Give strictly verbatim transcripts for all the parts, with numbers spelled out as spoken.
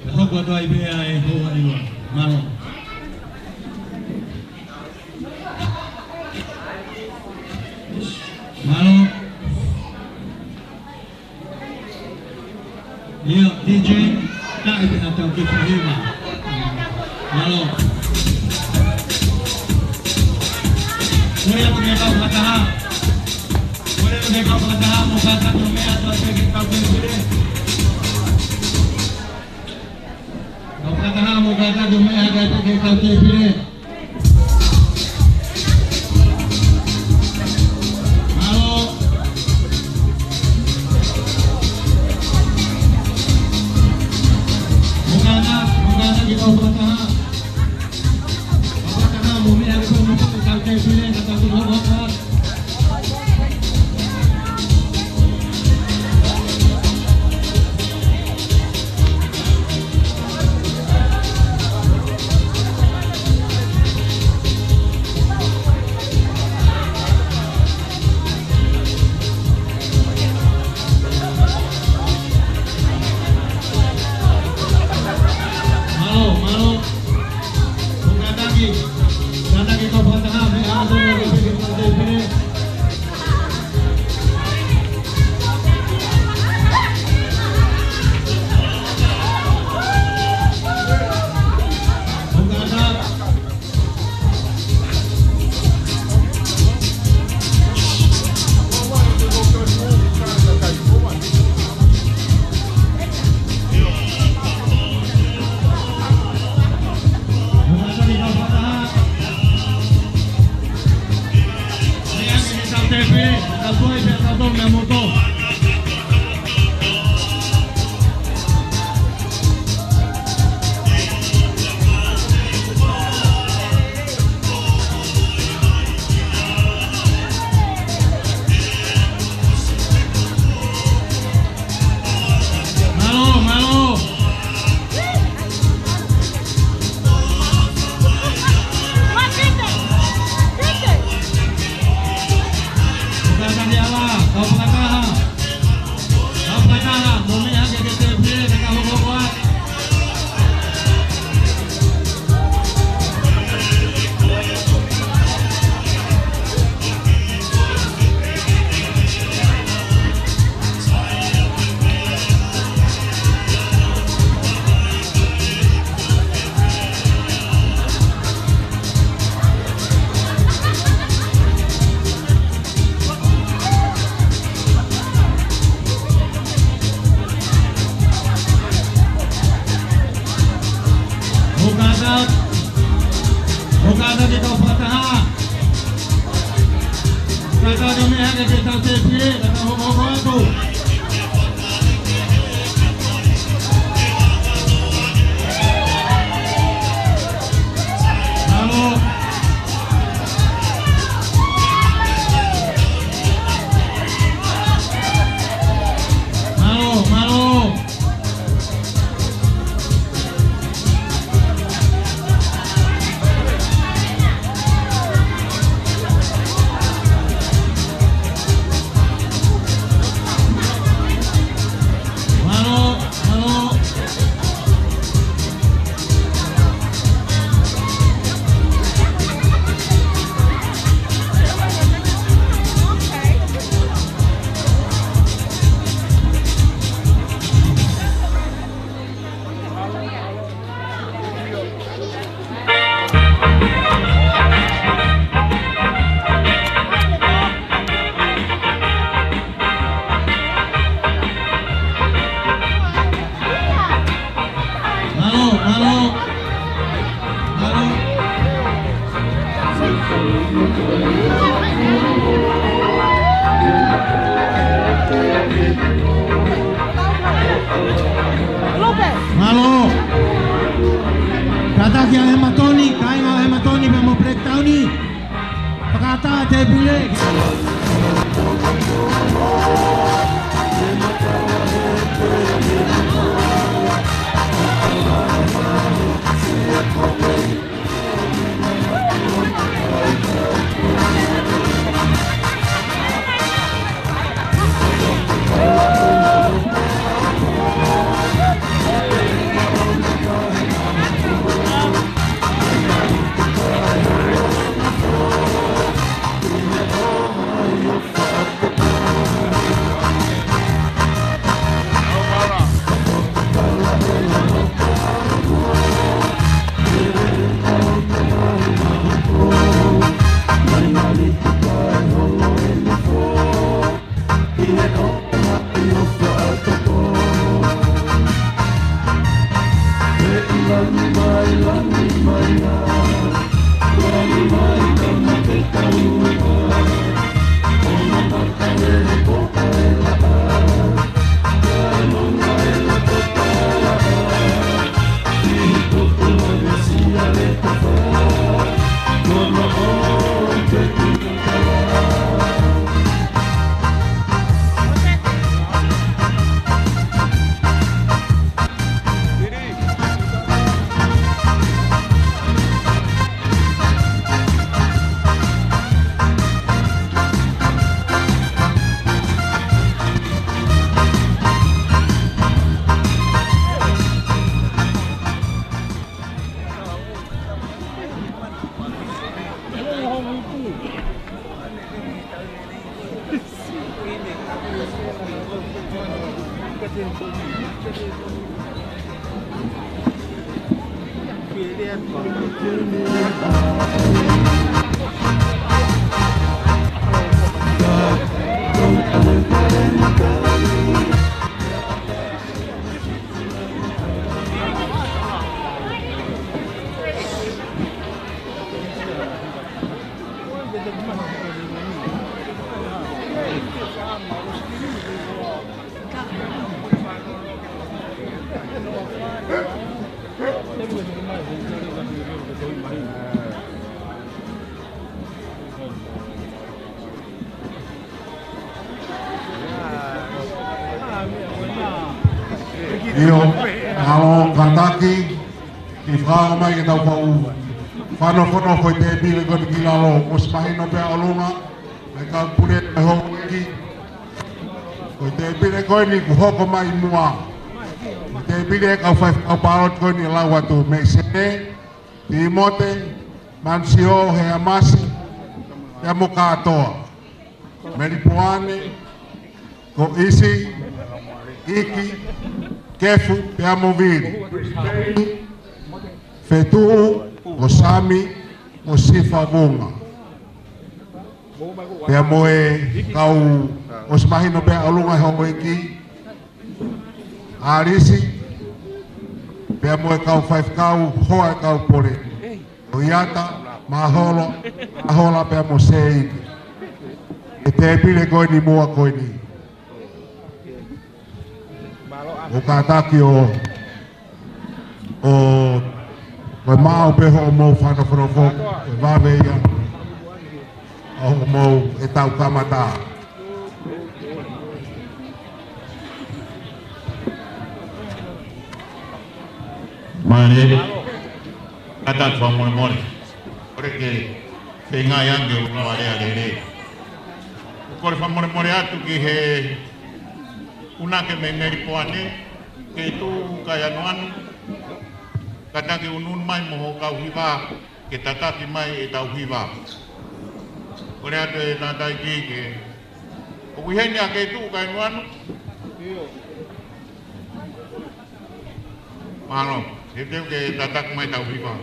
Ka hoko atu ai pē ʻa e hoa ʻi loa. Mālō. Mālō. ʻIo, D J, taʻe pē ha tau ke pehē mai. Mālō. Kole atu ke kau fakataha. Kole atu ke kau fakataha, mou kātaki ʻo meʻa atu ʻa e kau tēpile. Kau fakataha, mou kātaki ʻo meʻa atu ʻa e kau tēpile. Mālō. Mou kātaki, mou kātaki kau fakataha. Kau fakataha, mou meʻa atu ʻa e kau tēpile, ka tau hokohoko atu. Mālō, mālō. Mou kātaki, kātaki kau fakataha, meʻa atu ʻa e kau tēpile. Mālō, mālō. Kātaki ala, kau fakataha. Kau fakataha, mou meʻa hake ki he tēpile, ka tau hokohoko atu. Mou kātaki, mou kātaki kau fakataha. Kātaki ʻo meʻa hake ki he kau tēpile, ka tau hokohoko atu. Mālō. Mālō, mālō. Tēpile. ʻIo, ʻalu kātaki, ke fakaʻaonga mai ke tau kau fānau fānau ko e tēpile ko eni ki lalo, ʻosi mahino pē ʻa ʻolunga, ʻa e kau pule ʻa e houʻeiki. Ko e tēpile ko eni kuo hoko mai muʻa. Ko e tēpile ʻa e kau faifekau pāloti ko eni ʻe lau atu mei Senē, Timote, Manusio, Heamasi, pea mo Kātoa. Melipoane, ko ʻIsi, ʻIki, Kefu, pea mo Vili. Fetuʻu, ko Sami, ko Sifa Vunga. Pea mo e kau ʻosi mahino pē ʻa ʻolunga ʻe houʻeiki, ʻAlisi, pea mo e kau faifekau hoa ʻo e kau pule. Ko Iata, Mahola, Mahola pea mo Seini. ʻI he tēpile ko eni muʻa ko eni. ʻOku kātaki ʻo, ʻo, ko e maʻu pē hoʻomou fānau fānau foki, ko e vave ia ʻa hoʻomou ʻetau kamata. Mālie, kātaki fakamolemole. Kole ke feinga ange ʻo lava lea lelei. Kole fakamolemole atu ki he ʻUnake mei Melipoane, ke tuʻu kai anuanu, kātaki unuunu mai mo hoʻo kau hiva, ke tataki mai ʻetau hiva. Kole atu e tātai ki ke, ʻoku ʻi heni ʻa Ketu kai anuanu? Mālō, he teu ke tataki mai ʻetau hiva.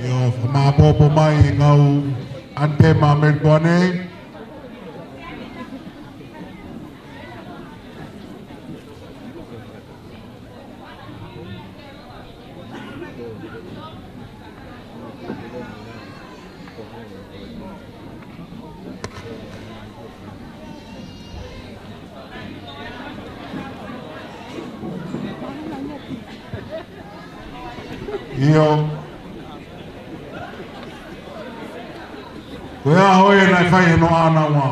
ʻIo, fakamāʻopoʻopo mai e kau ʻanitema Melipoane. ʻIo. Ko e ʻaho ē naʻe fai hono ʻānaua.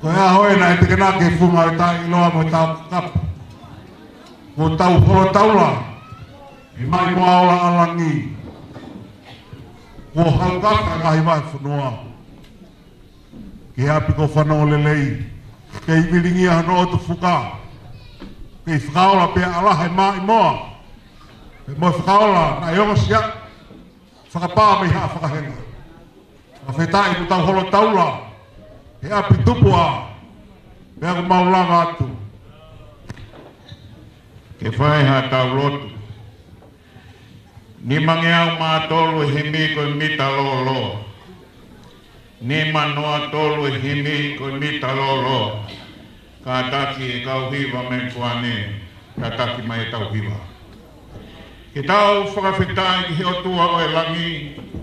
Ko e ʻaho ē naʻe tekenaki e funga ʻo e taʻeʻiloa mo e tau kapu. Ko e tau holo taula. ʻI māʻimoa ola ʻa langi. Ko e haukaka ngaahi vahefonua. Ki he ʻapi ko Fanongo Lelei, kei vilingia hono ʻotu fuka, kei fakaola pea ʻalaha e māʻimoa, pea mo e fakaola naʻe ongosia, fakapā mei Haʻa Fakahenga. Fakafetaʻi mo tau holo taula, he ʻapi tupu ʻa, pea ʻoku mau lava atu. Ke fai ha tau lotu. Nimangeau mā tolu e himi ko e mita lōloa. Nima noa tolu e himi ko e mita lōloa. Kātaki e kau hiva mei Kuane, kātaki mai e tau hiva. Ke tau fakafetaʻi ki he ʻOtua ʻo e langi,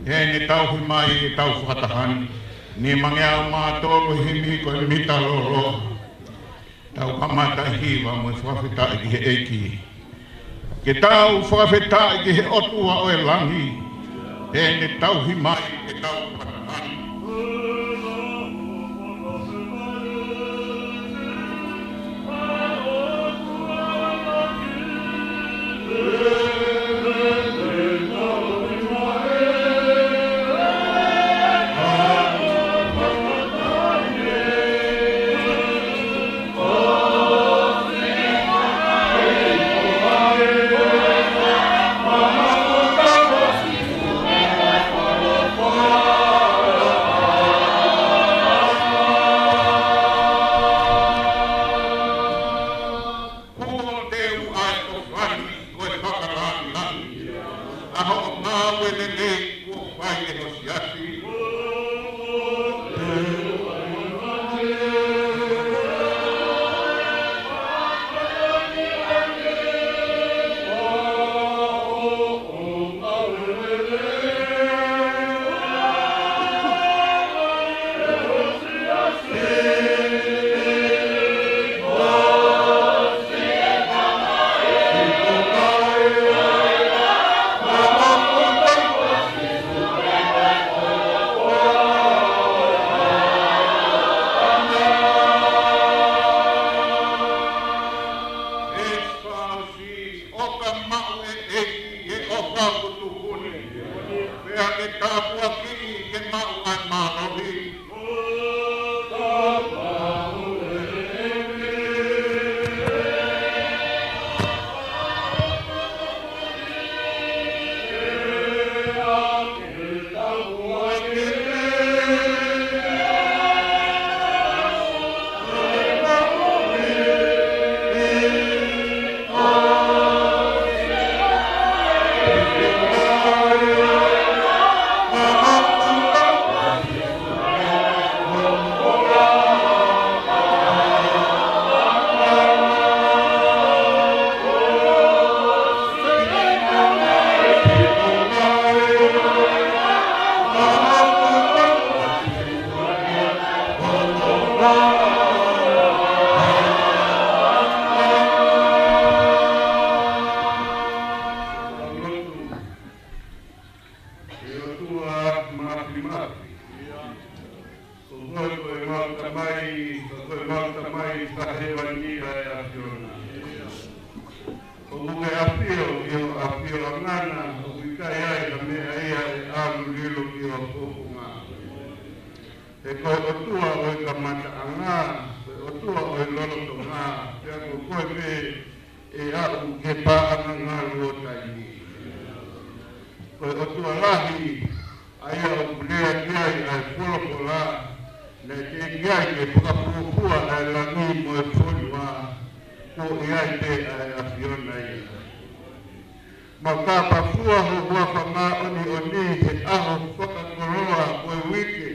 he ne tauhi mai e tau fakataha ni. Nimangeau mā tolu e himi ko e mita lōloa. Tau kamata e hiva mo e fakafetaʻi ki he ʻEiki. Ke tau fakafetaʻi ki he ʻOtua ʻo e langi, he ne tauhi mai e tau fakataha ni. Kuo teu ʻa e ʻofani ko e fakalangilangi. ʻA hoʻo ngāue lelei kuo fai ʻe ho siasi. ʻOka maʻu ʻe he ʻEiki e ʻofa kuo tuku ni. Pea ke tāpuakiʻi ke maʻu ʻa e mālohi. ʻE ʻOtua Mafimafi, ko koe ko e mau Tamai, ko koe mau Tamai fakahēvani ʻa e ʻAfiona. ʻOku ke ʻafio ʻi ho ʻafioʻanga na, ʻoku ʻikai ai ha meʻa ia ʻe ʻalu lilo ki ho fofonga. He ko e ʻOtua ʻo e kamataʻanga, ko e ʻOtua ʻo e lolotonga, pea ko koe pē ʻe aʻu ki he paʻanga ngalu ʻo taimi. Ko e ʻOtua lahi, ʻa ia ʻoku lea ki ai ʻa e folofola, naʻe teʻeki ai ke fakafuofua ʻa e langi mo e fonua, kuo ʻi ai pē ʻa e ʻAfiona ia. Mau kāpafua ho huafa māʻoniʻoni he ʻaho fakakoloa ko e uike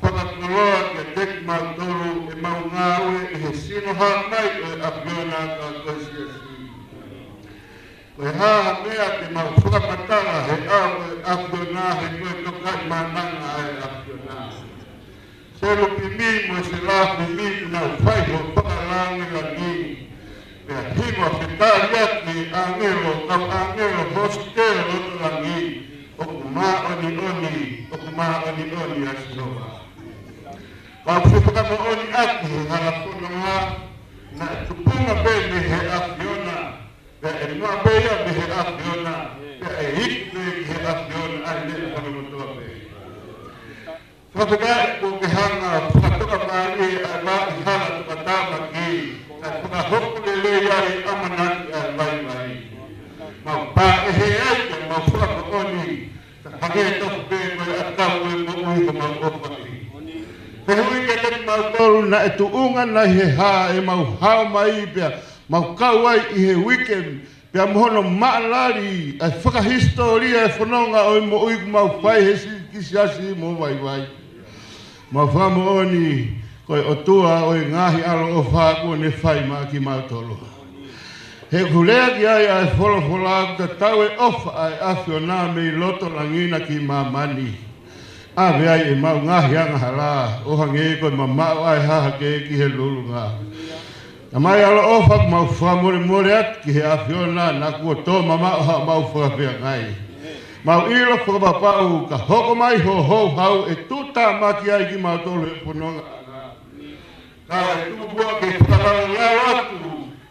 fakakoloa kiate kimautolu ʻemau ngāue ʻi he sino hā mai ʻo e ʻAfiona ka ko e siasi. Ko e hā ha meʻa te mau fakamatala he ʻao ʻo e ʻAfiona he ko e tokaimaʻananga ʻa e ʻAfiona. Selupimi mo e selafimi ʻoku nau fai ho fakalangilangi. Hingoa fetaliaki ʻāngelo, kau ʻāngelo hositela loto langi, ʻoku māʻoniʻoni, ʻoku māʻoniʻoni ʻa Sihova. Kau fefakamoʻoniʻaki he hala fononga, naʻe tupunga pē mei he ʻAfiona, pea ʻe noa pē ia mei he ʻAfiona, pea ʻe iku pē ki he ʻAfiona, ʻa e leʻo hono kotoa pē. Fakafetaʻi kuo ke hanga ʻo fakatoka mālie ʻa e vaʻa hala tokatāmaki, kae fakahoko lelei ai ʻamanaki ʻa e vaivai. Mau pā ʻe he ai ke mau fakamoʻoni, ka hangē tofu pē ko e ʻakau ʻo e moʻui ko mau ʻofa ki. Fehuʻi kiate kimautolu naʻe tuʻunga nai he hā ʻemau hao mai pea mau kau ai ʻi he uike pea mo hono maʻalali ʻa e fakahisitōlia ʻa e fononga ʻo e moʻui kuo mau fai he siʻi siasi mo vaivai. Mau fakamoʻoni ko e ʻOtua ʻo e ngaahi ʻaloʻofa kuo ne fai maʻa kimautolu. He ʻoku lea ki ai ʻa e folofola kuo tatau e ʻofa ʻa e ʻAfiona mei loto langi na ki māmani. ʻAve ai ʻemau ngaahi angahala, ʻo hangē ko e mamaʻo ʻa e hahake ki he lulunga. Tamai ʻaloʻofa, mau fakamolemole atu ki he ʻAfiona naʻa kuo tō mamaʻo haʻamau fakafeangai. Mau ʻilo fakapapau ka hoko mai ho houhau ʻe tuʻutāmaki ai kimautolu he fononga. Kae tuku muʻa ke fakalaulauloto atu,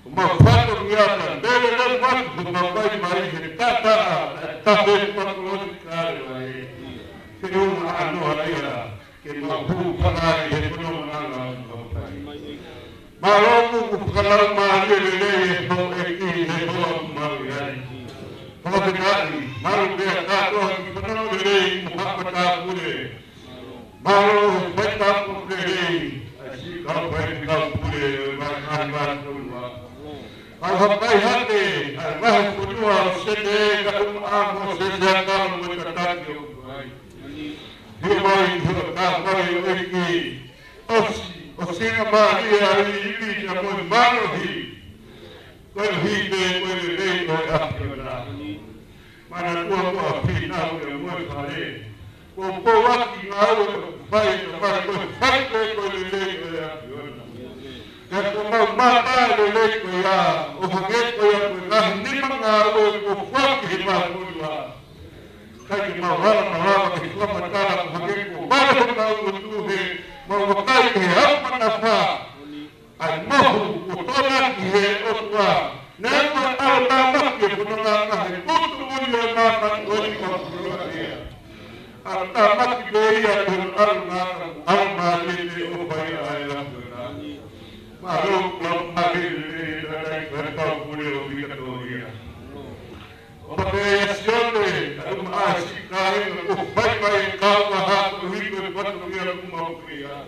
ko mau fatongia ka lele lele atu, ko mau vaivai he tata, tape kumakoloni kale vai. Ke uma ano ia, ke mau hū pangai he fononga ʻa mau fai. Mālō ʻoku fakalaumālie lelei e houʻeiki he hoa ʻoku mau ʻi ai. Fakafetaʻi, mālō pea kātoa ki fononga lelei mo haʻa matāpule. Mālō e faitapule lelei, ʻa e siʻi kau faifekau pule ʻo e vaʻa hala ʻa Tonga. Kau hapai hake, ʻa e vahefonua ʻo Sete, kae ʻumaʻā mo Sese ʻa e kau mo e tataki ʻoku ai. Hio mai, hio ka mai ʻo ʻEiki, ʻosi, ʻosi ngā mālie ʻa e ivi, ʻa e moʻui mālohi. Ko e hine, ko e lelei, ko e ʻAfiona. Manatua ko e finau ia mo e fale. Ko e pouaki ngāue ʻoku fai, ka fai ko e fai pē ko e lelei ʻo e ʻAfiona. Ka ko mau mata lelei ko ia, ʻo hangē ko ia ko e ngaahi nima ngāue kuo foaki he vahefonua. Kae ke mau hala malava ke fakamatala ko hangē ko e vale honau ʻotu he mau vakai he au manafa. ʻA e mohu kuo tōnaki he ʻOtua. Naʻe ʻalu tāmaki e fononga he kutu ʻuli ʻo e māmani ʻo e kau koloa ia. ʻAlu tāmaki pē ia ko e ʻalu ngata, ʻalu mālie ʻo fai ʻa e ʻAfiona. Mālō, mālō, mālō, mālō, mālō, mālō, mālō, mālō, mālō, ʻo pehē ʻa Sione, ʻa e uma ʻa e siʻi kāinga, ʻoku fai mai e kau ʻa ha ko hiko e fatongia ʻoku mau kei ai.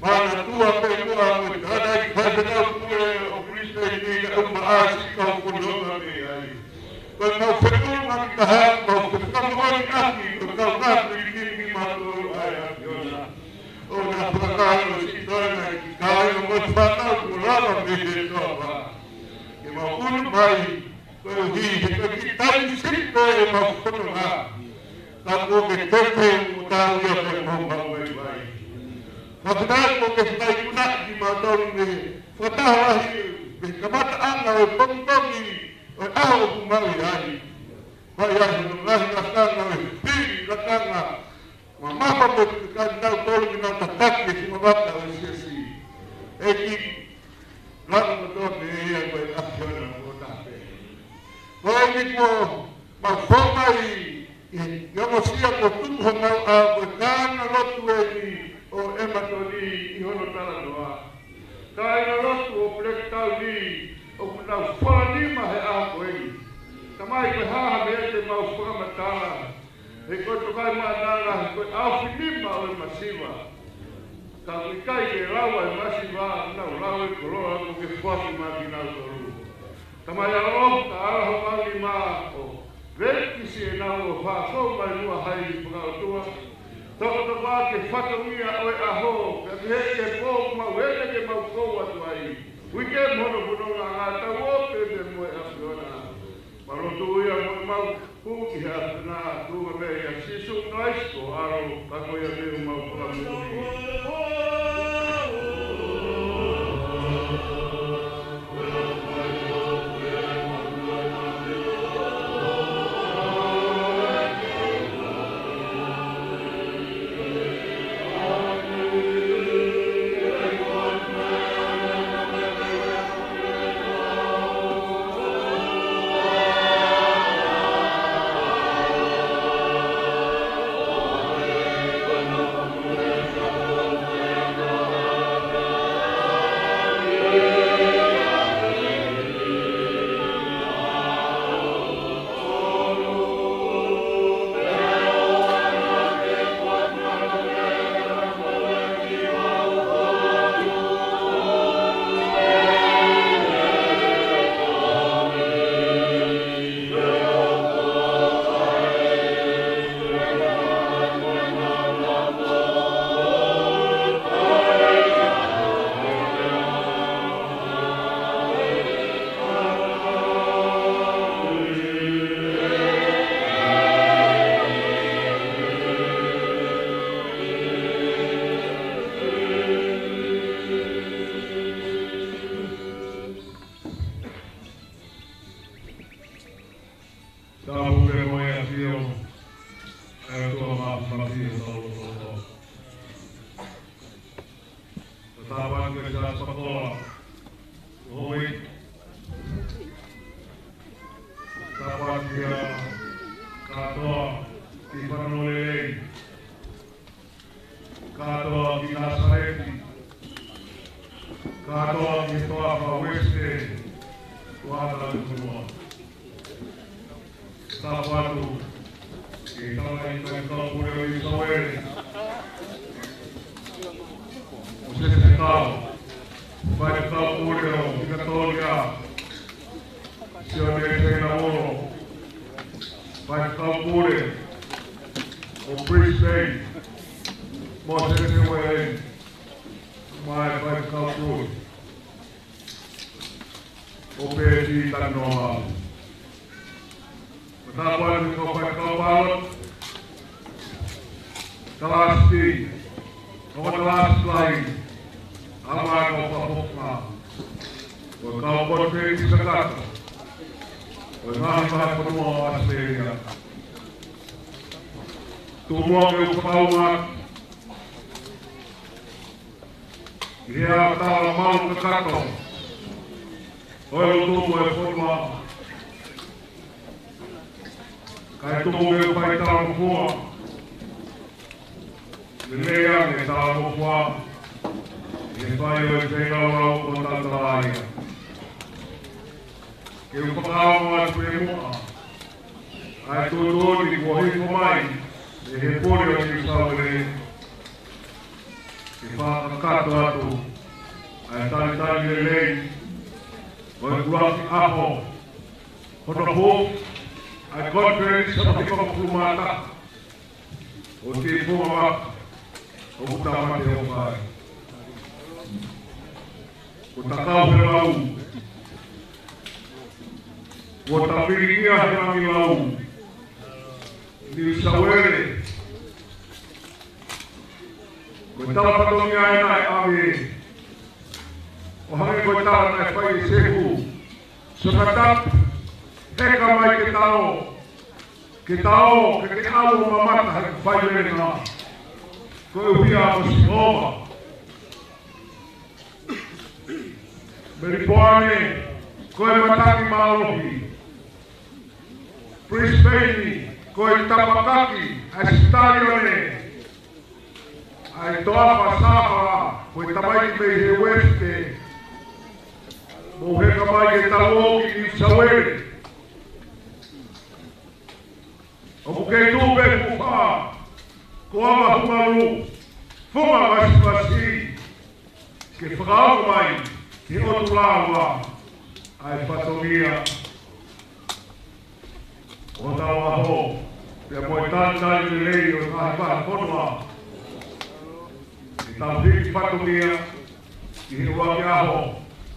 Manatua pē muʻa mo e tangataʻeiki faifekau pule ʻo Kalisitiane, ʻa e uma ʻa e siʻi kau fononga mei ai. Ko e mau feʻunga ki taha, mau fefakamoʻoniʻaki, ko e kau ngāue ki kimautolu ʻa e ʻAfiona. ʻO na fakakalo siʻi tangataʻeiki kāinga mo e fānau kuo lava mei he toafa. Ke mau ʻunu mai, koeʻuhi he ko e kiʻi taimi siʻi pē ʻemau fononga. Ka kuo ke teke mo tau ia ko e mau mau vaivai. Fakataha kuo ke fakaikunaʻi kimautolu mei he fakataha lahi, mei he kamataʻanga ʻo e pongipongi ʻo e ʻaho ʻoku mau ʻi ai. Mai ai hono ngaahi lakanga ʻo e pili lakanga. Mamafa mo e kakai nautolu ke nau tataki e funga vaka ʻo e siasi. ʻEiki, lava mo toa pē ia ko e ʻAfiona mo tape. Ko eni kuo mau fou mai ʻi he ongosia kuo tuku homau ʻao ko e kāingalotu eni ʻo ʻEmatoni ʻi hono talanoa. Kāingalotu ʻo Pulekitauni ʻoku nau falanima he ʻaho ko eni. Tamai, ko e hā ha meʻa te mau fakamatala? He ko e tokaimaʻananga, he ko e ʻaofinima ʻo e masiva. Ka ʻoku ʻikai ke lau ʻa e masiva, nau lau e koloa kuo ke foaki maʻa kinautolu. Tamai ʻaloʻofa, ka ala homau nima ʻo vekisi ʻenau ʻofa, fou mai muʻa hai fakaʻotua. Tokatoka ke fatongia ʻo e ʻaho, ka ke heke pō mau ʻene ke mau kou atu ai. Uike mo hono fononga ngātau ʻo pē pē mo e ʻAfiona. Mau lotu ia mo mau hū ki he ʻAfiona, tuʻunga pē ʻia Sīsū Kalaisi ko ho ʻAlo, ka ko ia pē homau Fakamoʻui. Tapu mo e ʻafio ʻa e ʻOtua Māfimafi ʻi hotau loto. Tapu atu kia Siaosi Pakola Houʻeiki. Tapu atu kia kātoa ki Fanongo Lelei. Kātoa ki Nāsaleti. Kātoa ki he toafa Uesite, ʻo ʻAtalifonua. Tapu atu ki he Tamai Faifekau Pule ʻo Niu Sāute, Mōsese Kau, Faifekau Pule ʻo Vikatolia, Sione Teinamolo, Faifekau Pule ʻo Brisbane, Mōsese Uele, mo e Faifekau Pule ʻo Pētī Talanoa. Tapu atu ki he kau faifekau palota, kalasi, kau kalasi lahi, ʻa e kau fakafofonga, ʻo e kau konifelenisi kakato ʻo e ngaahi vahefonua ʻo ʻAositelēlia. Tuku muʻa ke u fakaʻaonga ʻi he ʻaho talamalu kakato ʻo e lotu ʻo e fonua, kae tuku ke u fai talangofua. Lelei ange talangofua ʻi he fai ʻo e feilaulau kuo tau tala ai. Ke u fakaʻaonga atu pē muʻa ʻa e tuʻutuʻuni kuo hifo mai ʻe he Pule ʻo Niu Sāute, ke fakakakato atu ʻa e talitali lelei ʻo e ʻuluaki ʻaho hono hū ʻa e konifelenisi ʻo e hivangofulu mā taha ʻo e Tifunga Vaka ʻoku tau mate ʻo fai. Kuo ta kau he lau, kuo ta vilingia he langilau. Niu Sāute, ko e tala fatongia ē naʻe ʻave, ʻo hangē ko e tala naʻe fai ʻe Sehu, Sionatapu, heka mai ke ta ō, ke ta ō, ke ke ʻalu ʻo mamata he faivelenga, koeʻuhi ko Sihova. Melipoane, ko e mataki mālohi. Brisbane, ko e tapakaki ʻa e sitalione. ʻA e toafa Sāpala, ko e tamaiki mei he Uesite, mou heka mai ke ta ō ki Niu Sāute. ʻOku kei tuʻu pē kupa, ko ava humalu, funga vasivasi, ke fakaongo mai ki he ʻOtua ʻa e fatongia ʻo hotau ʻaho, pea mo e talitali lelei ʻo e ngaahi vahefonua. Ke tau hiki fatongia ʻi he ʻuluaki ʻaho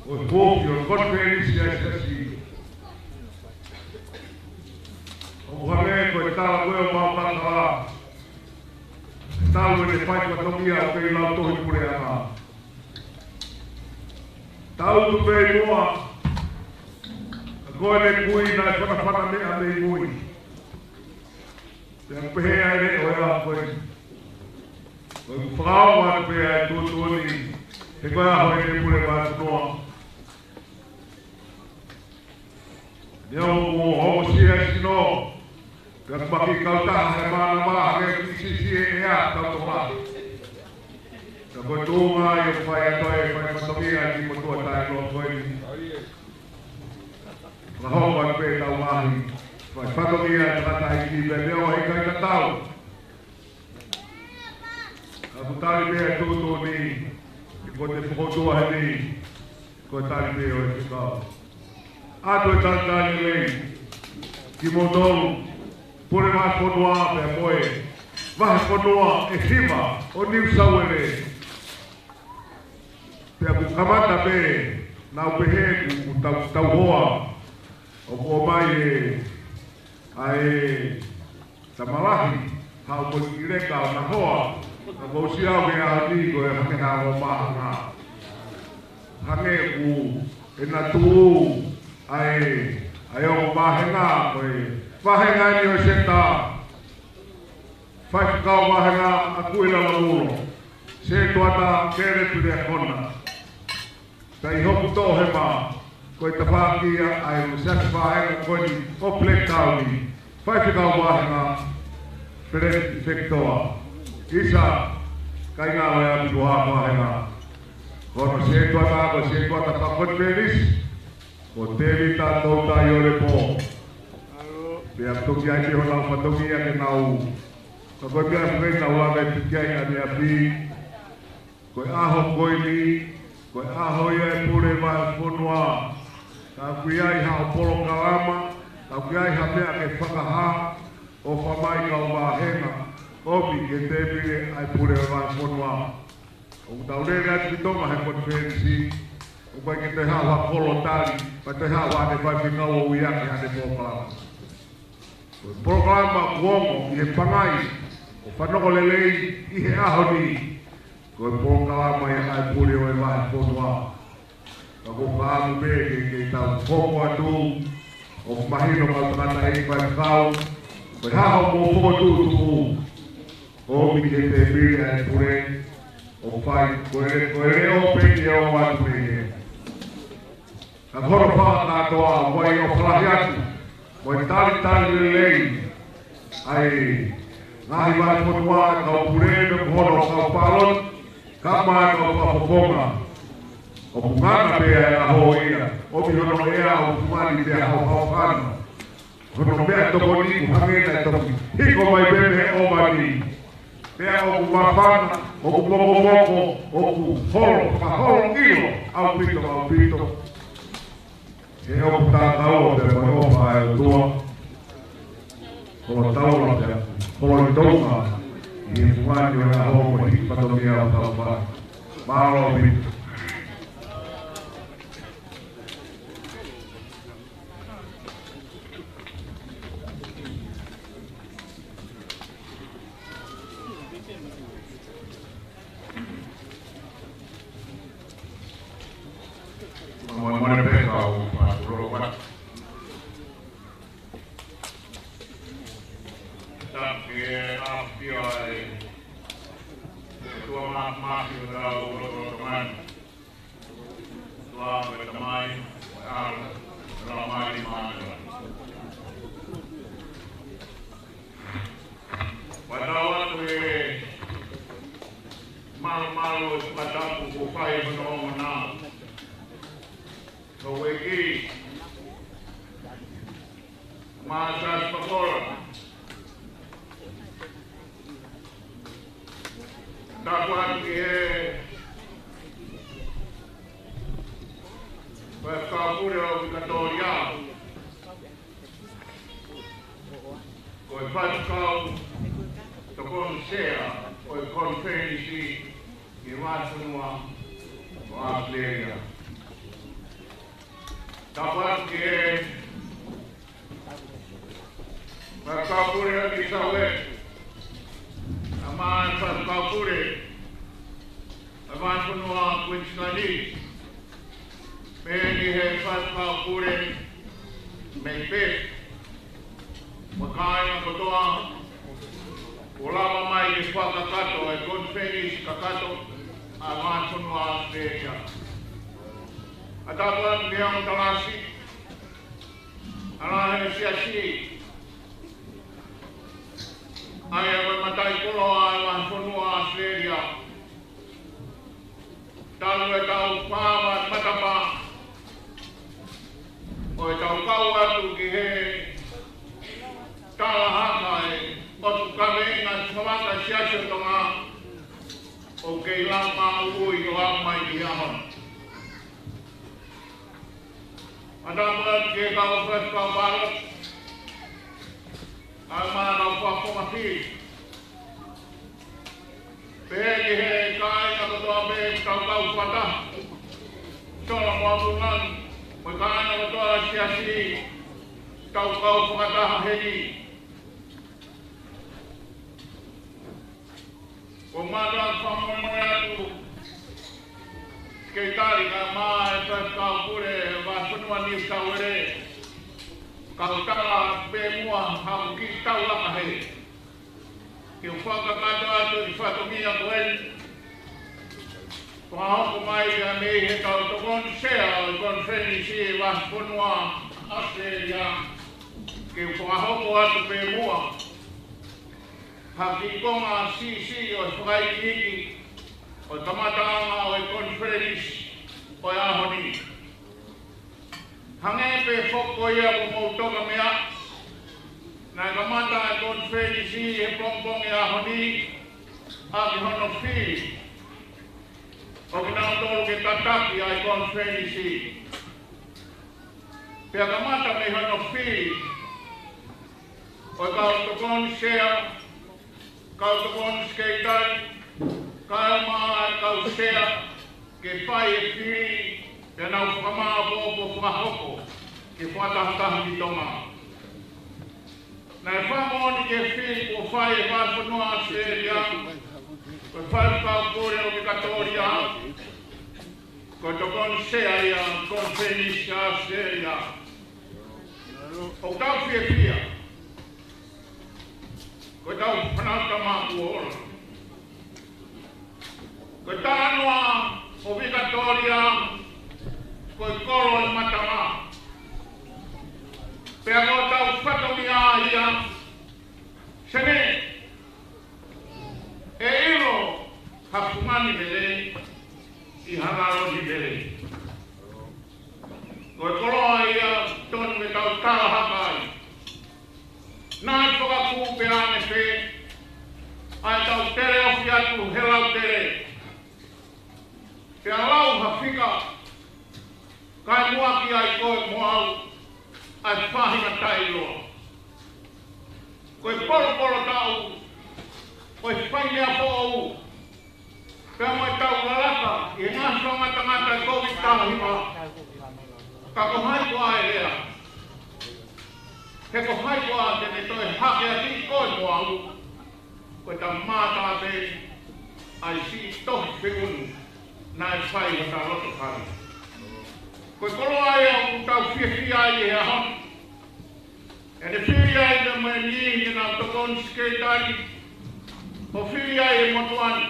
ʻo e hū ʻo e konifelenisi ʻa e Siasi. ʻOku hangē ko e tala ko ē ʻa Mau Kakala, talu ʻene fai fatongia ʻo kei lau tohi puleʻanga. Tau tu pē muʻa, ko ʻene kui naʻe fanafana meʻa mei mui. Pea pehē ai ʻa e leʻo ʻo e ʻaho ko ē. ʻOku fakaʻaonga pē ʻa e tuʻutuʻuni, he ko e ʻaho ʻene pule mātuʻa. Neongo ʻoku hokosia e sino, pea ʻoku maki kautaha he mānava hangē ʻoku ʻisiʻisi e ʻea tautoka. Ka ko e tuʻunga ia ʻoku fai atu ai e fai fatongia ki he motuʻa taʻeʻiloa ko eni. Fakahoko atu pē ʻetau ngaahi fai fatongia ʻe tangataʻeiki pea neongo ʻikai tatau. Ka ʻoku tali pē ʻa e tuʻutuʻuni, ʻi ko te fokotuʻu heni, ko e tali pē ʻo e fekau. ʻOatu e talitali lelei kimoutolu, pule vahefonua pea mo e vahefonua ʻe hiva ʻo Niu Sāute. Pea ʻoku kamata pē, naʻa ku pehē ʻoku tau, tau hoa, ʻoku ʻomai e, ʻa e, tama lahi, haʻu mo e kiʻi leka ʻo na hoa, ka ko u sio au ki he ʻaho ni ko e hangē ha ongo māhanga. Hangē ʻoku ʻi ai ʻena tuʻu ʻa e, ʻa e ongo māhanga ko e, Vāhenga ni ʻo e Senitā, Faifekau Vāhenga ʻAkuila Lamulo, Setuata Kelepi Leakona. Pea ʻi hoku toʻohema, ko e tafaʻaki ia ʻa e Siasi Vāhenga ko eni ʻo Blacktown, Faifekau Vāhenga, Peleti Fekitoa. ʻIsa, kāinga ʻo e ʻapi ko ā Vāhenga. Ko hono setuata, ko e setuata fakakonifelenisi, ko Tēvita Toutai Olepō. Pea toki ʻai pē honau fatongia ke nau, ka ko e meʻa ʻoku nau lave atu ki ai ʻaneafi. Ko e ʻaho ko eni, ko e ʻaho ia ʻo e pule vahefonua. Ka ʻoku ʻi ai haʻo polokalama, ka ʻoku ʻi ai ha meʻa ke fakahā, ʻofa mai kau vāhenga, ʻomi ki he tēpile ʻa e pule vahefonua. ʻOku tau lele atu ki Tonga he konifelenisi, ʻoku ʻikai ke toe haʻu ha kolo tali, pea toe haʻu haʻane faifekau ʻo ui ʻaki haʻane polokalama. Ko e polokalama kuo ongo ʻi he pangai ʻo fanongo lelei ʻi he ʻaho ni, ko e polokalama ia ʻa e pule ʻo e vahefonua. Ka ʻoku ou fakaʻamu pē ke, ke tau hoko atu, ʻo mahino kau tangataʻeiki faifekau, ko e hā hoʻomou fokotuʻutuʻu, ʻomi ki he tēpile ʻa e pule, ʻo fai, ko e, ko e leʻo pē ʻe ʻoatu mei hē. Ka ko hono fakakātoa, ʻoku ʻi ai ʻofa lahi atu, mo e talitali lelei ʻa e ngaahi vahefonua, kau pule, mo hono kau pāloti, kae ʻumaʻā e kau fakafofonga. ʻOku ngana pē ʻa e ʻaho ia, ʻomi hono ʻea ʻo fungani pea hauhaufana. Hono meʻatokoni ʻoku hangē naʻe toki hiko mai pē mei ʻōmani. Pea ʻoku māfana, ʻoku mokomoko, ʻoku holo, fakaholo ʻilo ʻaupito, ʻaupito. He ʻoku tākaua pē mo e ʻofa ʻa e ʻOtua. Holo taula pea, holo ʻi Tonga, ʻi he fungani ʻo e ʻaho mo e hiki fatongia ʻo tau fai. Mālō ʻaupito. Molemole pē kau fakatulou atu. Tapu ki he ʻafio ʻa e ʻOtua Māfimafi ʻo tau lotolotonga ni. ʻOtua ko e Tamai, ko e ʻAlo, ko e Laumālie Māʻoniʻoni. Fakatau atu e malumalu ʻo e fakatapu kuo fai hono ongo na. Ko e ki Mātasi Pakola. Tapu atu ki he Faifekau Pule ʻo Vikatōlia. Ko e faifekau tokoni sea ʻo e konifelenisi ʻi he vahefonua ʻo ʻAositelēlia. Tapu atu ki he Faifekau Pule ʻo New South Wales, kae ʻumaʻā e Faifekau Pule ʻo e vahefonua ʻo Kuinisilani, pehē ki he Faifekau Pule mei Perth, mo e kāinga kotoa kuo lava mai ke fakakakato e konifelenisi kakato ʻa e vahefonua ʻAositelēlia. Pea tapu atu ki he ongo kalasi, ʻa e Siasi, ʻa ia ko e mataʻikoloa ʻa e vahefonua ʻAositelēlia. Talu ʻetau fakaava matapā ʻo ʻetau kau atu ki he talahaka e ʻotu kaveinga Fuakava Siasi ʻo Tonga, ʻoku kei lava ʻo ui ʻo aʻu mai ki he ʻaho ni. Pea tapu atu ki he kau faifekau pāloti, kae ʻumaʻā e kau fakafofonga fili. Pehē ki he kāinga kotoa pē ʻoku tau kau fakataha. Sola mo Apunani, mo e kāinga kotoa ʻo e Siasi, tau kau fakataha heni. ʻOku ou mātuʻaki fakamolemole atu, kei tali kae ʻumaʻā e Faifekau Pule ʻo e vahefonua New South Wales, Kau tala pē muʻa haʻaku kiʻi tau laka hē. Ke u fakakakato atu e fatongia ko eni. Fakahoko mai ia mei he kau tokoni sea ʻo e konifelenisi ʻi he vahefonua ʻAositelēlia. Ke u fakahoko atu pē muʻa ha kiʻi konga siʻisiʻi ʻo e fakaikiiki ʻo e kamataʻanga ʻo e konifelenisi ʻo e ʻaho ni. Hangē pē foki ko ia ko hoʻomou toka meʻa, naʻe kamata e konifelenisi he pongipongi ʻaho ni ʻaki hono fili ʻo kinautolu ke tataki ʻa e konifelenisi. Pea kamata mei hono fili ʻo e kau tokoni sea, kau tokoni sekelitali, kae ʻumaʻā e kau sea, ke fai e fili, pea nau fakamāʻopoʻopo fakahoko ke fakatahataha ki Tonga. Naʻe fakamoʻoni ki he fili kuo fai ʻe he vahefonua ʻAositelēlia, ko e Faifekau Pule ʻo Vikatōlia, ko e tokoni sea ia ʻo e konifelenisi ʻAositelēlia. ʻOku tau fiefia. Ko ʻetau fānau-tama kuo ola. Ko e talanoa ʻo Vikatōlia, ko e kolo ʻo e matanga. Pea ko ʻetau fatongia ia, Sene, ʻe ʻilo ha fungani lelei ʻi ha lalo ni lelei. Ko e koloa ia tonu ke tau tala hake ai. Naʻe fakakū pē ʻanefē ʻa ʻetau teleofi atu he lautele. Pea lau ha fika, kae muʻaki ai koe mo au ʻa e faʻahinga taʻeʻiloa. Ko e polopolo taʻu, ko e fai meʻa foʻou, pea mo ʻetau lalaka ʻi he ngaahi fakangatangata ʻo e Kōviti taha hiva. Ka ko hai koā ʻe lea? He ko hai koā te ne toe hake ʻaki koe mo au? Ko ʻetau mātā pē ʻa e siʻi tohi fekumi naʻe fai ʻi hotau loto kai. Ko e koloa ia ʻoku tau fiefia ai he ʻaho ni. ʻEne fili ai pea mo e niʻihi ke nau tokoni sekelitali, ʻo fili ai e motuʻa ni.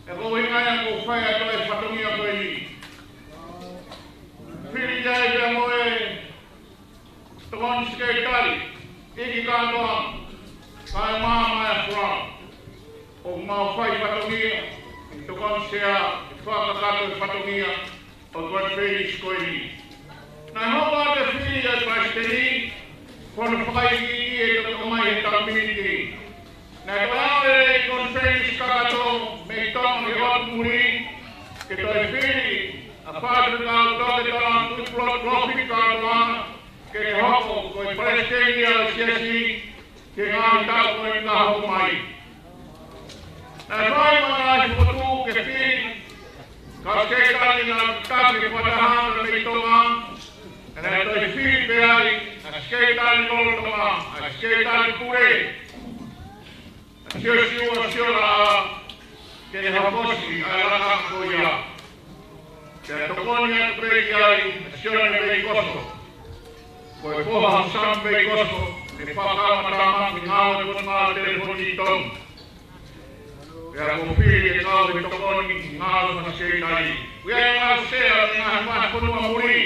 He ko e ʻuhinga ia ʻoku ou fai atu e fatongia ko eni. Fili ai pea mo e tokoni sekelitali, iiki kātoa, kae ʻumaʻā e folau. ʻOku mau fai fatongia, ʻi he tokoni sea, ʻi he fakakakato e fatongia ʻo e konifelenisi ko eni. Naʻe hoko atu e fili ʻa e Palesiteni, ko hono fakaikiiki ʻe toki ʻomai he taʻu miniti. Naʻe toe ʻave e konifelenisi kakato mei Tonga ki ʻotu muli, ke toe fili ʻa Faifekau Toketā Tuʻipulotu Lofika Atuana, ke ne hoko ko e Palesiteni ʻo e Siasi, ki he ngaahi taʻu ko eni ka hoko mai. Naʻe fai mo e ngaahi fokotuʻu ke fili, kau sekelitali naʻa nau taki e fakataha mei Tonga, naʻe toe fili pē ai ʻa e sekelitali lolotonga, ʻa e sekelitali pule, ʻa Siosiua Siolaʻā, ke ne hokosi ʻa e lakanga ko ia. Pea tokoni atu pē ki ai ʻa Sione Veikoso, ko e foha ʻo Sami Veikoso, ne fakakau matāmaki ngāue ʻi he Potungāue Telefoni ʻi Tonga. Pea kuo fili e kau he tokoni ngāue fakasekelitali. Ko ia e ngāue sea mei he ngaahi fonua muli.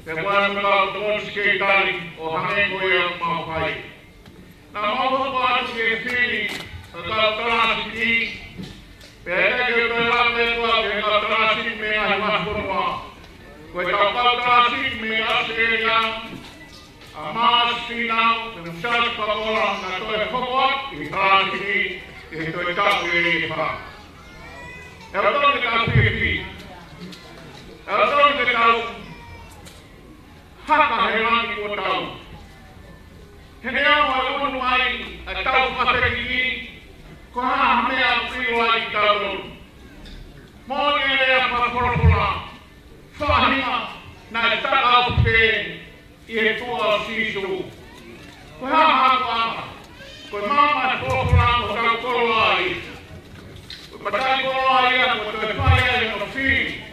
Pea ko e ngaahi kau tokoni sekelitali ʻo hangē ko ia ʻoku mau fai. Naʻa mau hoko atu ki he fili ʻa e kau talāsiti. Pea ʻikai ke u toe lave koā ki he kau talāsiti mei he ngaahi fonua. Ko ʻetau kau talāsiti mei ʻAositelēlia, ʻa Maasi Fīnau, pea mo Siaosi Pakola, naʻa nau toe hoko atu ki he talāsiti, ʻi he toe taʻu ʻe fā. ʻE totonu ke tau fiefia. ʻE totonu ke tau haka he langi kuo tau. He neongo e unu mai ʻa e tau fakafekiki, ko e hā ha meʻa ʻoku ʻilo ai kitautolu? Moʻoni e lea fakafolofola, faʻahinga naʻe taʻofi pē ʻi he tuʻa ʻo Sīsū. Ko e hā ha hakuʻanga? Ko e maama e folofola ʻoku tau koloa ai. Ko e mataʻikoloa ia kuo toe fai ai hono fili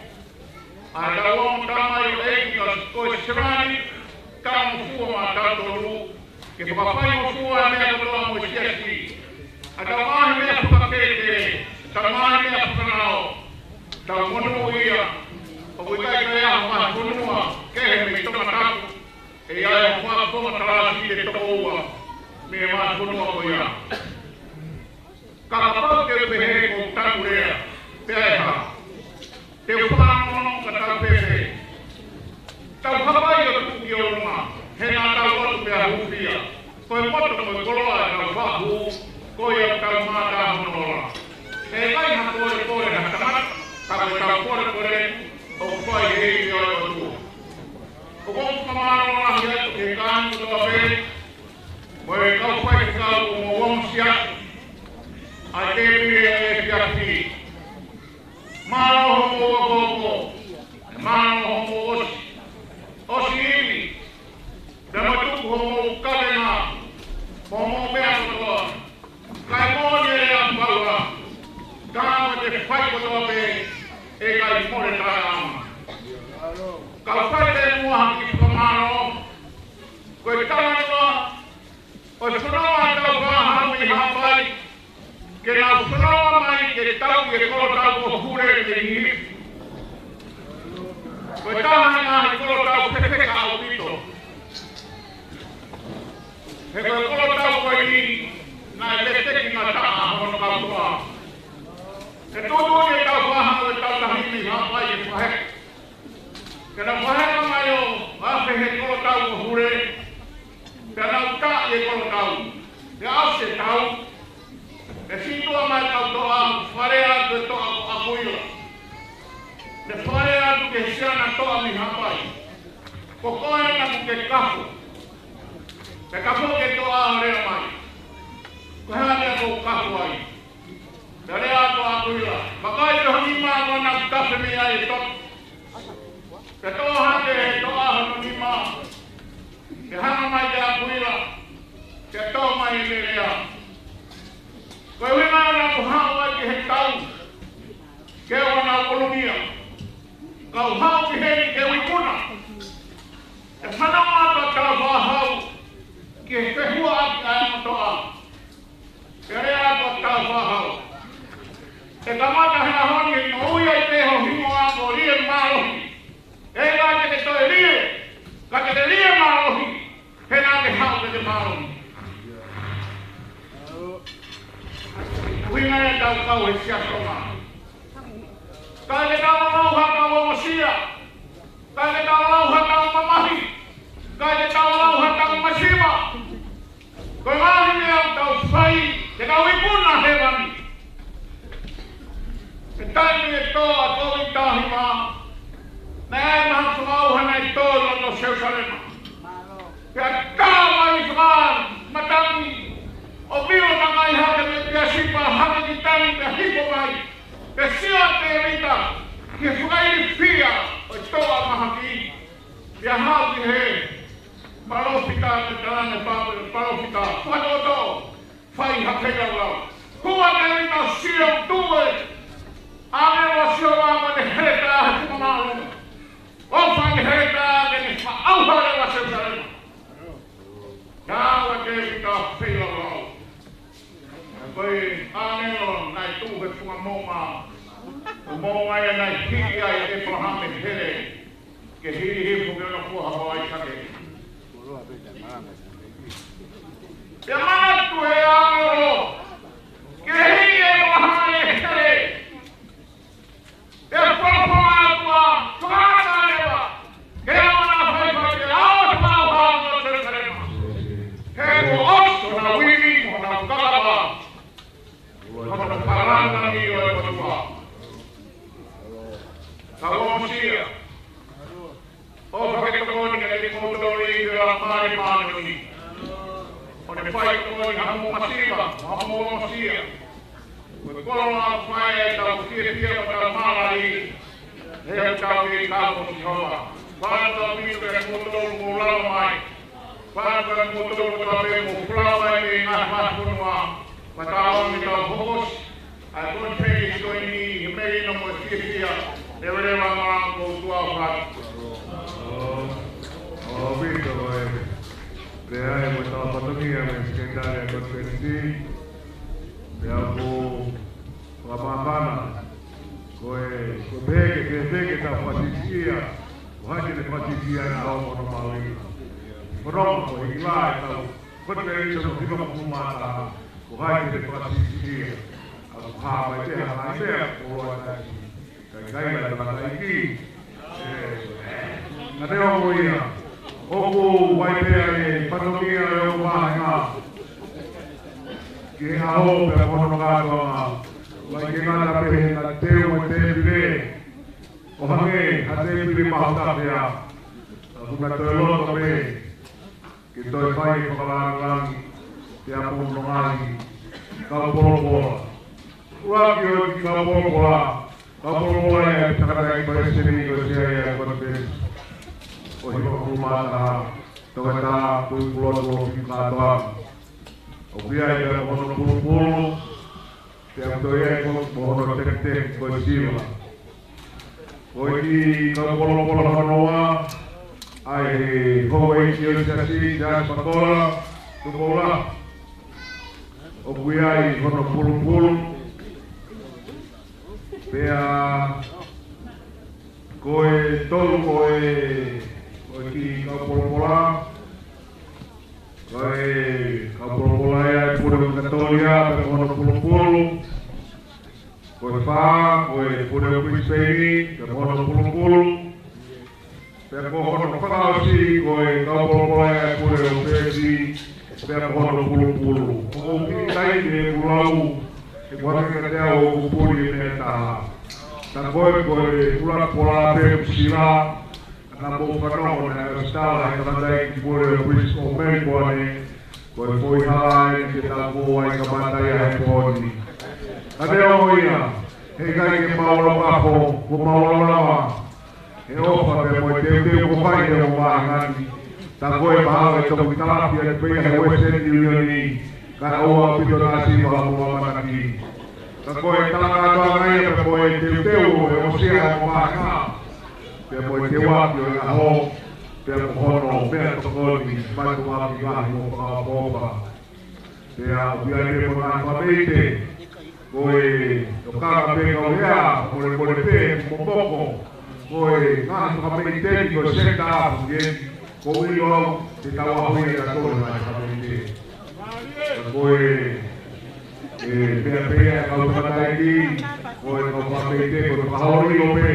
ʻa ʻetau ongo tamaioʻeiki ko Sione Sevani, Tau ngofua maʻatautolu ke fakafaingofua e meʻa kotoa mo e siasi. ʻA e tau ngaahi meʻa fakakēkē, tau ngaahi meʻa fakanao, tau monūʻia. ʻOku ʻikai ke ʻi ai ha fonua kehe mei Tongatapu ʻe ʻi ai ha fakafofonga talāsiti ʻe toko ua mei he fonua ko ia. Ka kapau te u pehē ko ʻeku lea, pea ʻe hā? Te u fanongonongo ka tau pehē. Tau hapai ʻo tuʻu ki ʻolunga, he naʻa tau lotu pea hūfia. Ko e poto mo e koloa ʻetau fahu, ko ia ʻoku tau mātā hono ola. He ʻikai ha kolekole ha tangata, ka ko ʻetau kolekole ʻoku fai he ivi ʻo e ʻOtua. ʻOku ou fakamālō lahi atu ki he kāinga kotoa pē, mo e kau faifekau ʻoku mou ongosia ʻa e tēpile ʻo e efiafi. Mālō hoʻomou okooko, mālō hoʻomou ʻosi, ʻosi ivi, pea mo tuku hoʻomou kavenga, mo hoʻomou meʻa kotoa. Kae moʻoni e lea ʻa Paula, ka ko e fai kotoa pē, ʻe ʻikai mole taʻeʻaonga. Kau fai pē muʻa ha kiʻi fakamālō, ko e talanoa ʻo e fonua ʻa e tau fakahā mei Haʻapai, ke nau fononga mai ke tau ʻi he kolotau ko Hule mei Hihifo. Ko e taha e ngaahi kolotau fefeka ʻaupito. He ko e kolotau ko eni naʻe veteki ngataʻa hono kau toʻa. He tuʻutuʻuni e tau fakahā ʻo e tau tahi mei Haʻapai ʻe fai. Ke nau fakahā mai ʻo afe he kolotau ko Hule, pea nau taʻi e kolotau, pea ʻosi e tau, ʻe sītuʻa mai e kau toʻa, fale atu e toʻa ko ʻAkuila. Ne fale atu ki he siana toʻa mei Haʻapai. Ko koe naʻa ke kafo. Pea kafo ki he toʻa ʻo lea mai, ko e hā e meʻa ʻoku kafo ai? Pea lea atu ʻa ʻAkuila, vakai ki ho nima ko ena ʻoku tafe mei ai e toto. Pea toʻo hake ʻe he toʻa hono nima, pea hanga mai kia ʻAkuila, pea toʻo mai e lea. Ko e ʻuhinga ia naʻa ku haʻu ai ki he tau, ke ʻoua naʻa ku ʻolungia, kau haʻu ki heni ke u ikuna. ʻE fanongo atu ʻa Talafahau ki he fehuʻi ʻa e ongo toʻa. Pea lea atu ʻa Talafahau, ʻe kamata he ʻaho ni ʻo ui ai pē ho hingoa ko Lie Mālohi. ʻE ʻikai te ke toe lie, ka te ke lie mālohi, he naʻa ke haʻu ke ke mālohi. ʻUhinga ia ʻetau kau he Siasi Tonga. ʻIkai ke tau lau ha tau ongosia, ʻikai ke tau lau ha tau mamahi, ʻikai ke tau lau ha tau masiva. Ko e ngaahi meʻa ʻoku tau fai, ke tau ikuna hēvani. He taimi ʻe tō ai ʻa e Kōviti taha hiva, naʻe ʻi ai e ngaahi fakaʻauha naʻe tō ʻi loto Selusalema. Pea tā mai e fakamatangi, ʻo vilo tangai hake mei Peasipa hake ki Tani pea hiko mai. Pea sio ʻa Tēvita ki he fakailifia ʻo e toa mahaki. Pea haʻu ki he palōfita, pea tala ange ʻe he palōfita, fakatoʻotoʻo, fai ha feilaulau. Hua Tēvita, sio, tuʻu e ʻāngelo ʻa Sihova mo ʻene heletā he funga māʻolunga. ʻOfa ʻene heletā ke ne fakaʻauha leva Selusalema. Naʻa Tēvita feilaulau. Ko e ʻāngelo naʻe tuʻu he funga moʻunga, ko e moʻunga ia naʻe hiki ai ʻe ʻĒpalahame hele ke hili hifo ke ʻoua naʻa fua hao ʻa ʻAisake. Pea manatu e ʻāngelo ke hiki ʻe ʻĒpalahame hele. Pea folofola ʻa e ʻOtua, fakahā leva, ke ʻoua naʻa faifai, ke ʻoua naʻa fakaʻauha ʻa Selusalema. He kuo ʻosi honau ivi mo honau kakapa, hono palani ʻo e ʻOtua. Ka ʻosi ia. ʻOfa ke tokoni kiate kimoutolu ʻi he Laumālie Māʻoniʻoni, ʻo ne fai tokoni ki hoʻomou masiva, hoʻomou ongosia. Ko e koloa ʻoku fai ai ʻetau fiefia mo ʻetau mālali, he ʻoku tau kei kau mo Sihova. Fakatapu atu kiate kimoutolu ʻoku mou lava mai. Fakatapu atu kiate kimoutolu kotoa pē ʻoku mou folau mai mei he ngaahi fonua. Fakatapu atu kiate kimoutolu ʻoku mou fokosi ʻa e konifelenisi ko eni, he melino mo e fiefia, leveleva mo e ʻOtua ʻofa atu. ʻAupito ko e, pea ʻi ai mo e tau fatongia mei he Sekelitali ʻa e Konifelenisi, pea ʻoku fakamāfana, ko e, ko e pehē ke, ke pehē ke tau fakasisiʻia, ko hai te ne fakasisiʻia ʻa e ʻaho ko hono mahuʻinga. Ko hono, ko e hiki lā ʻetau Konifelenisi hono hivangofulu mā taha, ko hai te ne fakasisiʻia, ʻa ko ha mai te ha mai te ha ko loa taki. Kai kai la te mataiki. Ka neongo ia, ʻoku ʻi ai pē ʻa e fatongia ʻo e ʻū vāhenga ki he ʻaho pea mo hono kātoanga. ʻOku ʻikai ke ngata pē he ngaahi teu mo e tēpile, ʻo hangē ha tēpile mahuʻinga pē ia. ʻOku na toe loto pē ke toe fai e fakalāngilangi pea mo hono ngaahi kau polopola. ʻUluaki ʻo e kiʻi kau polopola, kau polopola ia ʻa e tangataʻeiki palesiteni ko e sea ia ʻo e Konifelenisi ʻo e hivangofulu mā taha, Toketā Puipulotu ʻOfika Kātoa. ʻOku ʻi ai pē mo hono pulupulu, pea ʻoku toe ʻi ai foki mo hono teketeke ko e siva. Ko e kiʻi kau polopola hono ua, ʻa e houʻeiki ʻo e Siasi, Siasi Pakola Tupola. ʻOku ʻi ai hono pulupulu. Pea ko e tolu ʻo e, ʻo e kiʻi kau polopola. Ko e kau polopola ia ʻa e Pule ʻo Vikatōlia, pea mo hono pulupulu. Ko e fā, ko e Pule ʻo Piliseini, pea mo hono pulupulu. Pea ko hono fakaʻosi, ko e kau polopola ia ʻa e Pule ʻo Fesi, pea mo hono pulupulu. ʻOku ʻikai ke u lau, he ʻoku ʻikai ke u puli e meʻa ʻe taha. Ka ko e, ko e ʻuluaki pola pē ʻoku sila, naʻa mou fanongo naʻe ʻosi tala ʻe he tangataʻeiki pule ʻo Prince ʻo Melbourne, ko e foʻi hala eni ke tau ō ai kamata ia he pō ni. Ka neongo ia, he ʻikai ke mau lava pē, kuo mau lava lava he ʻofa pea mo e teuteu kuo fai ʻe he ʻū vāhenga ni. Tā ko e mahalo ʻe toki talafi atu pē ia he Western Union ni, ka ʻoua ʻaupito naʻa siva mo ʻamanaki. Ka ko e talangataʻanga ia pea mo e teuteu ʻo e ʻosi ʻa e ʻū vāhenga, pea mo e teuaki ʻo e ʻaho, pea mo hono meʻatokoni, mātuʻaki ngaahi mo fakaʻofoʻofa. Pea ʻoku ʻi ai pē mo e ngaahi fāmili, ko e tokanga pē kau hea, molemole pē, momoko, ko e ngaahi fāmili ni ko e sekitā ʻa e fāmili, ko e ʻilo au, te tau ʻaho ia ʻa e tolu ngaahi fāmili. Ka ko e, e, pea pea kau tangataʻeiki, ko e kau fāmili, ko e fakaholo ʻilo pē.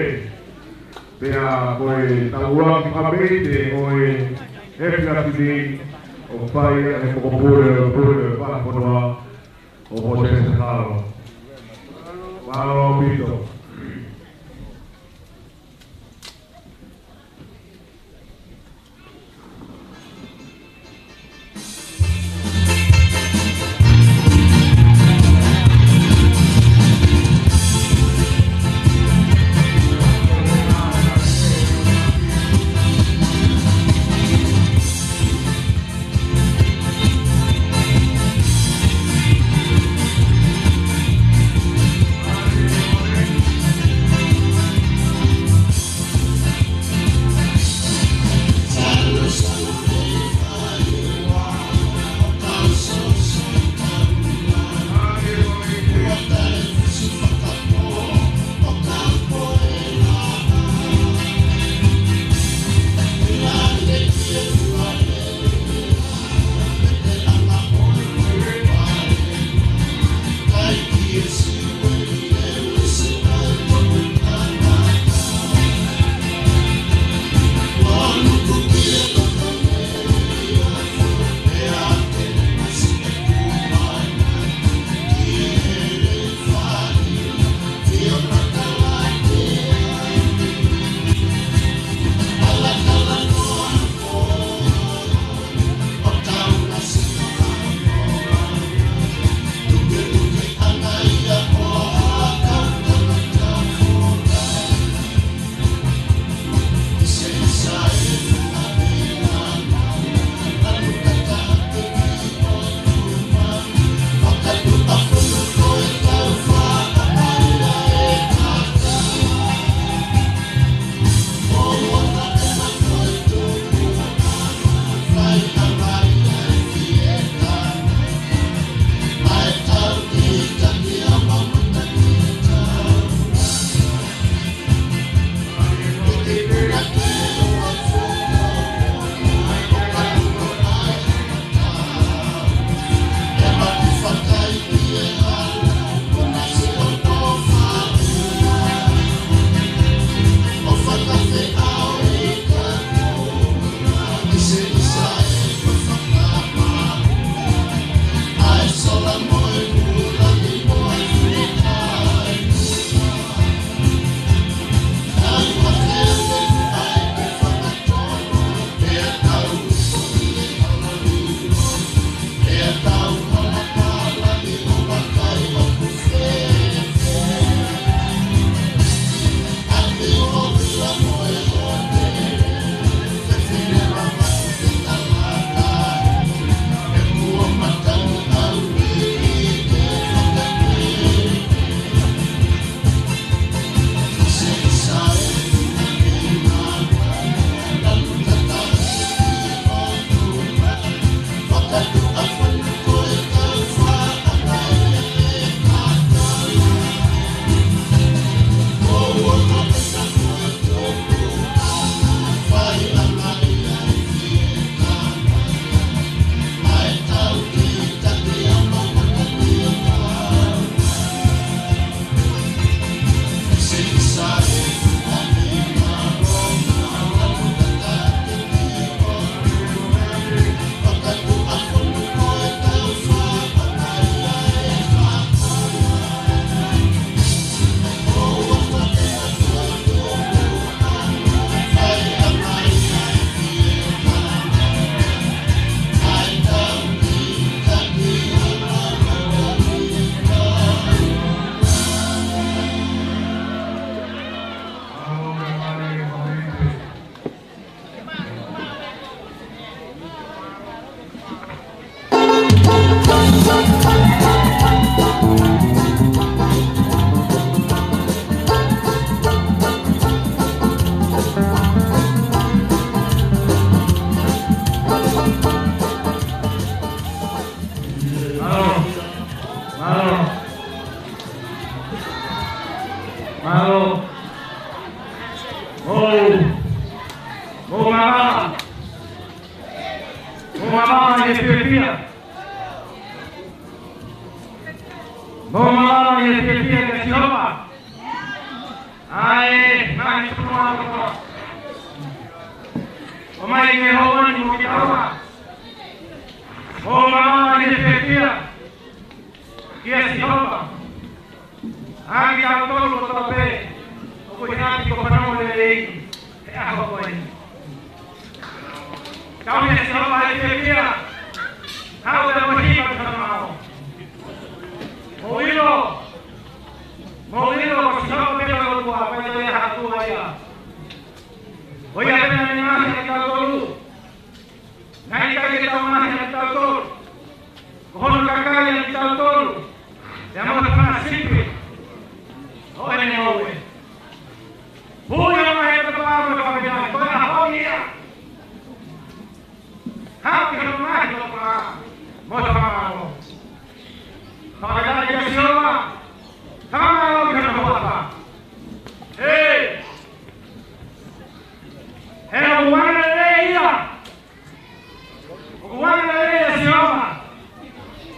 Pea ko e tau ʻuluaki fāmili ʻo e efiafi ni, ʻoku fai ʻe he mokopule ʻo e Pule ʻo e Vahefonua, ʻo Mōsese Halo. Mālō ʻaupito. Mālō. Mālō. Mālō. Mou. Mou mālō. Mou mālō ʻi he fiefia. Mou mālō ʻi he fiefia kia Sihova. ʻAi, ngaahi tuʻunga kotoa. ʻOmai ke hoko ni mo kitaua. Mou mālō ʻi he fiefia kia Sihova. ʻA kitautolu kotoa pē ʻoku ʻi he ʻapi ko Fanongo Lelei he ʻaho ko eni. Tau ʻia Sihova he fiefia. Haʻu ʻo moʻui ʻi he fakamālō. Mou ʻilo. Mou ʻilo ko Sihova pē ko e ʻOtua, ʻoku ʻikai toe ʻi ai ha ʻOtua ia. Ko ia pē naʻa ne ngaohi kitautolu. Naʻe ʻikai ke tau ngaohi kitautolu. Ko hono kakai kitautolu. Pea mo e fanga sipi ʻo ʻene ngoue. Pule mai e tapa mo e fakafetaʻi, ko e ʻaho ia. Haʻu ki hono ngaahi ʻofa mo e fakamālō. Fakafetaʻi kia Sihova. Fakamālō ki hono huafa. Hei. He ʻoku angalelei ia. ʻOku angalelei ʻa Sihova.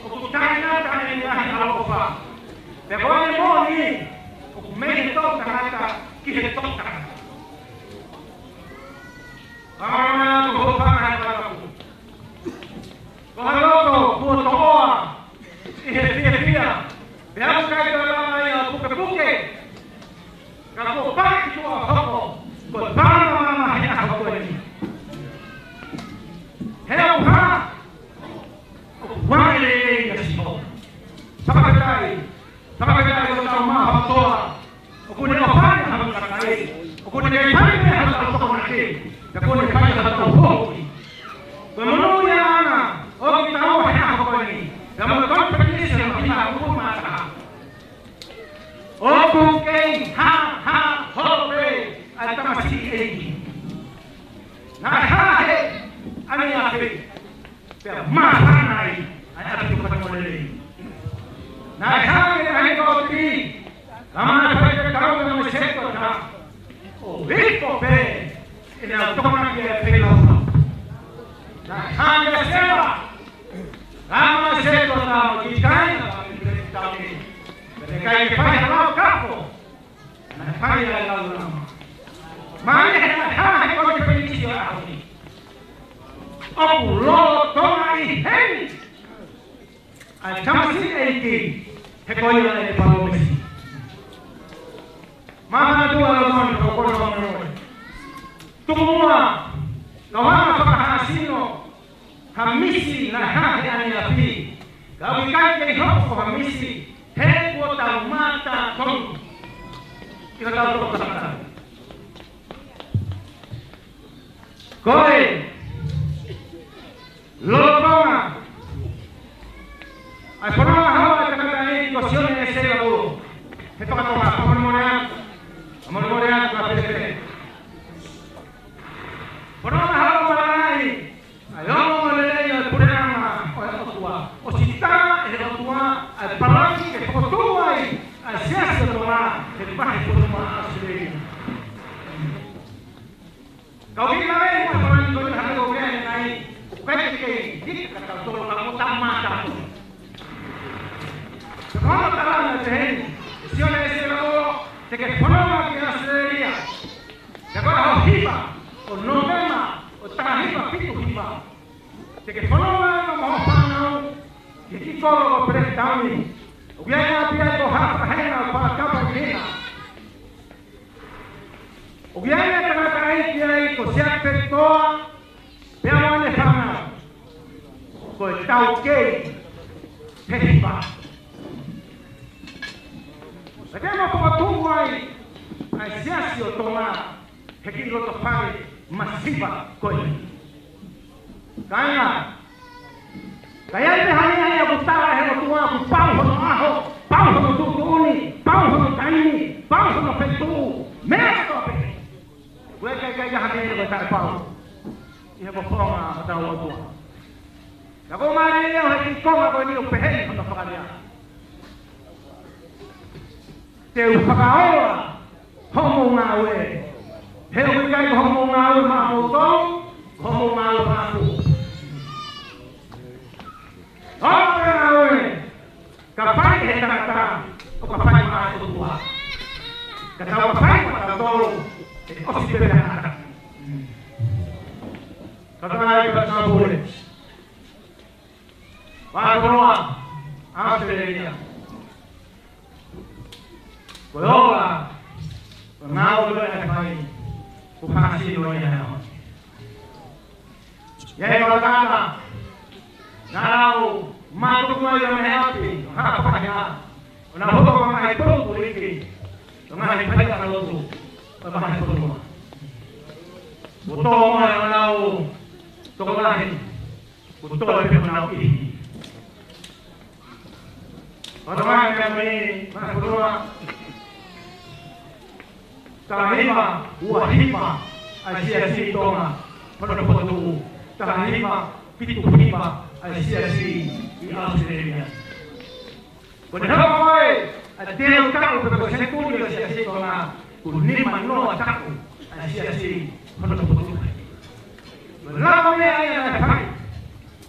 ʻOku taʻengata ʻene ngaahi ʻaloʻofa. Pea ko ʻene moʻoni, ʻoku mei he toʻutangata ki he toʻutangata. Fakamālō atu hoʻo fanga he fakatapu. Ko ha loto kuo toʻoa ʻi he fiefia. Pea ʻoku ʻikai toe lava ia ʻo pukepuke. Ka kuo paki tuʻa hoko ko e pāmamama he ʻaho ko eni. He ʻoku hā, ʻoku angalelei ʻa Sihova. Fakafetaʻi, fakafetaʻi ko e tau maha toa. ʻOku ne ʻofa ʻi hotau kakai. ʻOku ne ʻikai fai pē hotau tokonaki. Ka ʻoku ne fai hotau foki. Ko e monū ia ʻaʻana ʻo kitaua he ʻaho ko eni. Ka mo e competition ʻo e hā kupu mata. ʻOku kei hāhā holo pē ʻa e tamasiʻi ʻeiki. Naʻe hā he ʻaneafi, pea māfana ai ʻa e ʻapi ko Fanongo Lelei. Naʻe hā he ngaahi kōti, ka naʻe fai ke kau mo e setuata, ʻo hifo pē ʻenau tokonaki ʻa e feilaulau. Naʻe hā he Sea, ka mo e setuata mo e kiʻi kāinga, ka mo e kiʻi taone. Pea ʻikai ke fai ha lau kafo, naʻe fai ʻa e lau lama. Mai he naʻe hā he competition ʻo e ʻaho ni. ʻOku lolotonga ʻi heni ʻa e tamasiʻi ʻeiki, he ko ia ʻene palōmesi. Māfana atu ʻa e lau lama ʻo e kono ʻo e moʻui. Tuku muʻa, ka u hanga ʻo fakahāsino ha misi naʻe hā he ʻaneafi. Ka ʻoku ʻikai ke hoko ha misi, he kuo tau mata tonu ʻi hotau toʻutangata. Ko e lolotonga ʻa e fononga holo ʻa e tangataʻeiki ko Sione ʻEsela Ulo. He fakatoka, fakamolemole atu, fakamolemole atu, ka pehē. Fononga holo ʻa e ʻa e ongoongolelei ʻo e puleʻanga Taʻu mātāpuni. Ko hono talanoa ʻe taha eni, ʻe Sione Eselao, te ke fononga ki ʻAositelēlia. Pea ko e ʻaho hiva ʻo Nōvema, ʻo e taha hiva fitu hiva. Te ke fononga mo hoʻo fānau ki he kiʻi kolo ko Peletitauni. ʻOku ʻi ai e ʻapi ai ko Hafakahenga, Fakatapakina. ʻOku ʻi ai e tangataʻeiki ai ko Siapi Pelitoa, pea mo ʻene fānau. Ko e taukei he hiva. Pea te ma fokotuʻu ai ʻa e Siasi ʻo Tonga he kiʻi loto fale masiva ko eni. Kāinga, ka ʻi ai pē ha meʻa ia ʻoku tala ʻe he ʻOtua ʻoku pau hono ʻaho, pau hono tuʻutuʻuni, pau hono taimi, pau hono feituʻu, meʻa kotoa pē. ʻOku ʻikai ke ʻi ai ha meʻa ia ʻoku taʻepau ʻi he fofonga ʻo hotau ʻOtua. Ka ko e mālie ia ʻo e kiʻi konga ko eni ʻoku pehē ni hono fakalea: Te u fakaola hoʻomou ngāue. He ʻoku ʻikai ko hoʻomou ngāue maʻamoutolu, ko hoʻomou ngāue maʻaku. Ko e ngāue ka fai ʻe he tangata, ʻo ka fai maʻa e ʻOtua. Ka tau ka fai maʻatautolu, ʻe ʻosi pē pea ʻata. Ka ka ai ka ka pule. Vahefonua ʻAositelēlia. Ko e ola, ko e ngāue ko ē naʻe fai, kuo fāsino ia he ʻaho ni. ʻI ai e kau tangata naʻa nau mātuku mai mei he ʻapi ʻo Hafakahenga, ʻo nau hoko ko e ngaahi pou kuliki, ko e ngaahi faiʻanga lotu ʻo e vahefonua. Kuo tō mai honau tokolahi, kuo tō pē honau ʻihi. Pea tau mai mei he vahefonua, taha hiva ua hiva ʻa e Siasi Tonga hono fokotuʻu, taha hiva fitu hiva ʻa e Siasi ʻi ʻAositelēlia. Ko ʻene hoko mai ʻa e teau taʻu pe ko e senituli ʻo e Siasi Tonga, kuo nima noa taʻu ʻa e Siasi hono fokotuʻu. Ko e lava meʻa ia naʻe fai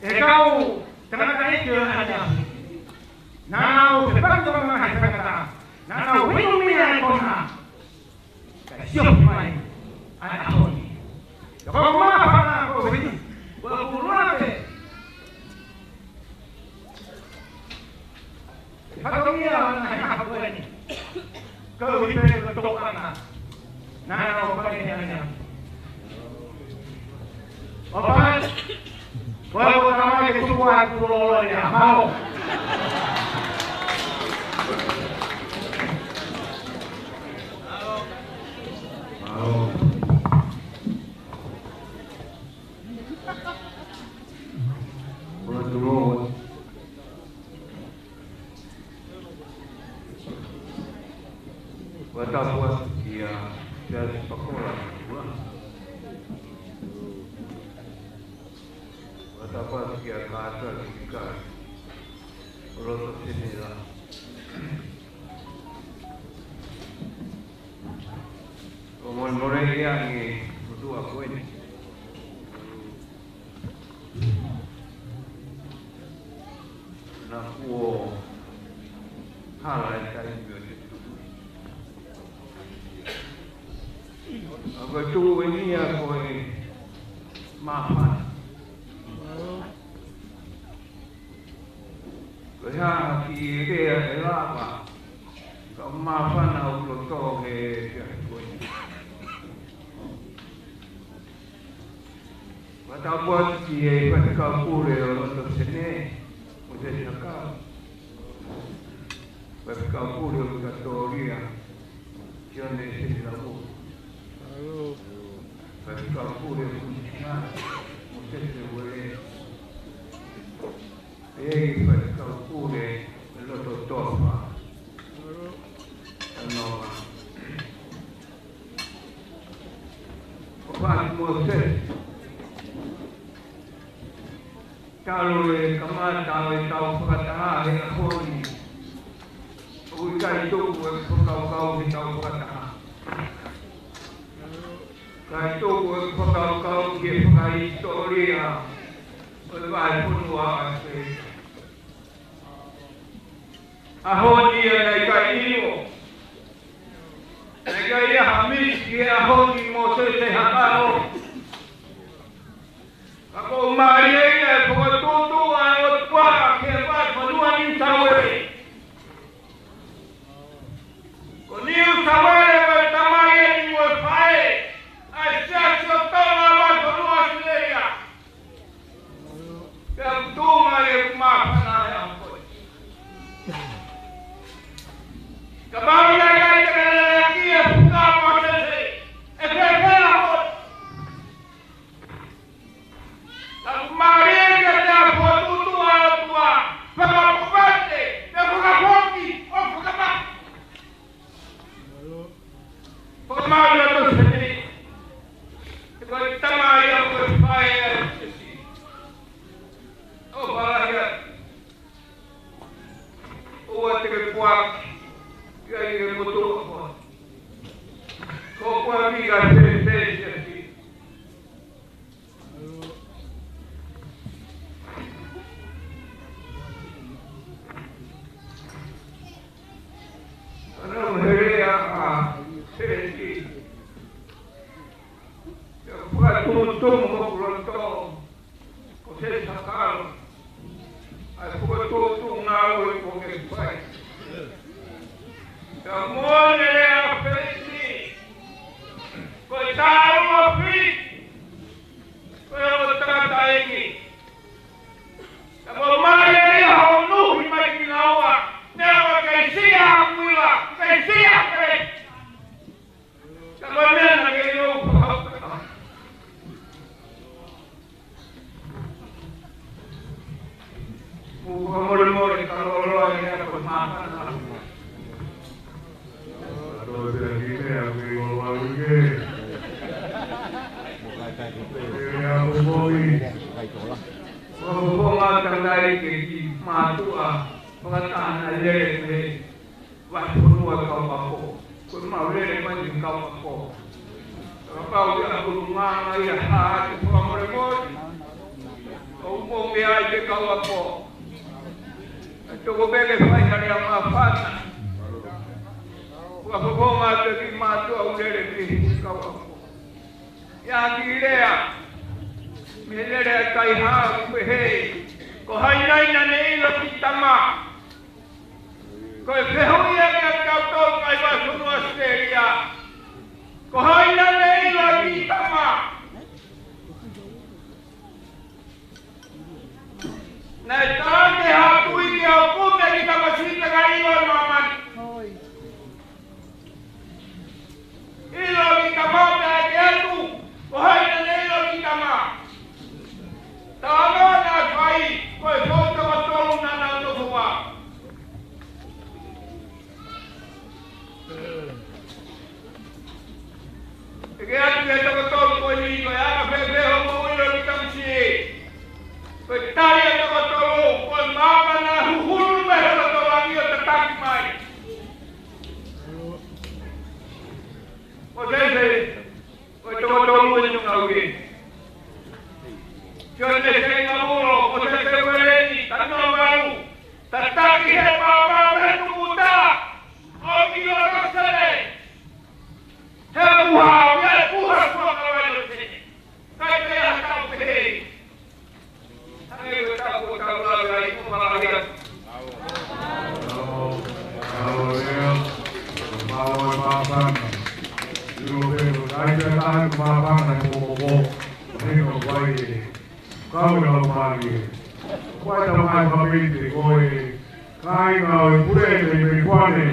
ʻe he kau tangataʻeiki ʻo e ʻaneafi. Naʻa nau fepaki ʻo ngaahi faingataʻa. Naʻa nau inu mei ai e konga. Kae sio mai ʻa e ʻaho ni. Ka ko e māfana ko eni, ko e kulua pē. Fatongia ʻo e ngaahi ʻaho ko eni. Ka ui pē ko e tokanga. Naʻa nau fai ʻe he ʻaneafi. ʻOfa, ko e ʻofa mai ke tuku ai kuo lolo ia. Mālō. Mālō. Mālō. Ua tapu atu kia Siasi Pakola. Ua tapu atu kia Kātā Kikai ʻo loto Senela. ʻO molemole ia ʻi he motuʻa ko eni. Naʻa kuo hala e taimi ʻo te tuʻu. ʻA ko e tuʻu eni ia ko e māfana. Ko e hā ha kiʻi lea ʻe lava ka māfana ʻo loto he pea ko eni. Ua tapu atu ki he Faifekau Pule ʻo loto Senē, Mōsese Hakau. Faifekau Pule ʻo Vikatōlia, Sione Senilaua. Faifekau Pule ʻo Kuinisinā, Mōsese Uele. ʻE Faifekau Pule ʻo loto Tofa, Tanova. ʻO Fati Mōsese. Talu e kamata ʻo e tau fakataha he ʻaho ni, ʻoku ʻikai tuku e fakakaukau he tau fakataha. ʻIkai tuku e fakakaukau ki he fakahisitōlia ʻo e vahefonua ʻo ʻAositelēlia. ʻAho ni naʻe ʻikai ʻilo, naʻe ʻikai ha misi ki he ʻaho ni, Mōsese Hakaʻo. Ka ʻoku mālie ia e fokotuʻutuʻu ʻa e ʻOtua ki he vahefonua Niu Sauele. Ko Niu Sauele ko e tamai ʻeni mo e faʻē ʻa e Siasi ʻo Tonga ʻi he vahefonua ʻAositelēlia. Pea ʻoku tuʻu mai ʻeku māfana he ʻaho ko eni. Ka mau ia kai te kalelea ki he fuka Mōsese, ʻe fēfē ʻa hoʻo. Ka ʻoku mālie kiate au e fokotuʻutuʻu ʻa e ʻOtua, fakapovate, pea fakafoki, ʻo fakamā. Fakamālō atu Sēnesi. Ko e tamai ʻa e faʻē ʻa e Siasi. ʻOfa lahi atu. ʻOua te ke puaki, ʻikai ke ke motuʻa koe. Ko e puaki ka fēfē Siasi. Ana mhere a, a, Sēnesi. Ia fakatuʻutuʻu mo hoku loto, ko e sēsakalo ʻa e fokotuʻutuʻu ngāue kuo ke fai. Ka moʻoni e lea ʻa Felisi, ko e tāulofi, ko e ongo tangataʻeiki. Ka ʻoku mālie ia hoʻo nuhi mai kinaua, neongo ʻikai siʻi ʻa Kuila, ʻikai siʻi ʻa Felisi. Ka ko e meʻa naʻe ʻikai ke u fakahoko. Mou fakamolemole ka loloa ia ko e māfana. Atoa pea ki mea ke loloa uike. Ke lea mo moʻi. Fakafofonga tangataʻeiki ki mātuʻa fakataha naʻe lele mei he vahefonua ʻo e kau ako. Ko ʻemau lele mai ki he kau ako. Kapau ʻe ʻi ai ha ʻulungaanga ia, ha ʻoku fakamolemole. ʻOku mou meʻa ai ki he kau ako. ʻE toko pē ke fai ha lea māfana. Fakafofonga atu ki mātuʻa ʻoku lele mei he kau ako. ʻI ai ha kiʻi lea mei he lele ʻa e kaihaʻa ʻoku pehē, ko hai nai naʻa ne ʻilo ki tama? Ko e fehuʻi ia kiate kitautolu kakai vahefonua ʻAositelēlia. Ko hai naʻa ne ʻilo ki tama? Naʻe tala ʻe he tuʻi ke ʻoku meʻa ki tamasiʻi pea ʻikai ʻilo ʻe māmani. ʻIlo ki tama pea ʻeke atu, ko hai naʻa ne ʻilo ki tama? Tala naʻe fai, ko e foʻi toko tolu naʻa nau tofu ai. ʻEke atu ki he toko tolu ko eni, ko e anga fēfē hoʻomou ʻilo ki tamasiʻi? Ko e tali ʻa e toko tolu, ko e māmani huhulu mei he loto langi ʻo tataki mai. Mōsese, ko e toko tolu ʻeni ʻoku ngāue. Sione Seingamulo, Mōsese Ueleni, Talanoa Valu, tataki he maama mei he tumuta ʻo e ʻilo ʻo Sēnesi. He puha, he puha, puha ka wai ʻo Sēnesi. Kai pea ha tau pehē. Hangē ko e tau ko tau lau ai, ko malahi atu. Alo, alo, alo, alo, māfana. Ilo pe ko kai pea taha ko māfana ko ko ko. Hei ko wai e. Kau e lau mālie. Kuo tau mai fakamolemole ko e kāinga ʻo e pule mei Mekuane.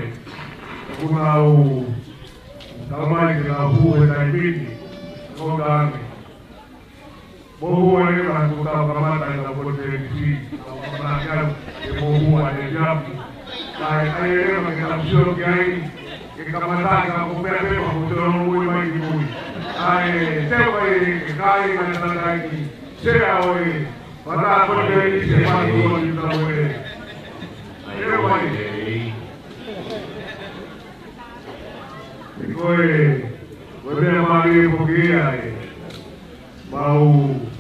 ʻOku nau tau mai ke nau hū he taimi ni. Ko tangi. Mou hū ange ka kuo tau kamata ʻi he kau konifelenisī. Tau kamata ʻi he mou hū ange ʻi he api. Kae ʻai e leva ke tau sio ki ai. Ke kamata ʻi he kau pea pepa ko te ʻoku ui mai ki mui. Kae teu ai e kāinga tangataʻeiki. Sea ʻo e, pata ko te isi e matu o ni tau e. Te vai. Ko e, ko e meʻa mālie ko ia e. Mau,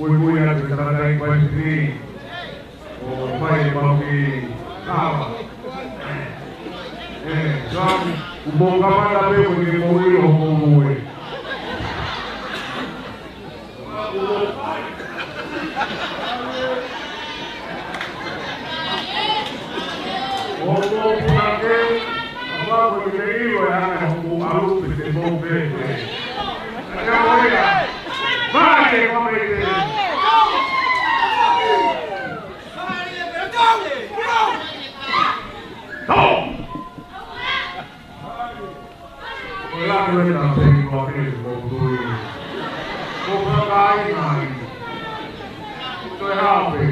Muimui atu e tangataʻeiki palesiteni ʻo fai ʻemau kiʻi kava. ʻE, Sam, kuo mou kamata pē mo ke mou ʻilo hoʻomou moʻui. ʻO mou puna ke, ʻa pau ko e ʻilo ʻe hanga ʻe hoku ʻalu pe te mou pē. Ka ko ia, mai ke whameite. Tau! Ko e laku e taha pē ʻi Nuʻu Sila mo Tui. Ko Pākehā ia. Ko e hā pē.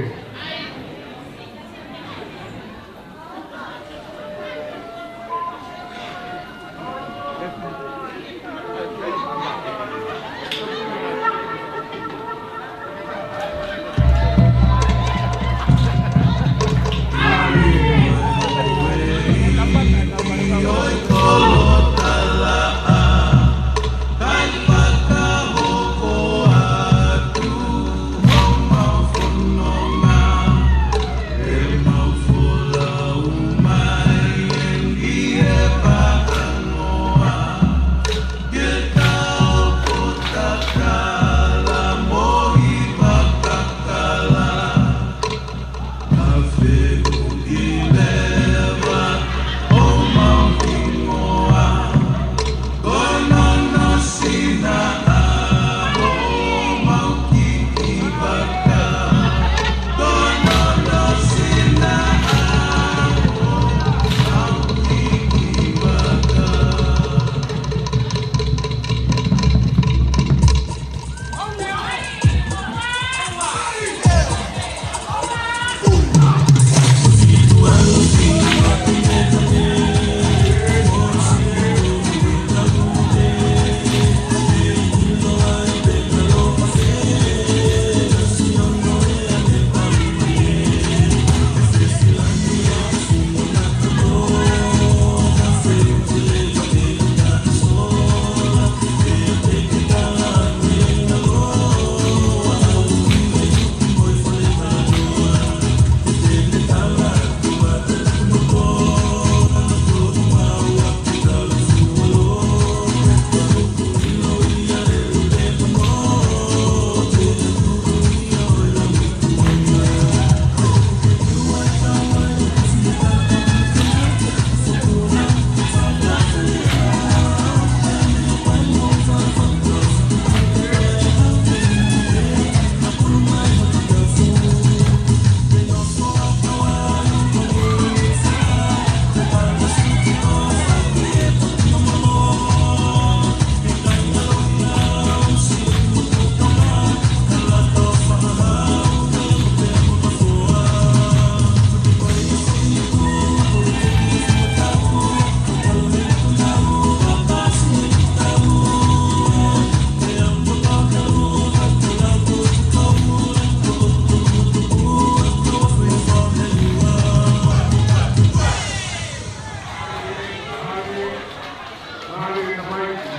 Mālō e tamaiki.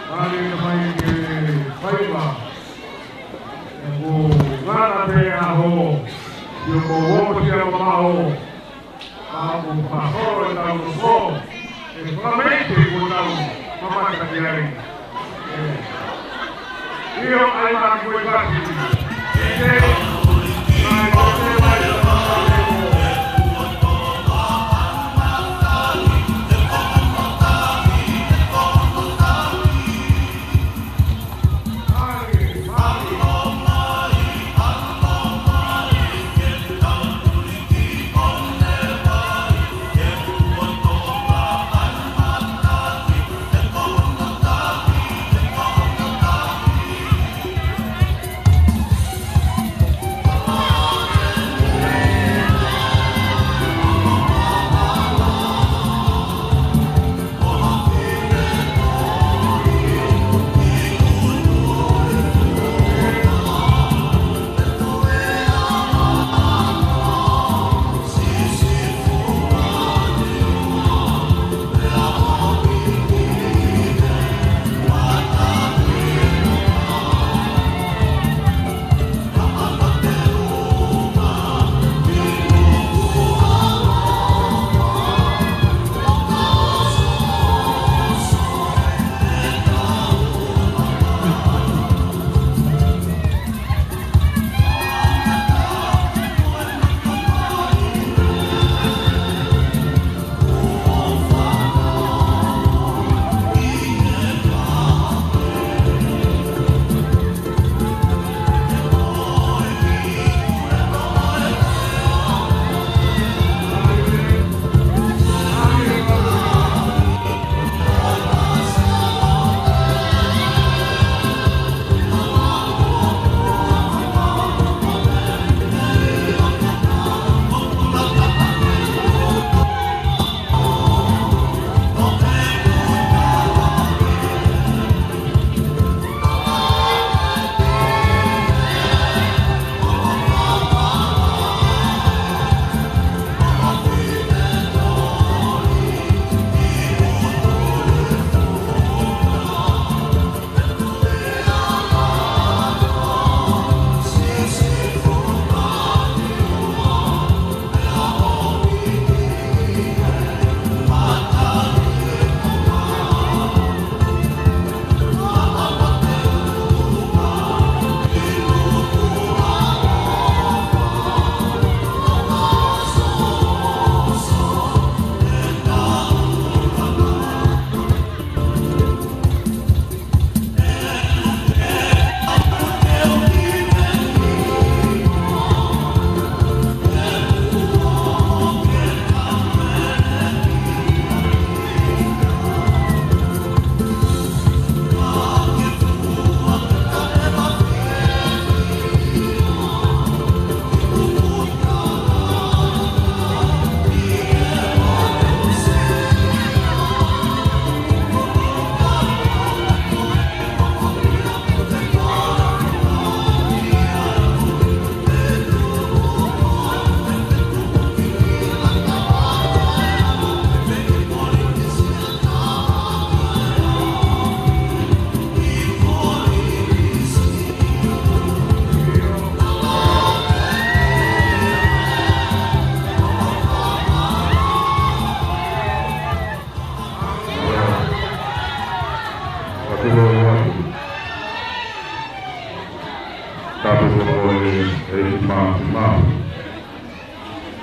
Mālō e tamaiki ke faiva. ʻOku ngata pē ʻaho. ʻIo ko uopo sia mamaʻo. Ka ʻoku fakaholo ʻetau loto. ʻE fakamaʻite kuo tau mamata ki ai. ʻIo, ʻai mai ko e pasi.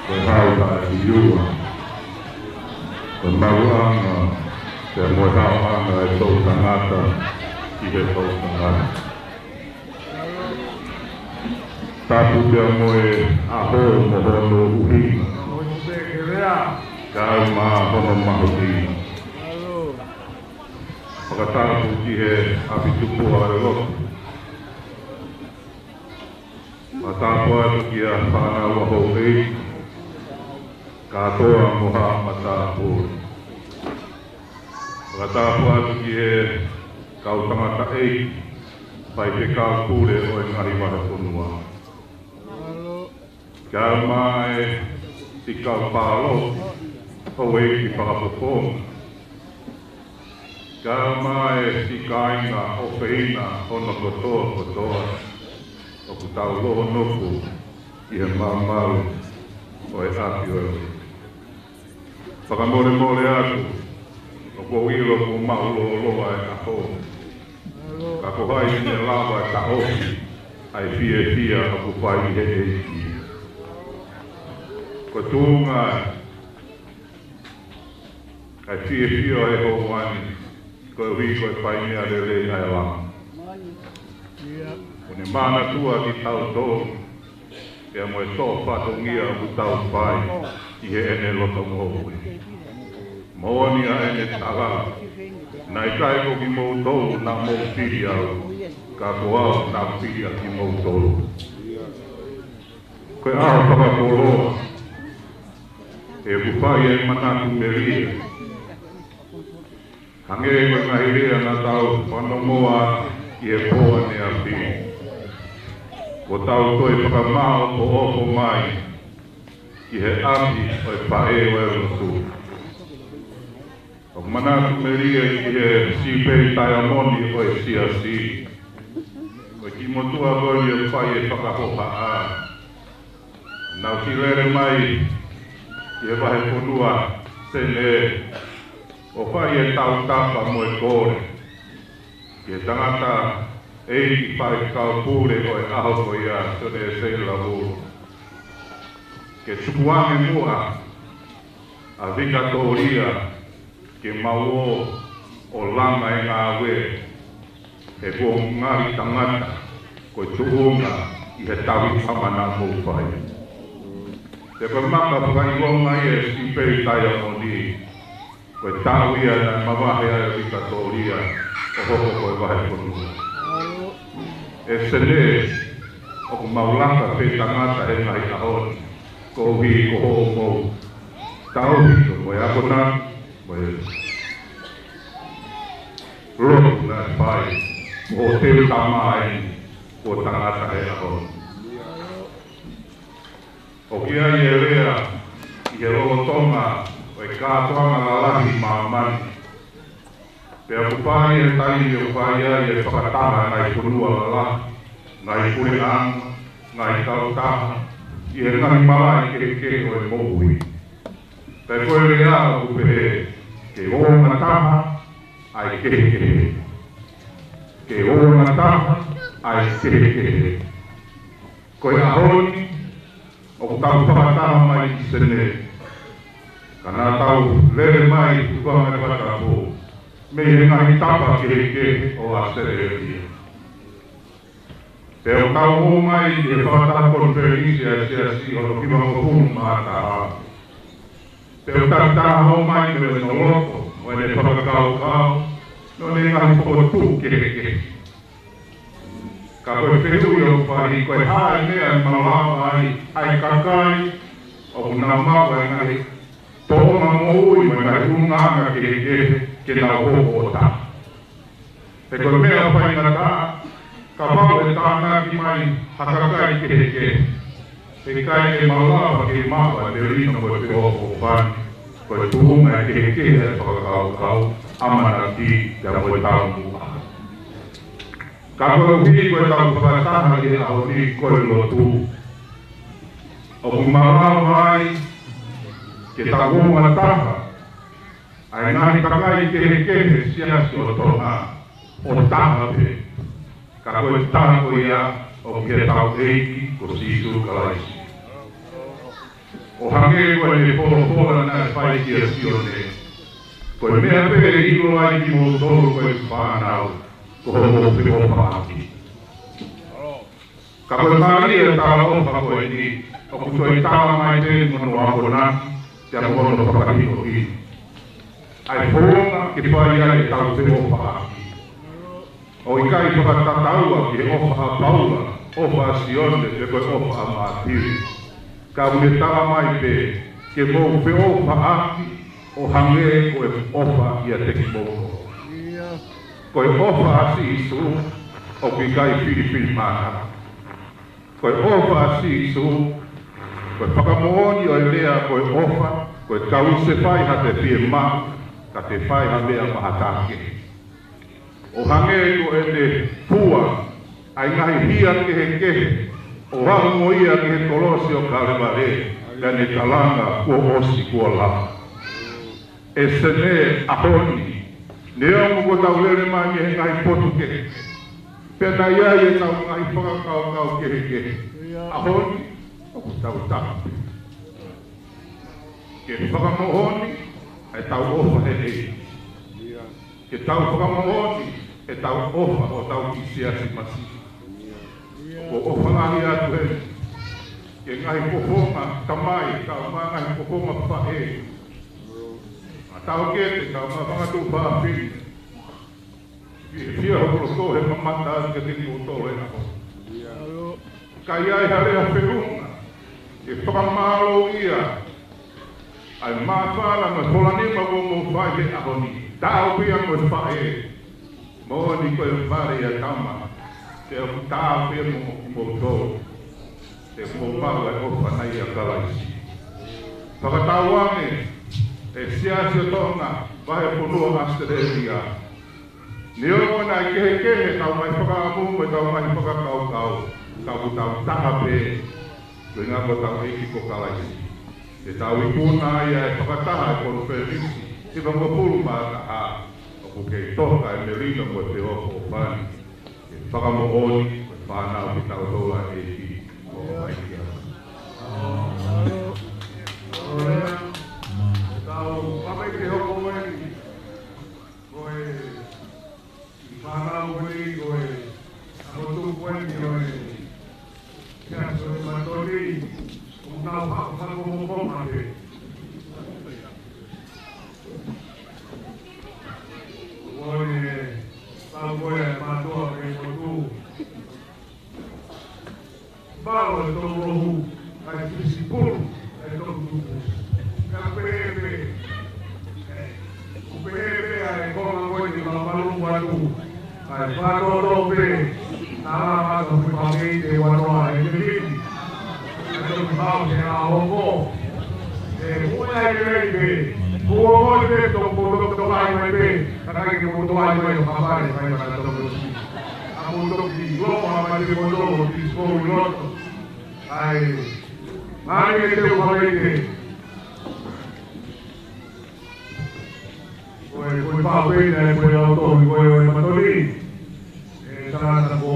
Ko e hau taʻeʻiua, ko e maʻuʻanga, pea mo e haoʻanga ʻo e toʻutangata ki he toʻutangata. Tapu pea mo e ʻaho mo hono ʻuhinga, kae ʻumaʻā hono mahuʻinga. Fakatapu ki he ʻapi tupuʻa ʻo e lotu. Fakatapu atu ki he fānau ʻa houʻeiki kātoa mo haʻa matāpule. Fakatapu atu ki he kau tangataʻeiki, faifekau pule ʻo e ngaahi vahefonua. Kae ʻumaʻā e siʻi kau pāloti, houʻeiki fakafofonga. Kae ʻumaʻā e siʻi kāinga ʻofeina hono kotoa kotoa ʻoku tau lolotonga ʻi he maumau ʻo e ʻapi ʻo e lotu. Fakamolemole atu, ʻoku ou ʻilo kuo maʻulōloa e ʻaho. Ka ko hai ʻe lava ʻo taʻofi ʻa e fiefia ʻoku fai ʻi he ʻEiki? Ko e tuʻunga ʻa e fiefia ʻo e houa ni, koeʻuhi ko e fai meʻa lelei ʻa e Laumālie. ʻOku ne manatua kitautolu, pea mo e fatongia ʻoku tau fai ʻi heʻene loto moʻui. Moʻoni ʻa ʻene tala, naʻe ʻikai ko kimoutolu naʻa mou fili au, ka ko au naʻa ku fili ʻa kimoutolu. Ko e ʻaho fakakoloa, ʻoku fai e manatu melie. Hangē ko e ngaahi lea naʻa tau fanongoa ʻi he pō ʻaneafi, kuo tau toe fakamāʻopoʻopo mai ki he ʻapi ʻo e faʻē ʻo e lotu. ʻOku manatu melie ki he sipei taiamoni ʻo e siasi. Ko e kiʻi motuʻa ko eni ʻoku fai e fakahohaʻa. Naʻa ku lele mai ki he vahefonua Senē ʻo fai e tautapa mo e kole ki he tangataʻeiki faifekau pule ʻo e ʻaho ko ia, Sione Seilavulu, ke tukuange muʻa ʻa Vikatōlia ke mau ō ʻo langa e ngāue, he kuo ngali tangata ko e tuʻunga ʻi he tauhi ʻa e mana mo fai. Pea ko e maka fakaʻilonga ia e sipei taiamoni, ko e taʻu ia naʻe mavahe ai ʻa Vikatōlia ʻo hoko ko e vahefonua. ʻE Senē, ʻoku mau laka pē tangata he ngaahi ʻaho ni, koeʻuhi ko hoʻomou tauhi mo e akonaki mo e lotu naʻe fai, mo hoʻo teu tamai ko e tangata he ʻaho ni. ʻOku ʻi ai e lea ʻi he lolotonga ʻo e kātoanga lalahi ʻi māmani. Pea ʻoku fai e taimi ʻoku fai ai e fakataha e ngaahi fonua lalahi, ngaahi puleʻanga, ngaahi kautaha, ʻi he ngaahi malaʻe kehekehe ʻo e moʻui. Pea ko e lea ʻoku pehē, ke ō ʻo taha ʻa e kehekehe. Ke ō ʻo taha ʻa e kehekehe. Ko e ʻaho ni, ʻoku tau fakataha mai ʻi Senē. Ka naʻa tau lele mai ʻi Tukuange Fakatapu mei he ngaahi tapa kehekehe ʻo ʻAositelēlia. Pea ʻoku tau ō mai ki he fakataha konifelenisi ʻa e Siasi ʻo e Loki Vangofulu Mā Taha. Pea ʻoku tau taha ō mai mei hono loto, mo ʻene fakakaukau, mo ʻene ngaahi fokotuʻu kehekehe. Ka ko e fehuʻi ʻoku fai, ko e hā e meʻa ʻe malava ai ʻa e kakai ʻoku nau maʻu ʻa e ngaahi tōʻonga moʻui mo e ngaahi ʻulungaanga kehekehe ke nau hoko ʻo taha? He ko e meʻa faingataʻa, kapau ʻe tānaki mai ha kakai kehekehe, heʻikai ke malava ke maʻu ʻa e melino mo e feʻofoʻofani, ko e tuʻunga ʻe kehekehe ʻa e fakakaukau, ʻamanaki, pea mo e taumuʻa. Ka koeʻuhi ko ʻetau fakataha he ʻaho ni ko e lotu, ʻoku malava ai ke tau ō ʻo taha ʻa e ngaahi kakai kehekehe Siasi ʻo Tonga ʻo taha pē. Ka ko e taha ko ia ʻoku ʻi heʻetau ʻEiki ko Sīsū Kalaisi. ʻO hangē ko ʻene folofola naʻe fai kia Sione: Ko e meʻa pē ʻe ʻilo ai kimoutolu ko e fānau, ko hoʻomou feʻofaʻaki. Ka ko e mālie ʻo e talaʻofa ko eni, ʻoku toe tala mai pē mo hono akonaki, pea mo hono fakahinohino ʻa e founga ke fai ai ʻetau feʻofaʻaki. ʻOku ʻikai fakatataua ki he ʻofa ʻa Paula, ʻofa ʻa Sione, pe ko e ʻofa ʻa Mātiu. Ka ʻoku ne tala mai pē ke mou feʻofaʻaki ʻo hangē ko ʻeku ʻofa ʻiate kimoutolu. Ko e ʻofa ʻa Sīsū ʻoku ʻikai filifilimānako. Ko e ʻofa ʻa Sīsū, ko e fakamoʻoni ʻo e lea ko e ʻofa, ko e kau se fai ha te fiemaʻu, ka te fai ha meʻa maʻa ha taha kehe. ʻO hangē ko ʻene fua ʻa e ngaahi hia kehekehe, ʻo aʻu mo ia ki he kolosi ʻo Kalevale, pea ne kalanga kuo ʻosi, kuo lava. ʻE Sene, ʻaho ni, neongo kuo tau lele mai mei he ngaahi potu kehe, pea naʻe ʻi ai ʻetau ngaahi fakakaukau kehekehe, ʻaho ni ʻoku tau taha pē. Ke fakamoʻoni ʻetau ʻofa he ʻEiki. Ke tau fakamoʻoni ʻetau ʻofa ʻo tau ki siasi masi. Ko e ʻofa lahi atu heni ki he ngaahi fofonga tamai, kae ʻumaʻā ngaahi fofonga faʻē, ngaahi taʻokete, kae ʻumaʻā fanga tuofāfine. Fiefia hoku loto he mamata atu kiate kimoutolu he ʻaho ni. Ka ʻi ai ha lea feʻunga, ke fakamālōʻia ʻa e māfana mo e folanima kuo mou fai he ʻaho ni. Tāpuekina mo e faʻē. Moʻoni ko e fale ʻa e tama, pea ʻoku tāpuekina mo kimoutolu. Te mou maʻu ʻa e ʻofa ʻa Kalaisi. Fakatauange ʻe Siasi ʻo Tonga, Vahefonua ʻAositelēlia, neongo naʻe kehekehe ʻetau ngaahi fakaʻamu mo ʻetau ngaahi fakakaukau, ka ʻoku tau taha pē, ko e ʻuhinga ko hotau ʻEiki ko Kalaisi. Te tau ikuna ai ʻa e fakataha ʻa e konifelenisi hivangofulu mā taha, ʻoku kei toka e melino mo e feʻofoʻofani. Ke fakamoʻoni ko e fānau kitautolu ʻa e ʻEiki. Ko mai kia. Tau pāpā ke hoko mai. Ko e fānau ko eni, ko e ʻaho tuku ko eni ʻo e Siasi ʻo Matoli, ʻoku nau haʻu fakamoʻoni pē. Ko e lau ko ē ʻa e mātuʻa ʻo e motu: Palo e tolu lohu, kae fisi pulu e tolu tupu. Ka pehē pē, ē, ʻoku pehē pē ʻa e konga ko eni, ka malu atu. Kae fātōtō pē, nala mato pē pake i te wanoa e te viti. Kae toki pau se ʻaho ko. Ē, ʻoku ʻi ai e lelei pē. Kuo mole pē, toki pōtoki toka ai mai pē. Kakai ke pōtoki ai mai ʻo kapale, kai mana toki. ʻA pōtoki loa mai pē pōtoki, ʻo tisi kou i loto. ʻAi, mai e te uha mai te. Ko e, ko e pāpē naʻe, ko e ʻaho tuku ko ē ʻo e Matoli. ʻE tangata ko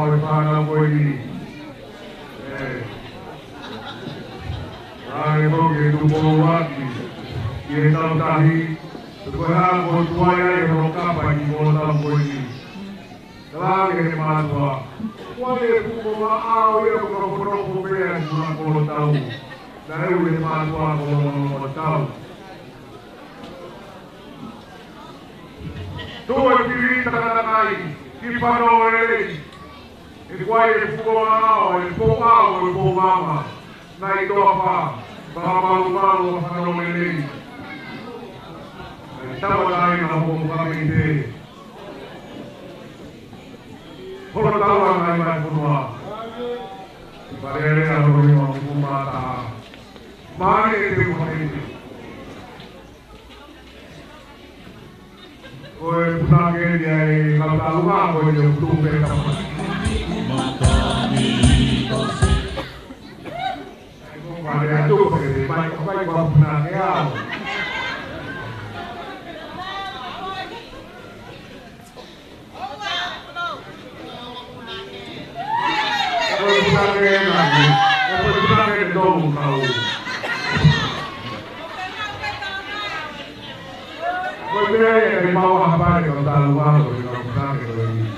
Ko e fānau ko eni. ʻE. ʻAi, ko ke tuku ʻaki. ʻI he tau tahi. Ko e hā ko tuai ai ʻo kapa ki ko tau ko eni. Kalake he mātuʻa. Ko e fuko maʻau ia ko ka fonoko pea ki ko tau. Naʻe ui he mātuʻa ko Longolongo Tau. Tuʻu e pili takatakai, ki fano lelei. ʻE kuai e fuko maʻau, e pou ʻao, e pou mama. Nai toa pā, pā malumalu ʻa fano lelei. Nai tama tai na hoko muka mei te. Holo tau a nai mai fonua. Pare ale a holo ni ma kumata. Mani e te kuate. Ko e punake ni ai, kau talu mā, ko e te utu pē tama. Ko e mare atu, ko e te mai, ko e mai, ko e punake au. Ko e punake na, ko e punake ni tō kau. Ko e meʻa ia ke mau ʻa pare kau talu mā ko e kau punake ko e.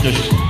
Mālō, mālō.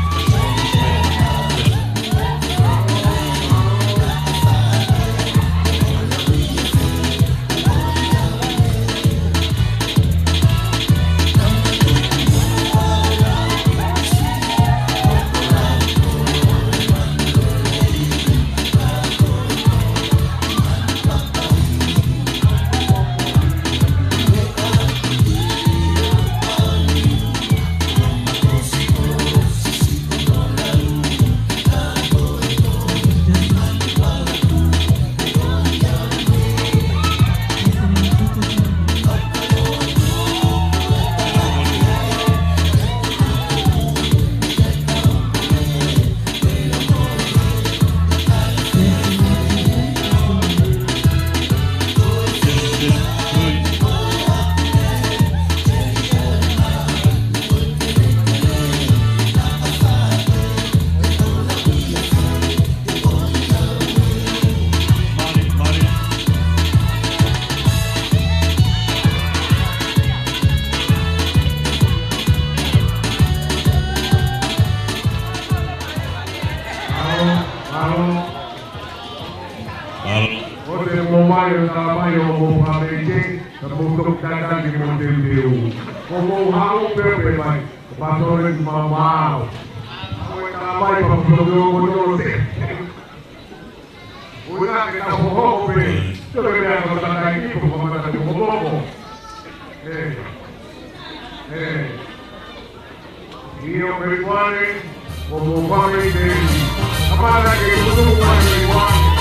Mālō. Ko e mou mai ʻo talamai ʻoku mou pāpēke, ka mou toki tataki mo teuteu. Ko mou haʻu pē pē mai, ko pātole ki mamao. Ko e talamai pa kuto ki o kono te. Ui na ke ta hoho pē, te pē pē ako takai ki, ko ko mata te hoho. Eh, eh. ʻIo, mei kuane, mo mo kuane i te. Kapata ke kutu kuane mei kuane.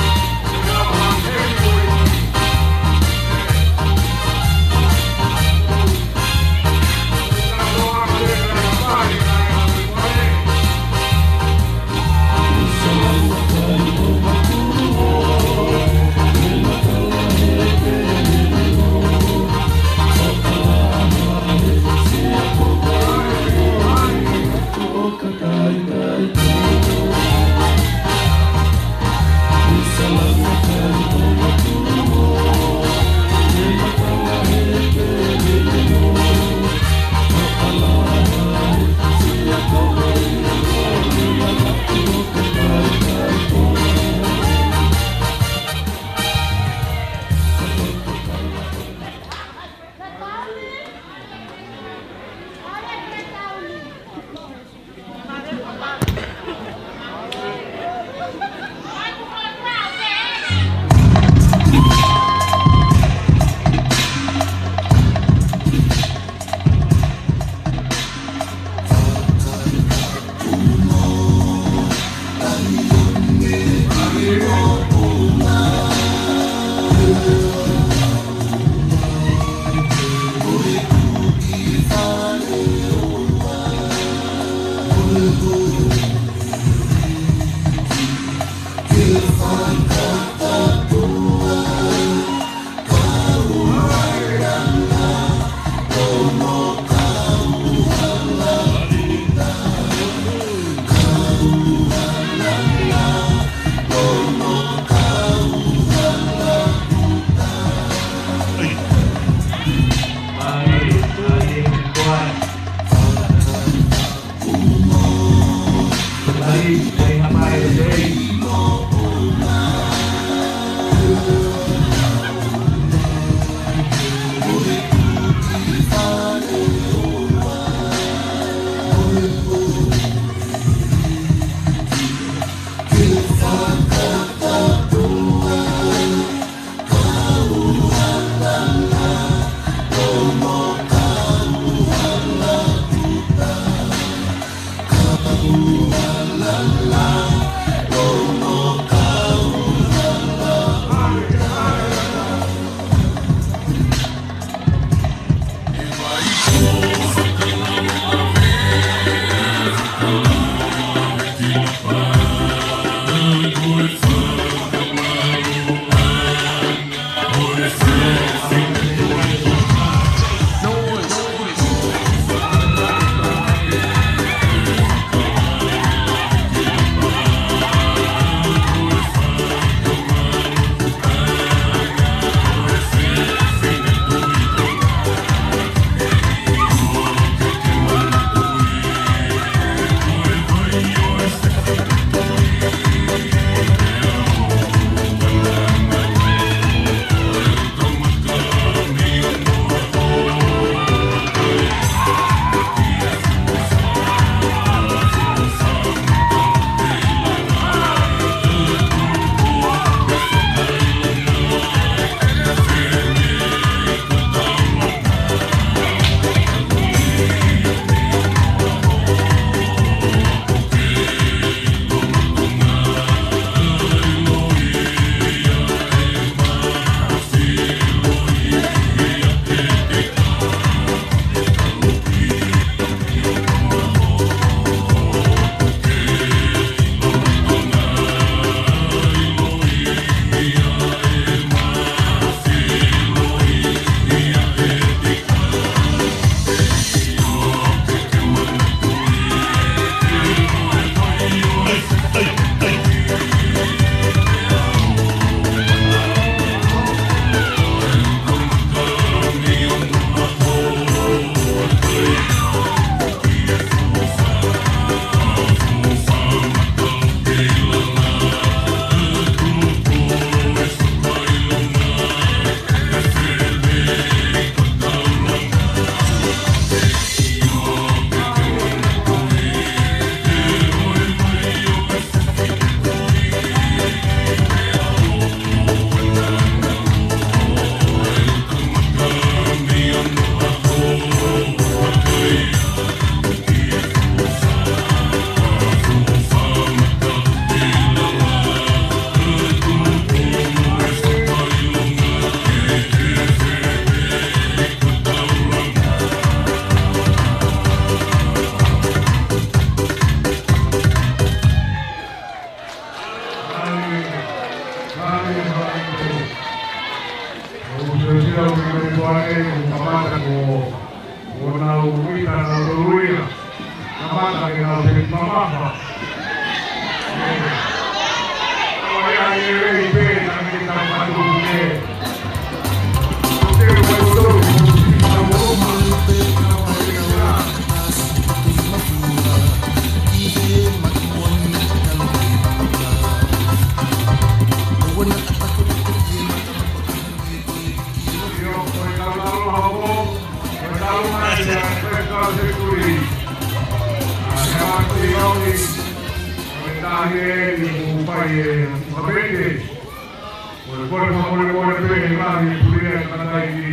Ko e kole fakamolemole pē he ngaahi pule ʻa Kataiki.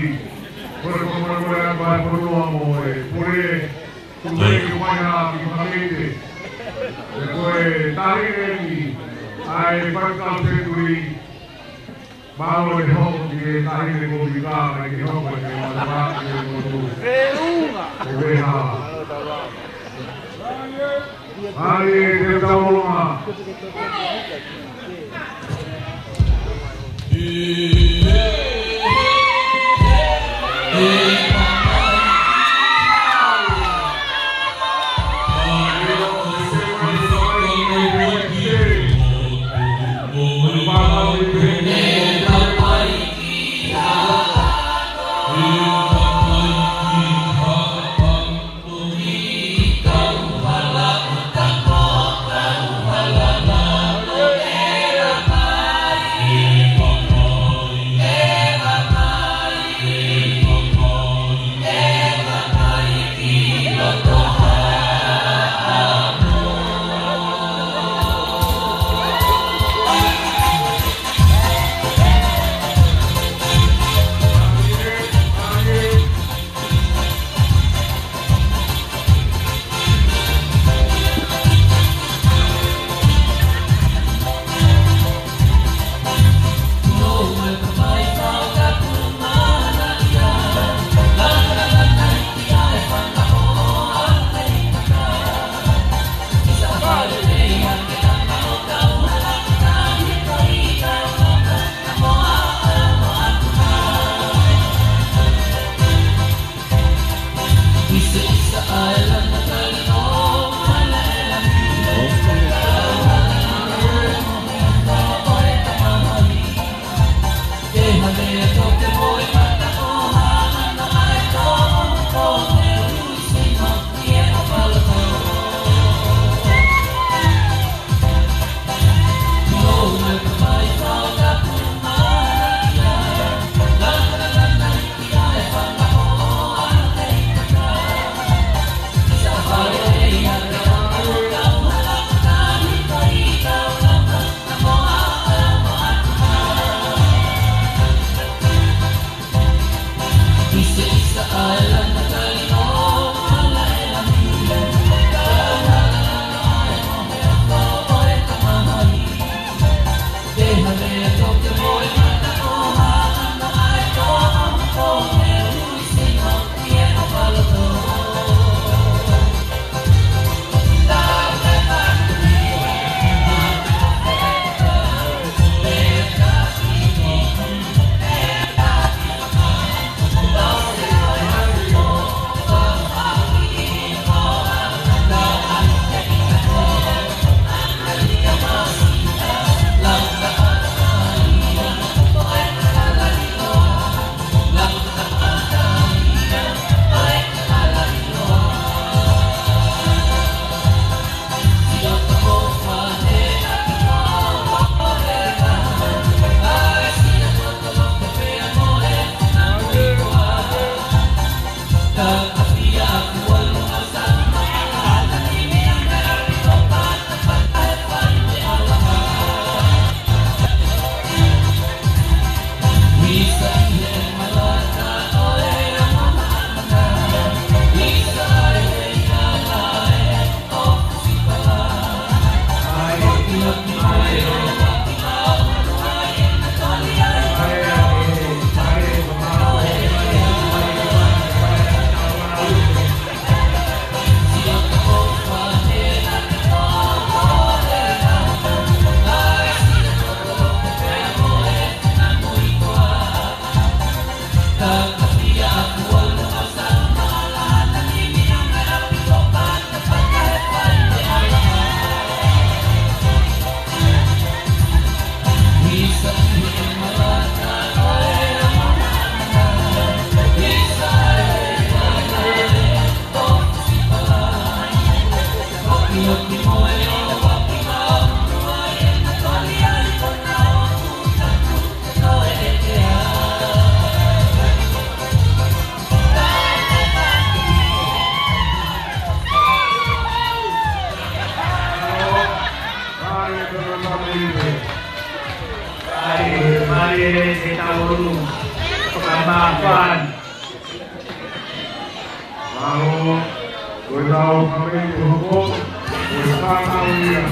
Kole fakamolemole ʻa e fonua mo e pule. Kuo mei ke fai ha kiʻi fakamolemole. Ko e taʻahine eni ʻa e faifekau Senituli. Mālō e hoko ki he taʻahine ko Mika, mai ke hoko e ke mata ki he motu. Feʻunga. Ko e hā. Ai, te tau longa. Mālie, mālie e taululu. Ka mafana. Mālō, ko e tau kame te hoko, ko e fānau ia.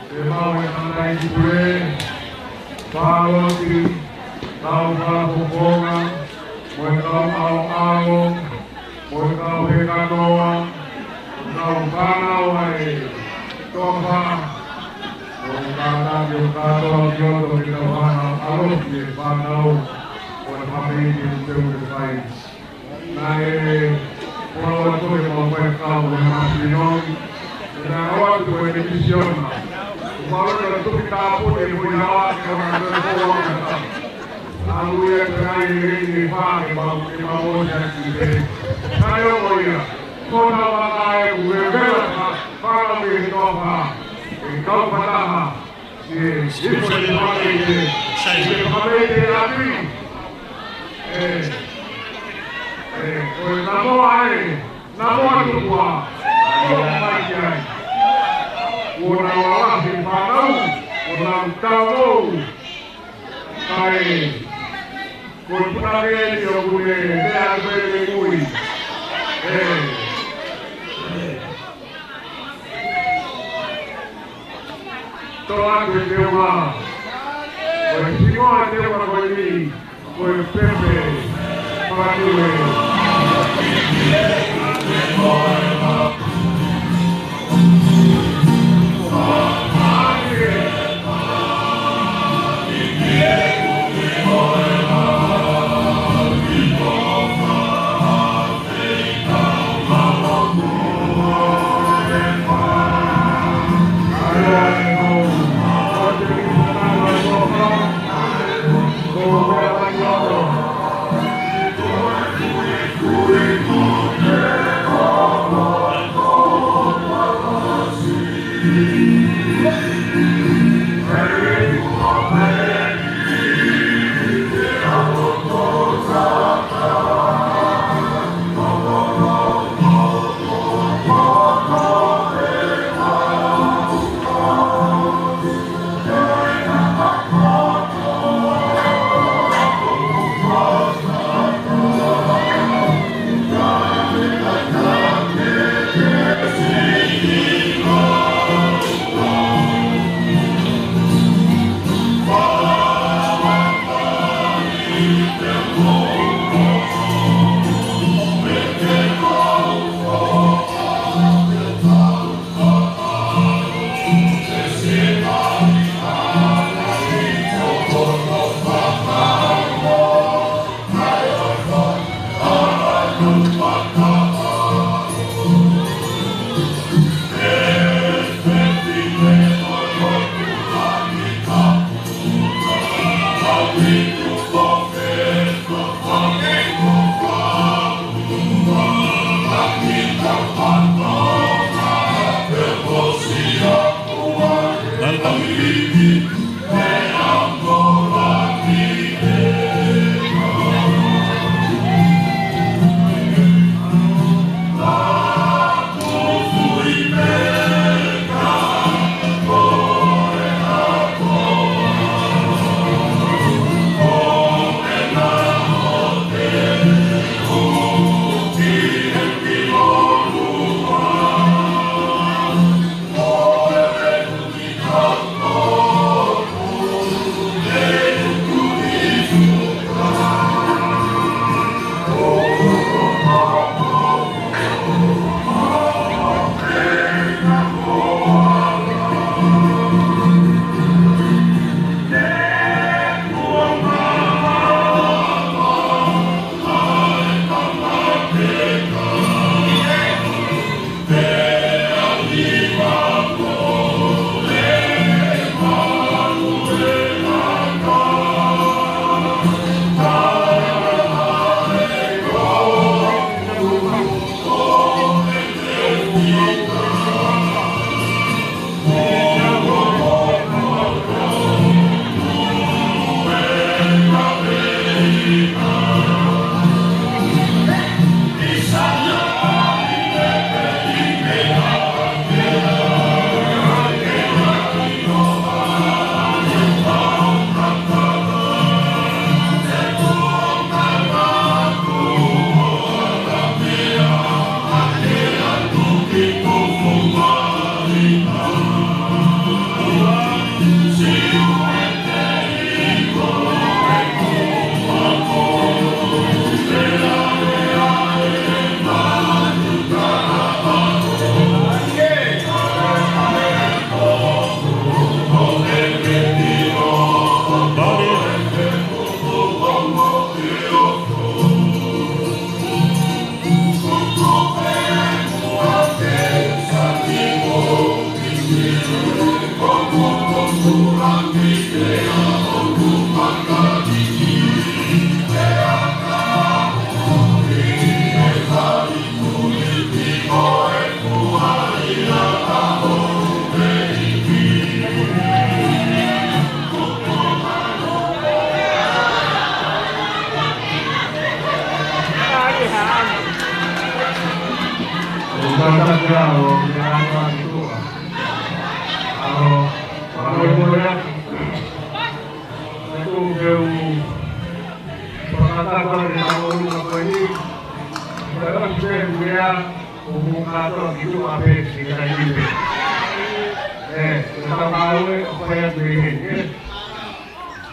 Ke mau e tangataʻeiki pule, pāloti, kau fakafofonga, mo e kau ʻaloʻalo, mo e kau hekanoa, mo e kau fānau ʻa e toafa, mo e kātaki ʻo kātoa ki loto ke tau fānau ʻalofi e fānau, mo e fāmili ʻoku teu ke fai. Naʻe polo atu e mau faifekau ʻo e Mafilinogi. Naʻe ʻoatu e misiona. Polo atu e tuki tāpuni e foʻi hala ke ʻoua naʻa toe fou au ke tā. Alu ia ke ʻai e lelei ni fā ke mau, ke mau ʻosi atu ki te. Naʻe ʻo ia. Kona waka e ue vela ka, fānau mei he toafa. E kau fakataha. Siʻi, siʻi fakameʻite, siʻi fakameʻite ʻapi. ʻE, ʻe, ko e namoa ē, namoa tukua. ʻO mai ki ai. Kuo nau lalahi fānau, kuo nau talavou. Kae, ko e punake ni ʻoku ne, ne atu e mui. ʻE. Toa atu e teunga. Ko e hingoa e teunga ko eni, ko e Pepe Fakatule.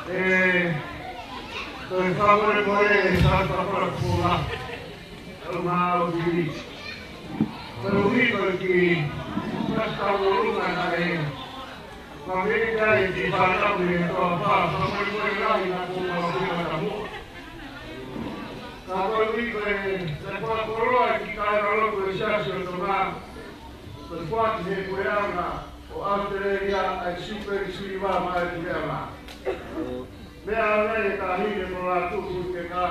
Ē, ko e fakamolemole ʻe Sāta Fakafunga, ʻo Maʻau Kili. Ko e ui ko e ki Sāta Moʻunga naʻe. Ko e meʻa ʻi he fānau mei he toafa, fakamolemole lahi naʻa ku mau ki matamu. Ka ko e ui ko e, ko e fakakoloa ki he kāingalotu ʻo e Siasi ʻo Tonga. Ko e foaki ʻe he puleʻanga ʻo ʻAositelēlia ʻa e Siupeli Siliva maʻa e puleʻanga. Meʻa ʻa e taʻahine ko Lātūfuiteka,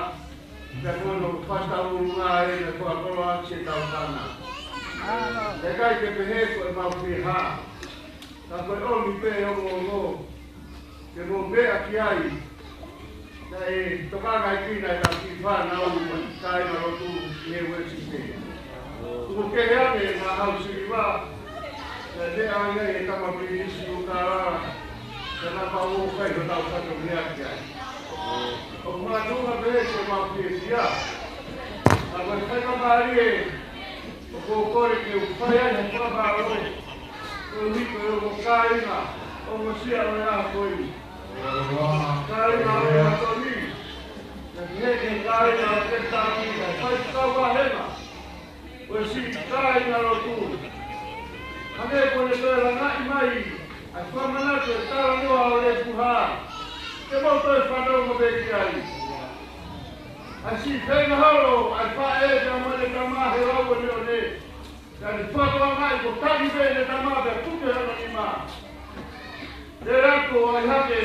pea ko hono fataulunga ʻe ne fakakoloa ki he tautana. ʻE ʻikai ke pehē ko e mau pehē, ka ko e ʻomi pē ʻo ongoongo ke mou meʻa ki ai. Naʻe tokanga ai pē ʻa e kiʻi fānau mo e kāingalotu ʻi he uēsite. Tuku kehe ange ʻa Maʻau Siliva, naʻe meʻa ange ʻe he tama pilinisi ʻo Kalala, ka naʻa mau ō kai hotau fatongia ki ai. ʻOku mātuʻa pē se mau fiefia. Ka ko e fai ka mālie, ʻoku ou kole ke u fai ai ha fakamālō. Ko e ui ko e ongo kāinga, ongosia ʻo e ʻaho ko eni. Kāinga ʻo e Matoni. Naʻe ki he kāinga ʻo e Tētani, naʻe fai kau vāhenga. Ko e siʻi kāingalotu. Hangē ko ʻene toe langaʻi mai ʻa e fakamanatu e talanoa ʻo Lepuha. Ke mou toe fanongo pē ki ai. ʻA e siʻi feinga holo ʻa e faʻē pea mo ʻene tama he lau ʻoneʻone. Ka ne fakaangaʻi ko e tali pē ʻene tama pea puke hono nima. Te ako ai hake,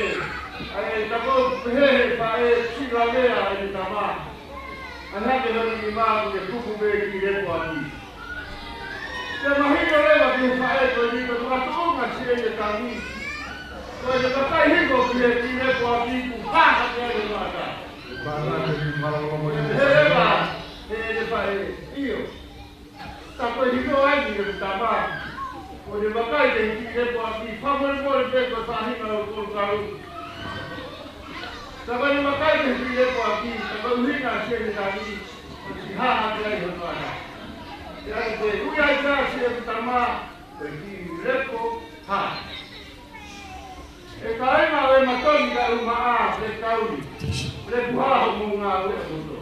ʻa e tako pehē he faʻē, siʻi lavea ʻene tama. ʻAi hake hono nima kuo ne kupu pē ki lepo ʻaki. Te mahino leva ki he faʻē ko eni ko e makatuʻunga siʻene tangi. Ko ʻene vakai hifo ki he ki lepo ʻaki kuo hā hake ai hono ʻata. He leva, he ʻene faʻē, ʻio. Ka ko e hino ai ni e tama. Ko ʻene vakai ki he ki lepo ʻaki, fakamolemole pē ko e faʻahinga ʻo Kolokalu. Ka ko ʻene vakai ki he ki lepo ʻaki, ka ko e ʻuhinga siʻene tangi, ko e siʻi hā hake ai hono ʻata. ʻE ʻai ko e ui ai ka siʻe tama, ko e ki lepo hā. ʻE kāinga ʻo e Matoni ka u maʻa, Lekauli, Lepuha hoʻomou ngāue ʻamoutolu.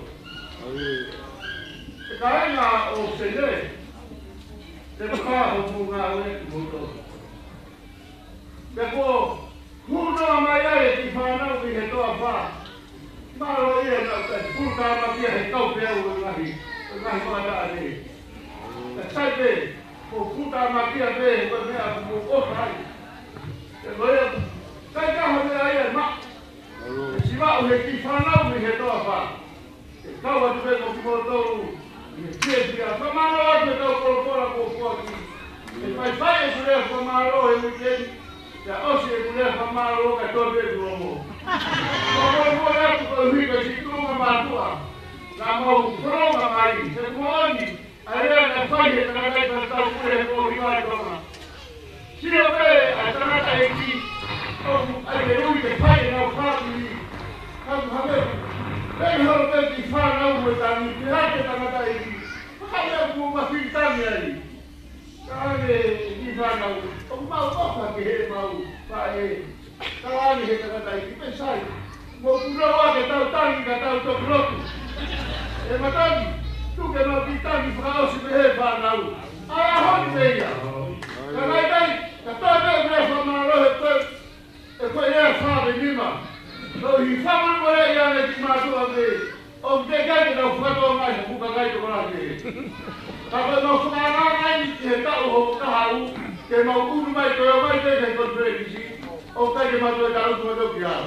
ʻE kāinga ʻo Sene, Lepuha hoʻomou ngāue ʻamoutolu. Pea kuo hū noa mai ai e kiʻi fānau ʻi he toafa. Mālō ia naʻa ku fuʻu tāmakia he kau pē au ʻo e ngaahi, ʻo e ngaahi fakataʻane. Ka sai pē, ko e fuʻu tāmakia pē, ko e meʻa ʻoku mou ʻofa ai. Pea ko ia, ʻikai ke ʻi ai ha meʻa ia ʻe maʻu. ʻE siva ʻo e kiʻi fānau mei he toafa. ʻE kau atu pē mo kimoutolu, ʻi he fiefia, fakamālō atu e kau polopola kuo foaki. ʻE faifai ʻeku lea fakamālō he uike ni, pea ʻosi ʻeku lea fakamālō kae toʻo atu ʻeku lomo. Fakamolemole atu koeʻuhi ko e siʻi tuʻunga mātuʻa, naʻa mau fononga mai, he kuo ʻomi, ʻa e lea naʻe fai he tangataʻeiki fakatau pule he pō hiva ʻi Tonga. Sio pē ʻa e tangataʻeiki, ʻoku ʻai ke ui ke fai ʻenau fāmili. Ka ʻoku hangē, pehē holo pē kiʻi fānau mo e tangi, pehē ki he tangataʻeiki. Ka ʻoku mou mafili tangi ai. Ka ʻoku kiʻi fānau, ʻoku mau ʻofa ki heʻemau faʻē. Ka ʻoku ʻai he tangataʻeiki pē sai. Mou punou ā ke tau tangi ka tau toki lotu. ʻE Matoni, tuku ke mau kiʻi tangi fakaʻosi mei he fānau. ʻA e ʻaho ni pē ia. Ka nai kai, ka tau pē ʻeku lea fakamālō he koe, ʻe koe lea fāvenima. Koeʻuhi fakamolemole ia ne ki mātuʻa pē. ʻOku teʻeki ai ke nau fakatokangaʻi hoku kakai tokolahi pē. Ka ko ʻemau fakaangaanga eni ki he taʻu hono kahaʻu, ke mau ʻunu mai ko e ō mai pē ki he konifelenisi. ʻOku ʻikai ke mātuʻaki tau tuʻu atu ki ai.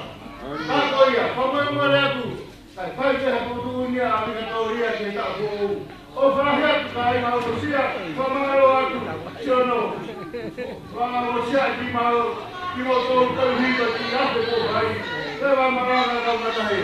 Ka ko ia, fakamolemole atu. Kae fai ke ha tuʻutuʻuni ʻa e ʻAmelika Toa Ua ki he taʻu foʻou. ʻOfa lahi atu kāinga ʻohomosia, fakamālō atu, Siono. Fakamālō atu ki mālō, ki moutolu kau hiva ki ate ko hai. Leva malanga kau matahe.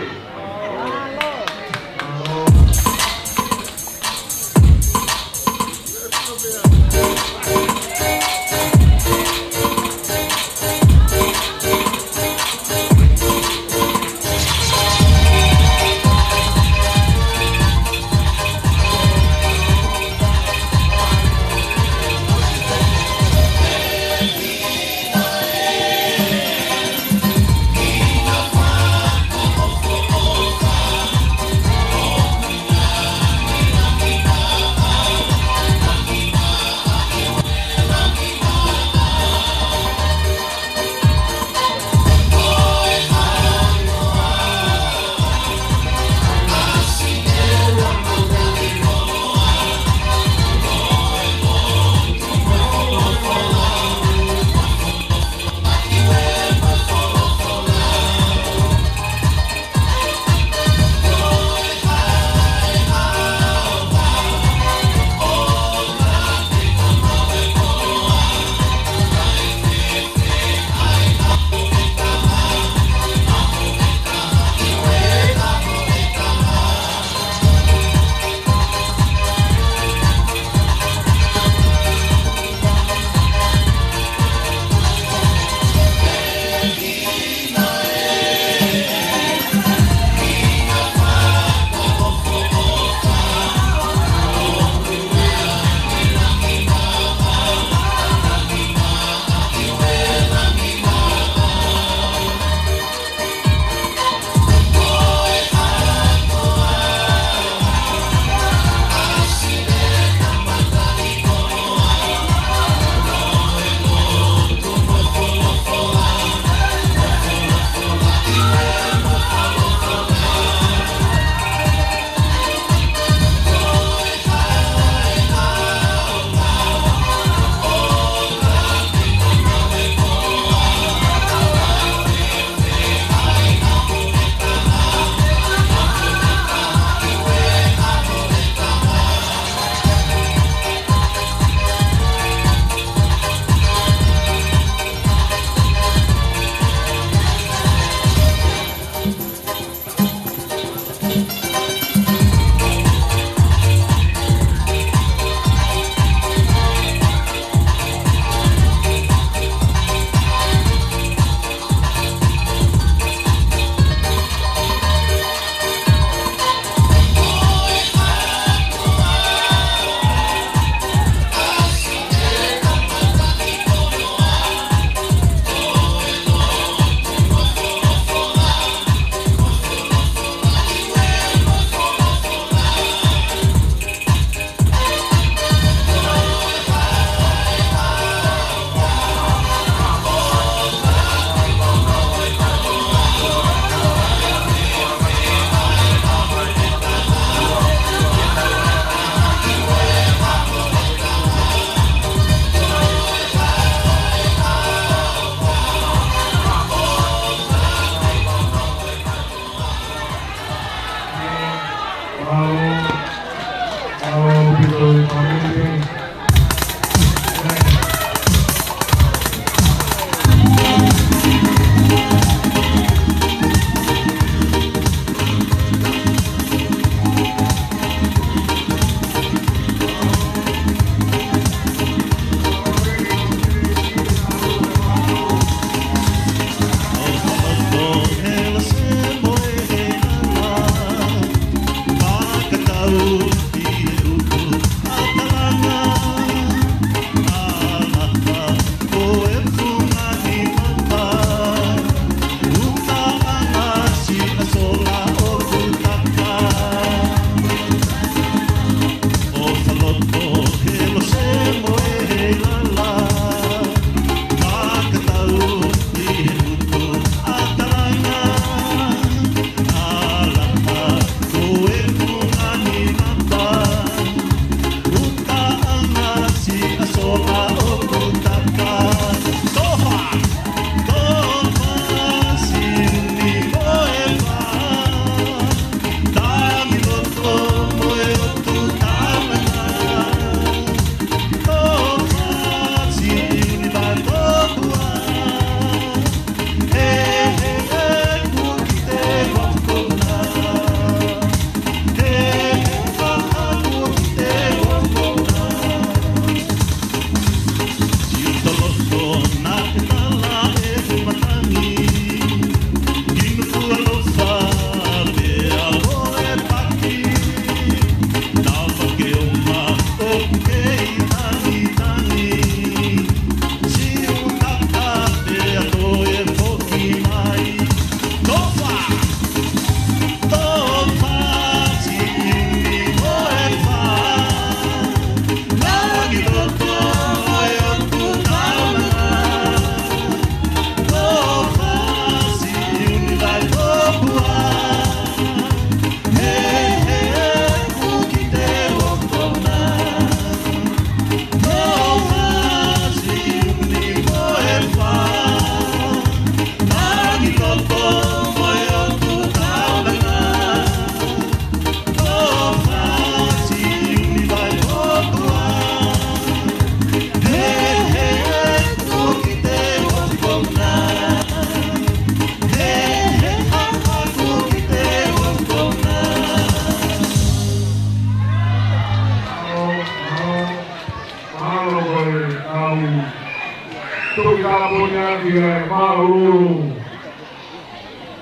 Kaponia ki he māʻulūʻulu.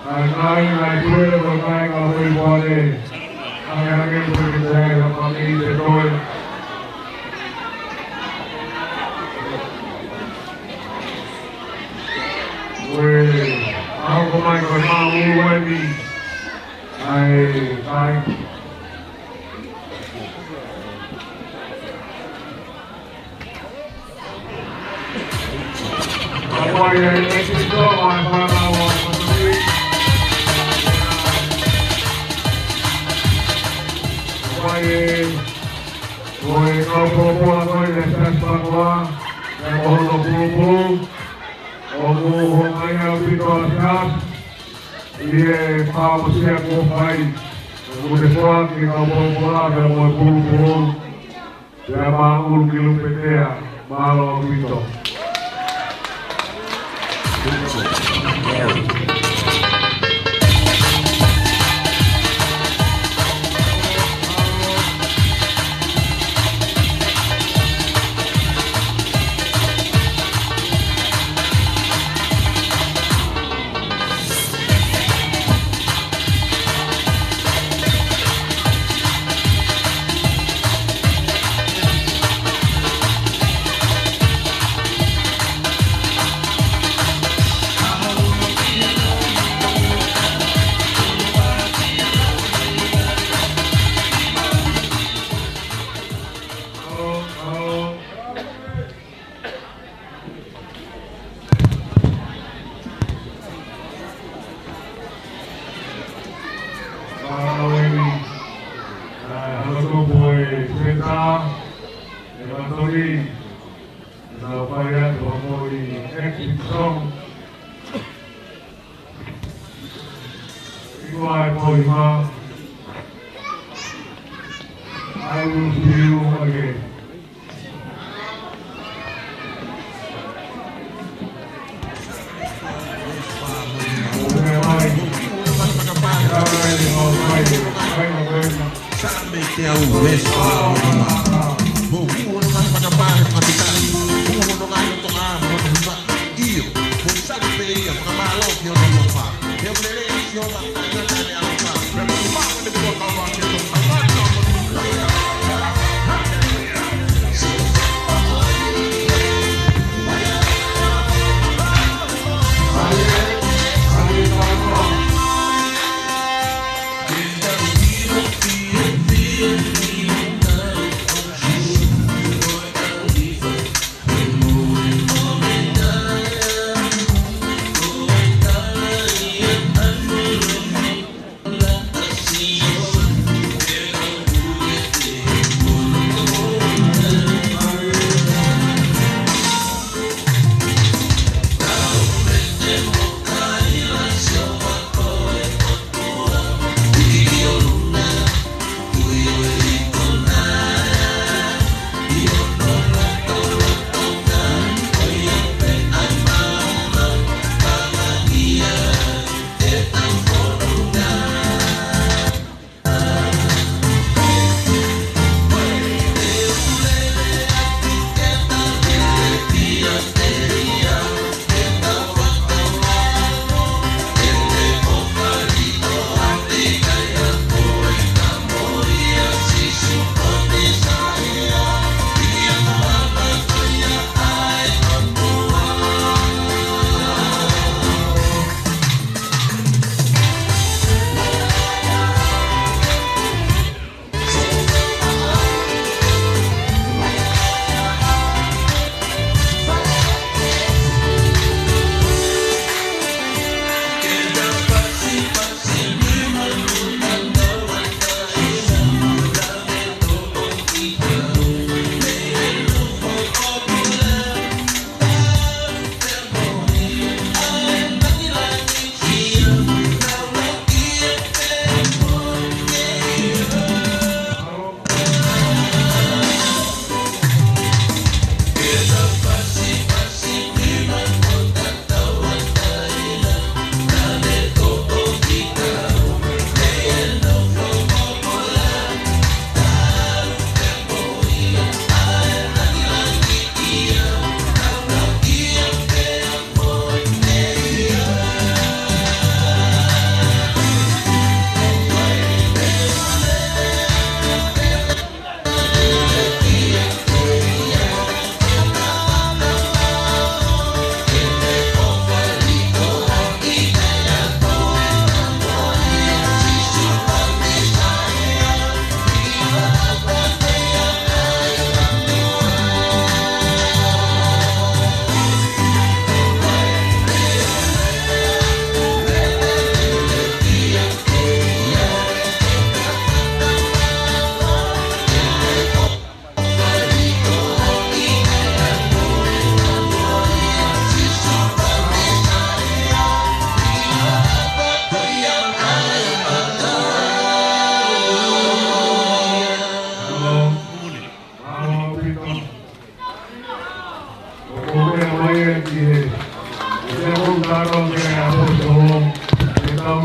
ʻA e kāinga, ʻa e puleʻanga, kāinga ʻo e puleʻanga. ʻA e ʻange pule ki he kāinga fāmili te toe. Ue, ʻa ko mai ko e māʻulūʻulu eni. ʻA e kāinga. Hawaii, e tito mai fana wa. Hawaii, ko e kau pōpō ko e le saspakoa, e ono pōpō, o mo ho mai ʻaupito a sas, ʻi he pāpasia ko fai, o mo te koa ki kau pōpō a, pea mo e pōpō. Pea māʻulū ki Lupetea, mālō ʻaupito. I will see you again.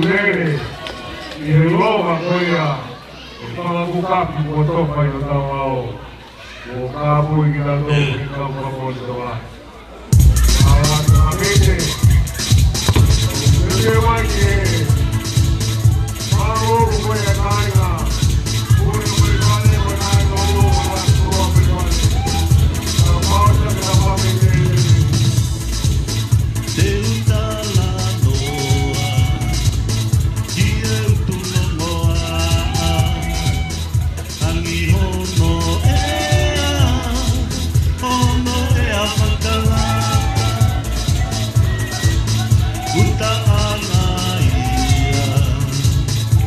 Lele, ʻi he longa ko ia ʻo e fanga kukapi kuo tofa ʻi hotau ʻao. Kuo kāpui kitautolu ʻe he kau fakamoʻoni tokolahi. Mālō atu Hamene. Lele mai ke. Mālō ko ia kāinga. Kuli kuli pale ko ia kāinga o lo ko la ko pale pale. Ka pau sa ka pau ke te. Te u talanoa ki he ʻutu longoaʻa, tangi hono ʻea, hono ʻea fakalaka, ʻuta ʻana ia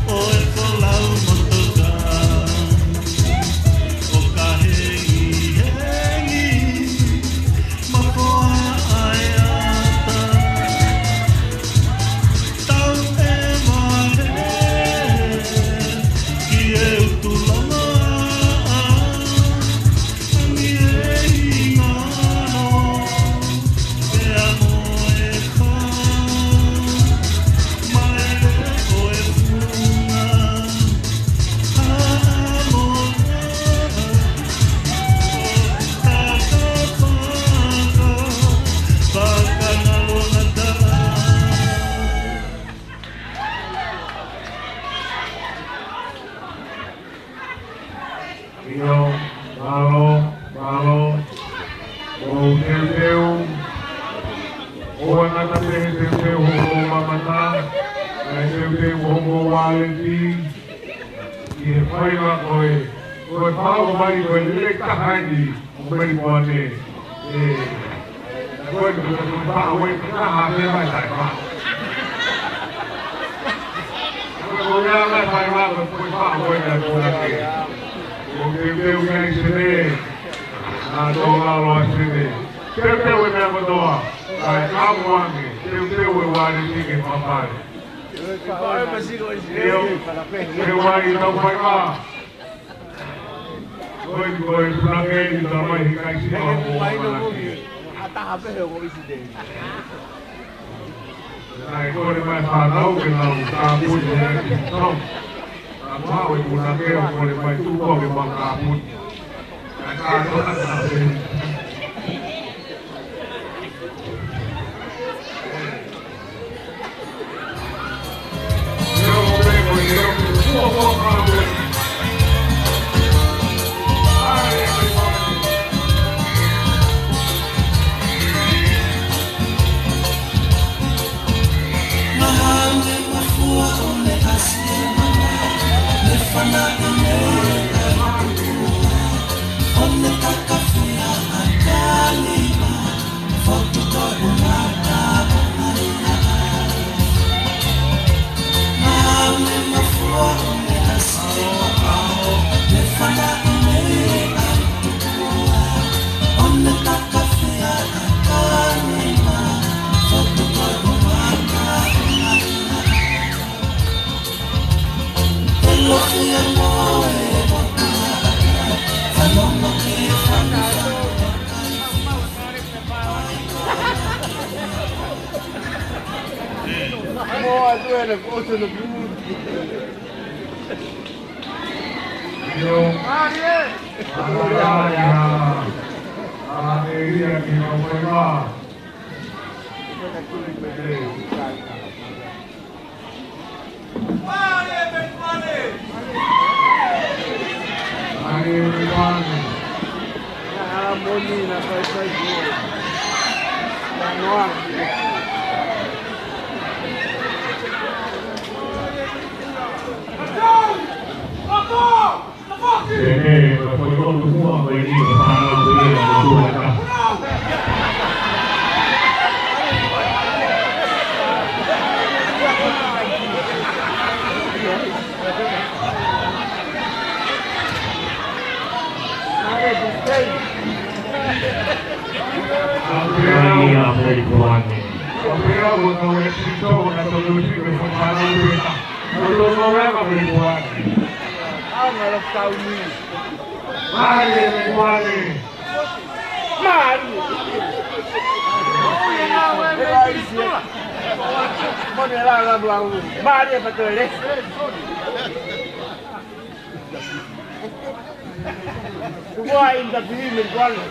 ʻo e folau motoka, ʻo ka hengihengi, mafoa ʻa e ata. Tau ʻe mahe ki he ʻutu longoaʻa, tangi he hingoa, pea mo e kā, maele ʻo e funga. ʻIo, mālō, mālō. ʻOku ou teuteu, ʻoua naʻa ta pehē teuteu hoʻomou mamata, kae teuteu hoʻomou uāleti, ʻi he faiva ko ē, ko e pau mai ko e lele taha ni, ʻo Melipoane. ʻE, ko e, ko e, ko e pau ē, ko e taha pē mai taʻe pau. Ko e, ko e anga faiva, ko e, ko e pau ē, ko e taha pē. ʻOku teuteu ki ai Sene, naʻa tō lalo ʻa Sene. Teuteu e meʻa kotoa, kae ʻamu ange, teuteu e uāleti ke fakapale. ʻIo, ʻe wai tau faiva. Ko e, ko e punake ni ka mai he kai sino o manaki. Naʻe kole mai fānau ke nau kāpuni he aki tau. Ka mau e punake ʻo kole mai tuko ke mau kāpuni. Ka kātoa ka pē. Sene, ko e foʻi ʻotu muʻa ko eni, ko e fānau ko ia, ko e tuʻu ʻa e kahu. Aupea, aupea, Melipoane. Aupea, ua kau e sito, ua kau e sito, ua kau e sito. Mālie, Melipoane. Mālie. Mo ne la la la. Mālie pē toe lea. Tuai in the pihimi kuala.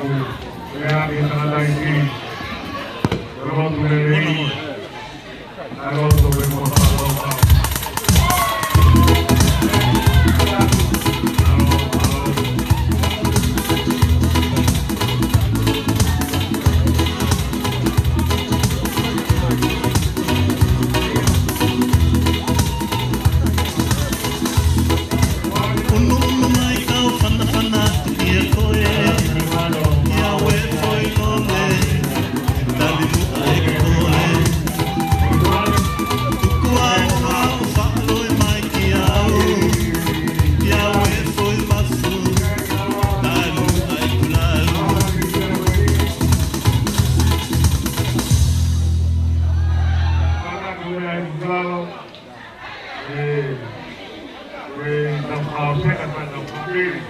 Lea ki he tangataʻeiki. Lotu lelei. ʻA e lotu pē mo e fakaalofa. Unuunu mai kau fanafana atu kia koe. Kia we foʻi lole, tali muʻa e koe. Tuku au ʻo faʻa loi mai kia au. Kia we foʻi mafu, tali muʻa e kulau. Ē, ē, tau fakaʻosi ʻa e tau fāmili.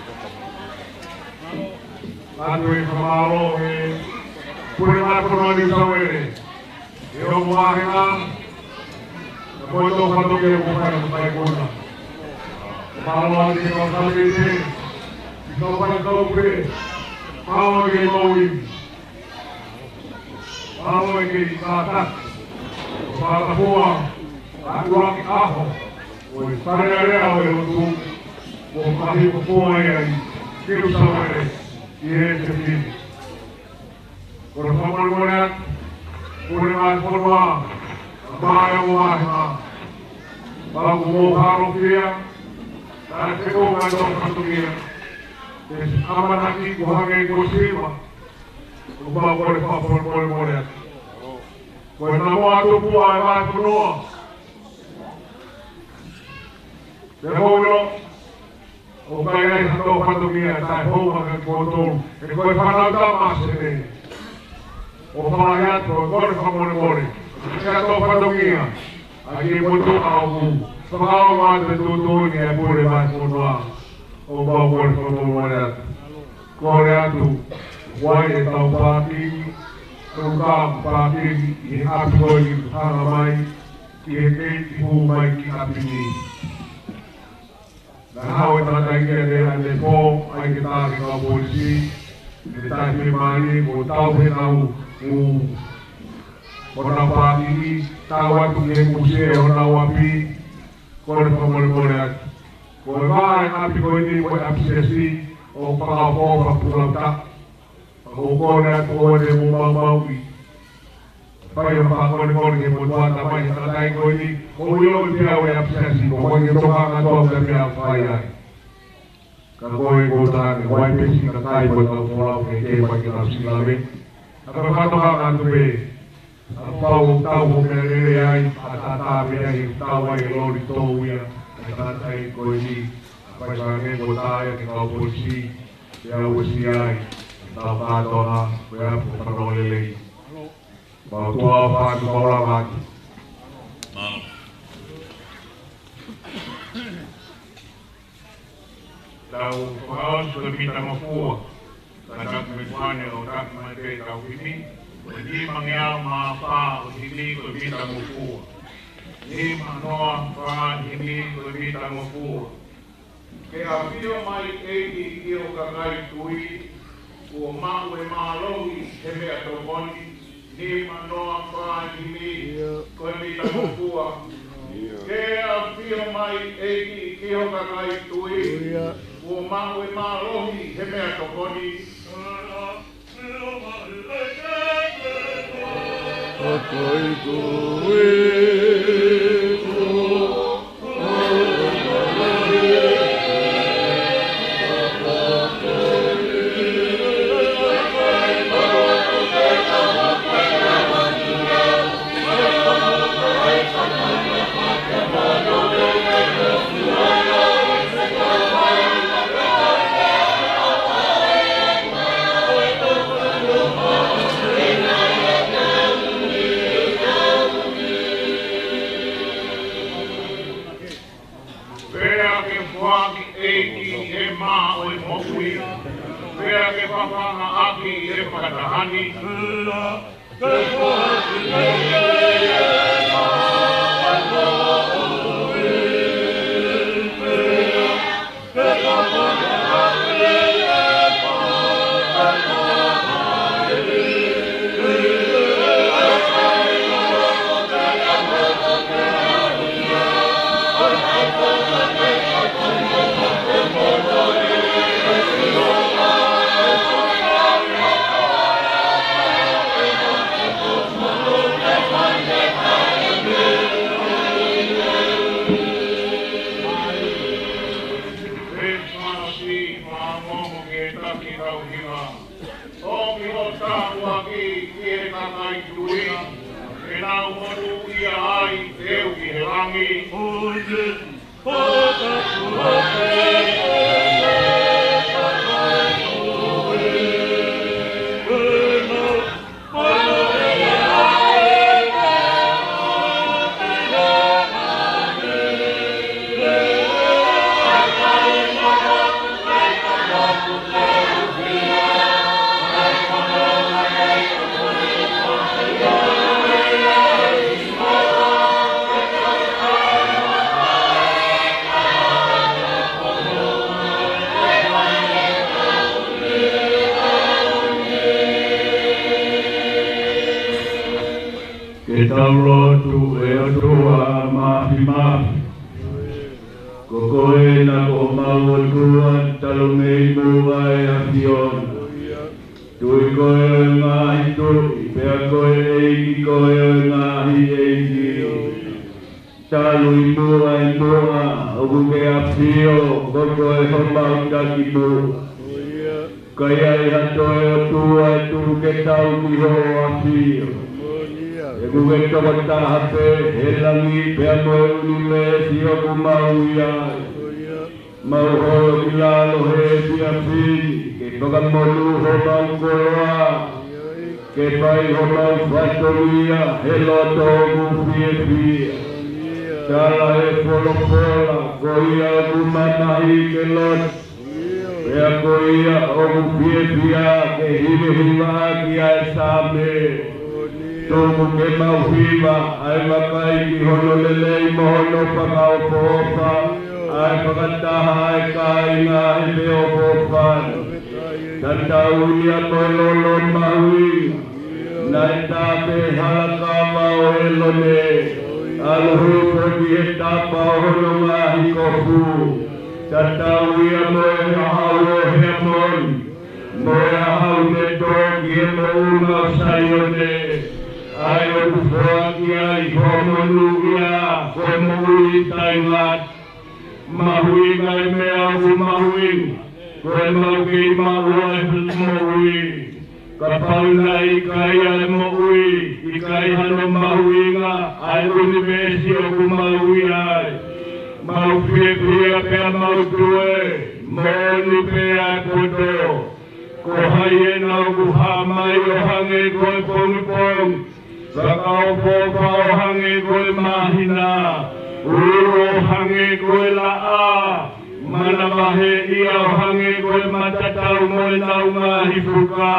Atu e fakamālō ē, Pule Mātāmua Niu Sāuele. ʻE ongo vāhenga, na mo e tō fatongia kuo fai ʻa e faikuna. Mālō ʻa e kau fāmili pē, kau fai kau pē, mālō ke mau ivi. Mālō e kei kātaki, fakatapua, ʻa e ʻuluaki ʻaho ʻo e Fale Alea ʻo e lotu, ʻo fakahipofua ai ʻa Niu Sāuele ʻi he sefili. Ko e fakamolemole atu, Pule Mātāmua, ʻa e ongo vāhenga, pau kuo mou hālofia, taʻe fekau ngaahi tō fatongia, ʻe ʻamanaki kuo hangē kuo siva, ʻoku mau kole fakamolemole atu. Ko e namoa tupu ʻa e vahefonua. Te mou ʻilo, ʻoku ʻikai ha tō fatongia taʻe hounga kia kimoutolu. He ko e fānau Tamasiʻi. ʻOku ou fakaʻamu atu, ʻoku ou kole fakamolemole. Ke tō fatongia. ʻA kimoutolu ʻoku fakaʻamu atu e tuʻutuʻuni ʻa e Pule Vahefonua. ʻOku mau kole fakamolemole atu. Kole atu, ʻoku ʻi ai e tau pākingi, tau kau pākingi ʻi he ʻapi ko eni hanga mai, ki he kei hū mai ki ʻapi ni. Naʻe haʻu e tangataʻeiki ʻanepō, ʻai ke tā ki he kau polisi, ʻi he taimi mai, ʻo tauhi ʻenau, ʻū, ʻenau pākingi, tau atu ki he musie ʻo honau ʻapi, kole fakamolemole atu. Ko e vā ʻo e ʻapi ko eni mo e ʻapi siasi, ʻoku fakaʻofoʻofa pulauta. ʻOku ou kole atu ʻoua te mou maumauʻi. Fai ha fakamolemole ki he motuʻa tamai he tangataʻeiki ko eni, ʻoku ou ʻilo ʻe pehē ʻa e ʻapi siasi, ʻoku ʻikai ke tokanga atu au ki he meʻa ʻoku fai ai. Ka ko e ko e tangataʻeiki, ʻoku ʻi ai pē siʻi kakai mo e kau folau kehekehe mai ke nau siʻi lave. Ka ko e fakatokanga atu pē, ʻa pau ʻoku tau hoʻo meʻa lelei ai, ʻa tātā pē ai, tau ai e loli tō ia, ʻa e tangataʻeiki ko eni, ʻa fai fangē ko tā ia ki he kau polisi, ke au ʻosi ai, tau kātoa, ko e ʻapi ko e fanongo lelei. Mau tuʻa ʻofa atu, mau lava atu. Mālō. Tau fakaʻosi ko e mitangofua. Ka taku me kuane ʻo taku mai pē tau himi. Ko e nimangeau mā fā ʻo e himi ko e mitangofua. Nima noa fā himi ko e mitangofua. Ke ʻafio mai ʻEiki ki ho kakai tui, kuo maʻu e mālohi he meʻatokoni, nima noa fā himi, ko e mitangofua. Ke ʻafio mai ʻEiki ki ho kakai tui, kuo maʻu e mālohi he meʻatokoni. Pea ke foaki ʻEiki e mā ʻo e moʻui. Pea ke fafanga ʻaki e fakataha ni. ʻOmi hoʻo tāpuaki ki he kakai tui, ke nau monūʻia ai, teu ki he langi. Ke tau lotu. ʻE ʻOtua Māfimafi, ko koe naʻa ko homau ʻOtua talu mei muʻa ʻa e ʻAfiona. Tuʻi koe ʻo e ngaahi tuʻi, pea ko e ʻEiki koe ʻo e ngaahi ʻeiki. Talu ʻi muʻa ʻi muʻa, ʻoku ke ʻafio, ko koe homau takimuʻa. Ka ʻi ai ha toe ʻOtua ʻe tuku ke tau ki hoʻo ʻafio. ʻOku ke tokotaha pē, he langi pea mo e ʻunivēsi ʻoku mau ʻi ai. Mau holo ki lalo he efiafi ni, ke fakamonū homau koloa, ke fai homau fatongia he loto ʻoku fiefia. Tala ʻe he folofola, ko ia ʻoku mamahi ke lotu, pea ko ia ʻoku fiefia ke hivehivaʻaki ʻa e Saame. Tuku ke mau hiva ʻa e vakai ki hono lelei mo hono fakaʻofoʻofa, ʻa e fakataha ʻa e kāinga he feʻofoʻofani. Tatau ia mo e lolo mahuʻinga naʻe tā pē he hala kava ʻo ʻĒlone, ʻalu hifo ki he tapa ʻo hono ngaahi kofu. Tatau ia mo e ʻaho ʻo Heamoni, mo e ʻaho ne tō ki he moʻunga ʻo Saione, ʻa ia ʻoku foaki ai hoʻo monūʻia, ko e moʻui taʻengata. Mahuʻinga e meʻa ʻoku mahuʻinga, ko ʻemau kei maʻu ʻa e moʻui. Kapau naʻe ʻikai ʻa e moʻui, ʻikai hano mahuʻinga ʻa e ʻunivēsi ʻoku mau ʻi ai. Mau fiefia pea mau tue, moʻoni pē ʻa e poto. Ko hai ena ʻoku hā mai ʻo hangē ko e pongipongi, fakaʻofoʻofa ʻo hangē ko e māhina, ʻulu ʻo hangē ko e laʻā, manavahē ia ʻo hangē ko e matatau mo ʻenau ngaahi fuka?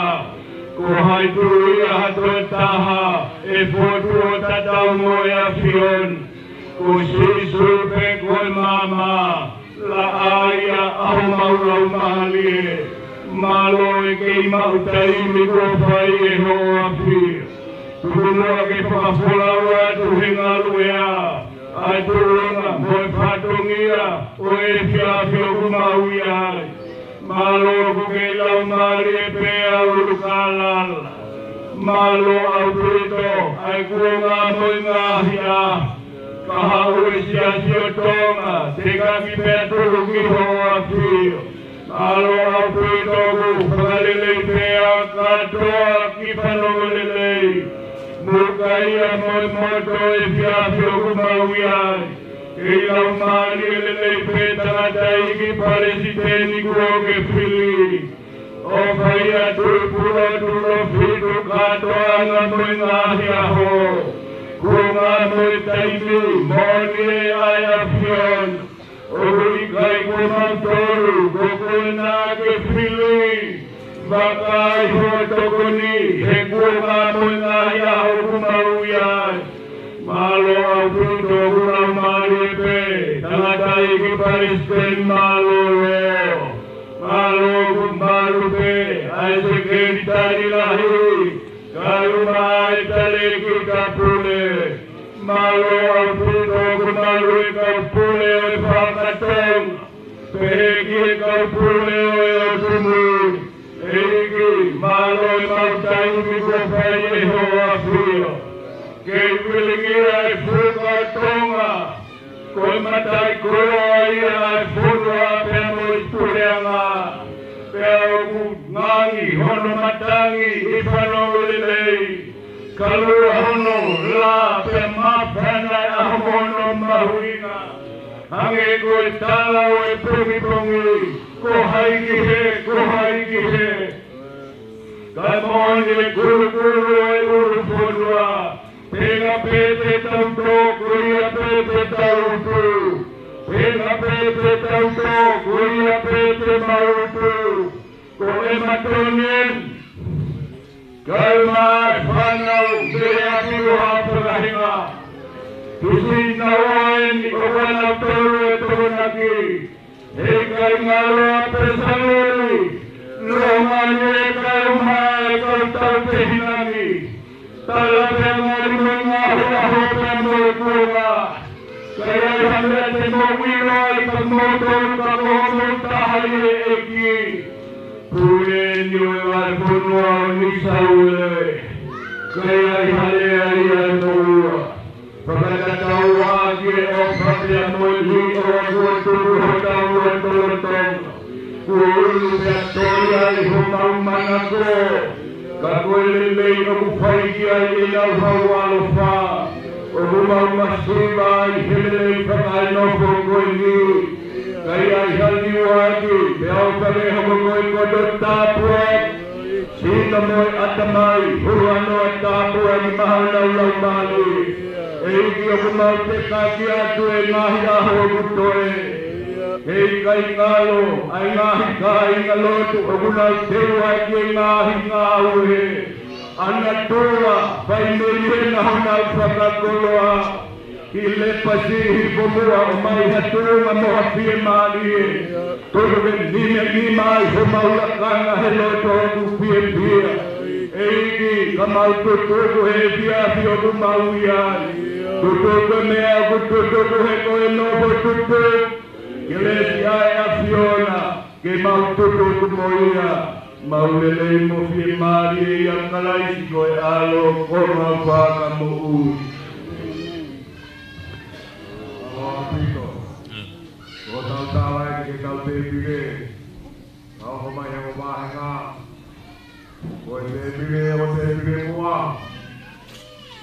Ko hai tuʻu ia ha toe taha ʻe fotu ʻo tatau mo e ʻAfiona? Ko Sīsū pē ko e maama, laʻā ia ʻa homau laumālie. Mālō e kei maʻu taimi kuo fai ʻe hoʻo ʻAfio. Tuku muʻa ke fakafolau atu he ngaluʻea ʻa e tuʻunga mo e fatongia ʻo e efiafi ʻoku mau ʻi ai. Mālō ʻoku kei laumālie pē ʻa ʻUlukālala. Mālō ʻaupito ʻa e kuonga mo e ngaahi ʻaho. Kahaʻu e Siasi ʻo Tonga, tekaki pea tuʻu ki hoʻo ʻAfio. Mālō ʻaupito ʻoku fakalelei pē ʻa kātoa ki fanongo lelei. Mukaia mo e moto ʻo e efiafi ʻoku mau ʻi ai. Kei laumālie lelei pē tangataʻeiki palesiteni kuo ke fili. ʻO fai atu e pulotu ʻo fitu kātoanga mo e ngaahi ʻaho. Kuonga mo e taimi, moʻoni ʻa e ʻAfiona. ʻOku ʻikai ko mautolu, ko koe naʻa ke fili. Vakai hoʻo tokoni, he kuonga mo e ngaahi ʻaho ʻoku mau ʻi ai. Mālō ʻaupito ʻoku laumālie pē, tangataʻeiki palesiteni mālōlō. Mālō ʻoku malu pē ʻa e sekelitali lahi, kae ʻumaʻā e talēkita pule. Mālō ʻaupito ʻoku malu e kau pule ʻo e Fakatonga, pehē ki he kau pule ʻo e ʻOtu Mui. ʻEiki, mālō e maʻu taimi kuo fai ʻe hoʻo ʻAfio. Kei pilingia e fuka ʻo Tonga, ko e mataʻikoloa ia ʻa e fonua pea mo e puleʻanga. Pea ʻoku Ngangi hono matangi ʻi he fanongo lelei, ka lua hono lā pea māfana e ʻaho mo hono mahuʻinga. Hangē ko e tala ʻo e pongipongi, ko hai ki hē, ko hai ki hē. Kae moʻoni e kulukulu ʻo e ʻulufonua, penga pē te tau tō, ko ia pē te tau utu. Penga pē te tau tō, ko ia pē te mau utu. Ko e matone eni, kae ʻumaʻā e fānau, ke ʻapi ʻo ha fakahinga. Tuʻusi naua eni ʻo kanautolu e Tokonaki. He ʻikai ngalo ʻa Pesaleli, lōmani e kae ʻumaʻā e kau tautehinangi. Tala pē ngali mo e ngaahi ʻaho pea mo e kuonga. Ka ʻi ai ha meʻa te mou ʻilo ai ka mou tonu ka ko homou taha ʻi he ʻEiki. Pule ni ʻo e vahefonua ʻo New South Wales. Ka ʻi ai ha lea ia ʻe moua. Fakatatau ā ki he ʻofa pea mo e liʻo kuo tuku hotau lotolotonga. Kuo ulu pea toi ai homau manako. Ka ko e lelei ʻoku fai ki ai ʻenau hau ʻaloʻofa. ʻOku mau masiva ai he lelei fakaenofo ko eni. Ka ʻi ai ha liuaki, pea ʻofa ke hoko ko e koto tāpuaki. Sino mo e ʻatamai, hulu ʻa e tāpuaki maʻa honau laumālie. ʻEiki ʻoku mau tekaki atu e ngaahi ʻaho ʻoku toe. He ʻikai ngalo ʻa e ngaahi kāingalotu ʻoku nau teu ʻaki e ngaahi ngāue. ʻAna tula, fai mei he ngaahi honau fakakoloa. Ki Lepasi, hifo muʻa ʻo ʻomai ha tuʻunga mo ha fiemālie. Tuku ke nima nima ai homau lakanga he loto ʻoku fiefia. ʻEiki, ka mau tutuku he efiafi ʻoku mau ʻi ai. Tutuku e meʻa ʻoku tutuku he ko e nofo tutuku. Kelesi ʻa e ʻAfiona, ke mau tutuku mo ia. Mau lelei mo fiemālie ʻia Kalaisi ko e ʻAlo ko homau Fakamoʻui. ʻAupito. Ko hotau tala ē ki he kau tēpile. Kau homai he ʻo vahenga. Ko e tēpile ʻo tēpile muʻa.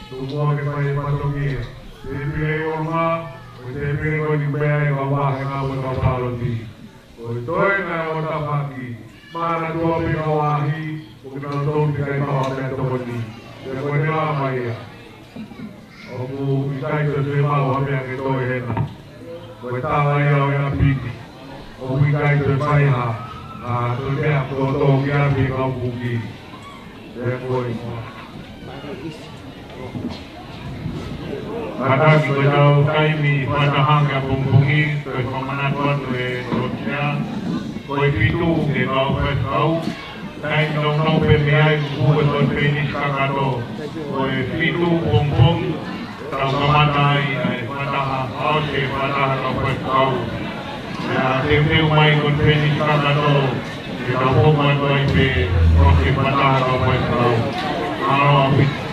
Tuku muʻa ke fai e fatongia. Tēpile ʻolunga. Ko e tēpile ko eni meʻa ʻi he kau vahenga mo e kau paloti. Ko e toenga ʻo e tafaʻaki, manatua pē kau ʻaʻahi, ʻoku nau tonu ke ʻikai maʻu ha meʻatokoni. Pea ko e lava ia. ʻOku ʻikai toe maʻu ha meʻa ke toe hena. Ko e tala ia ʻo e ʻapi ni. ʻOku ʻikai toe fai ha, ha toe meʻa ko tō ki ʻapi kau kuki. Kātaki ko ʻetau taimi fakataha pongipongi, ko e fakamanatu atu ʻe Lotia, ko e fitu ke kau faifekau, taimi nounou pē mei ai kuo ʻi ai e konifelenisi kakato, ko e fitu pongipongi, tau kamata ai ʻa e fakataha, ʻosi e fakataha kau faifekau. Pea teuteu mai konifelenisi kakato, ke tau foki atu ai pē, ʻosi e fakataha kau faifekau. Mālō ʻaupito.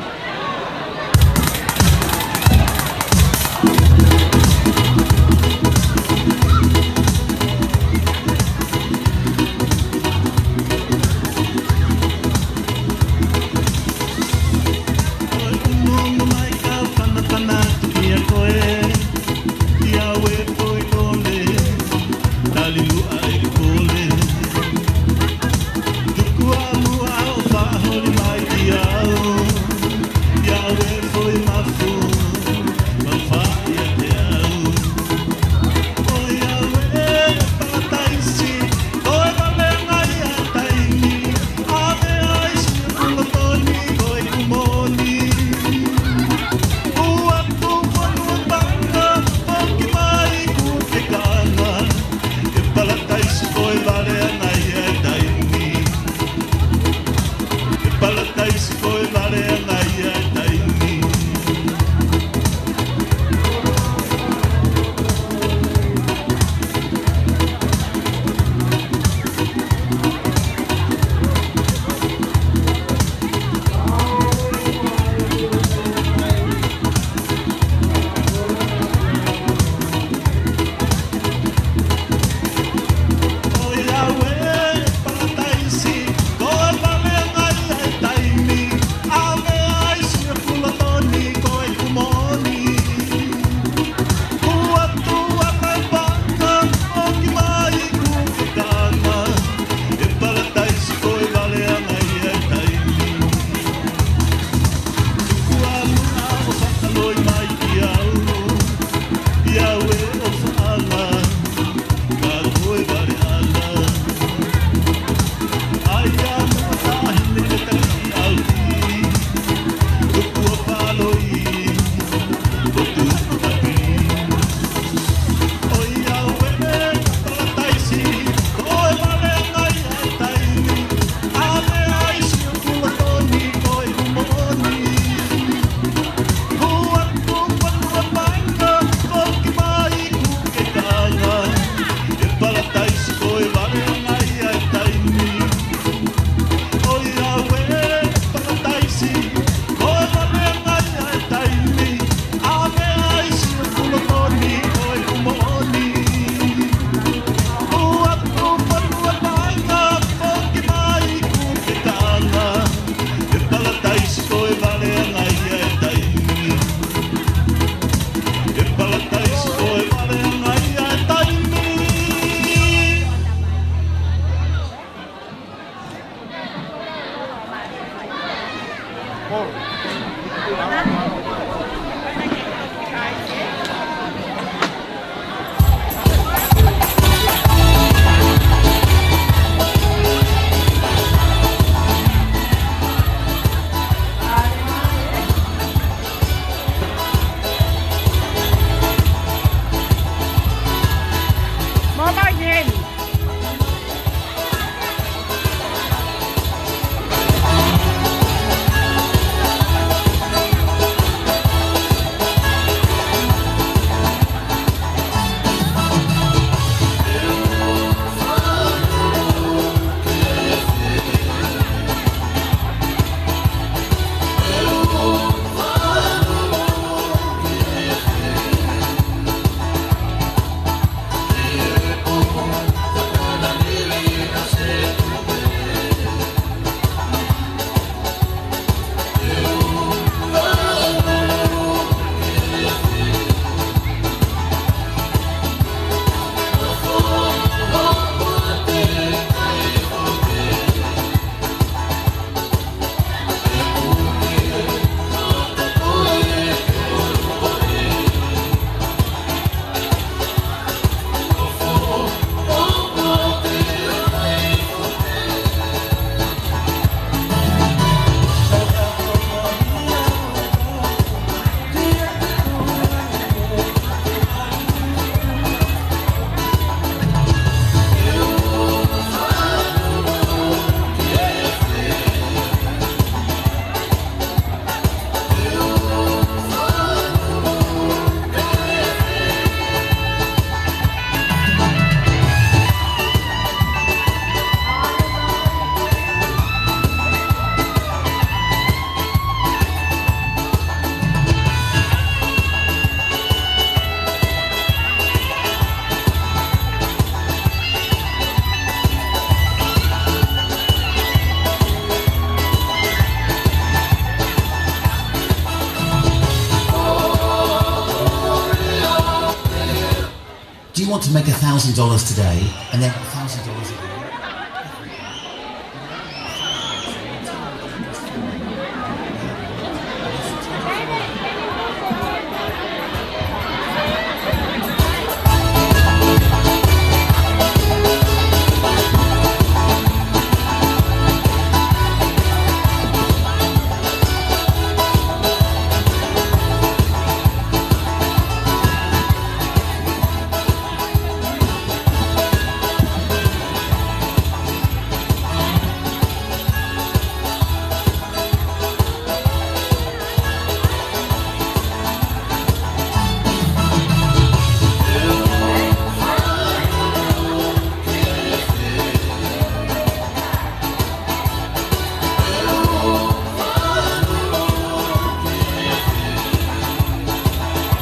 Do you want to make a thousand dollars today and then a thousand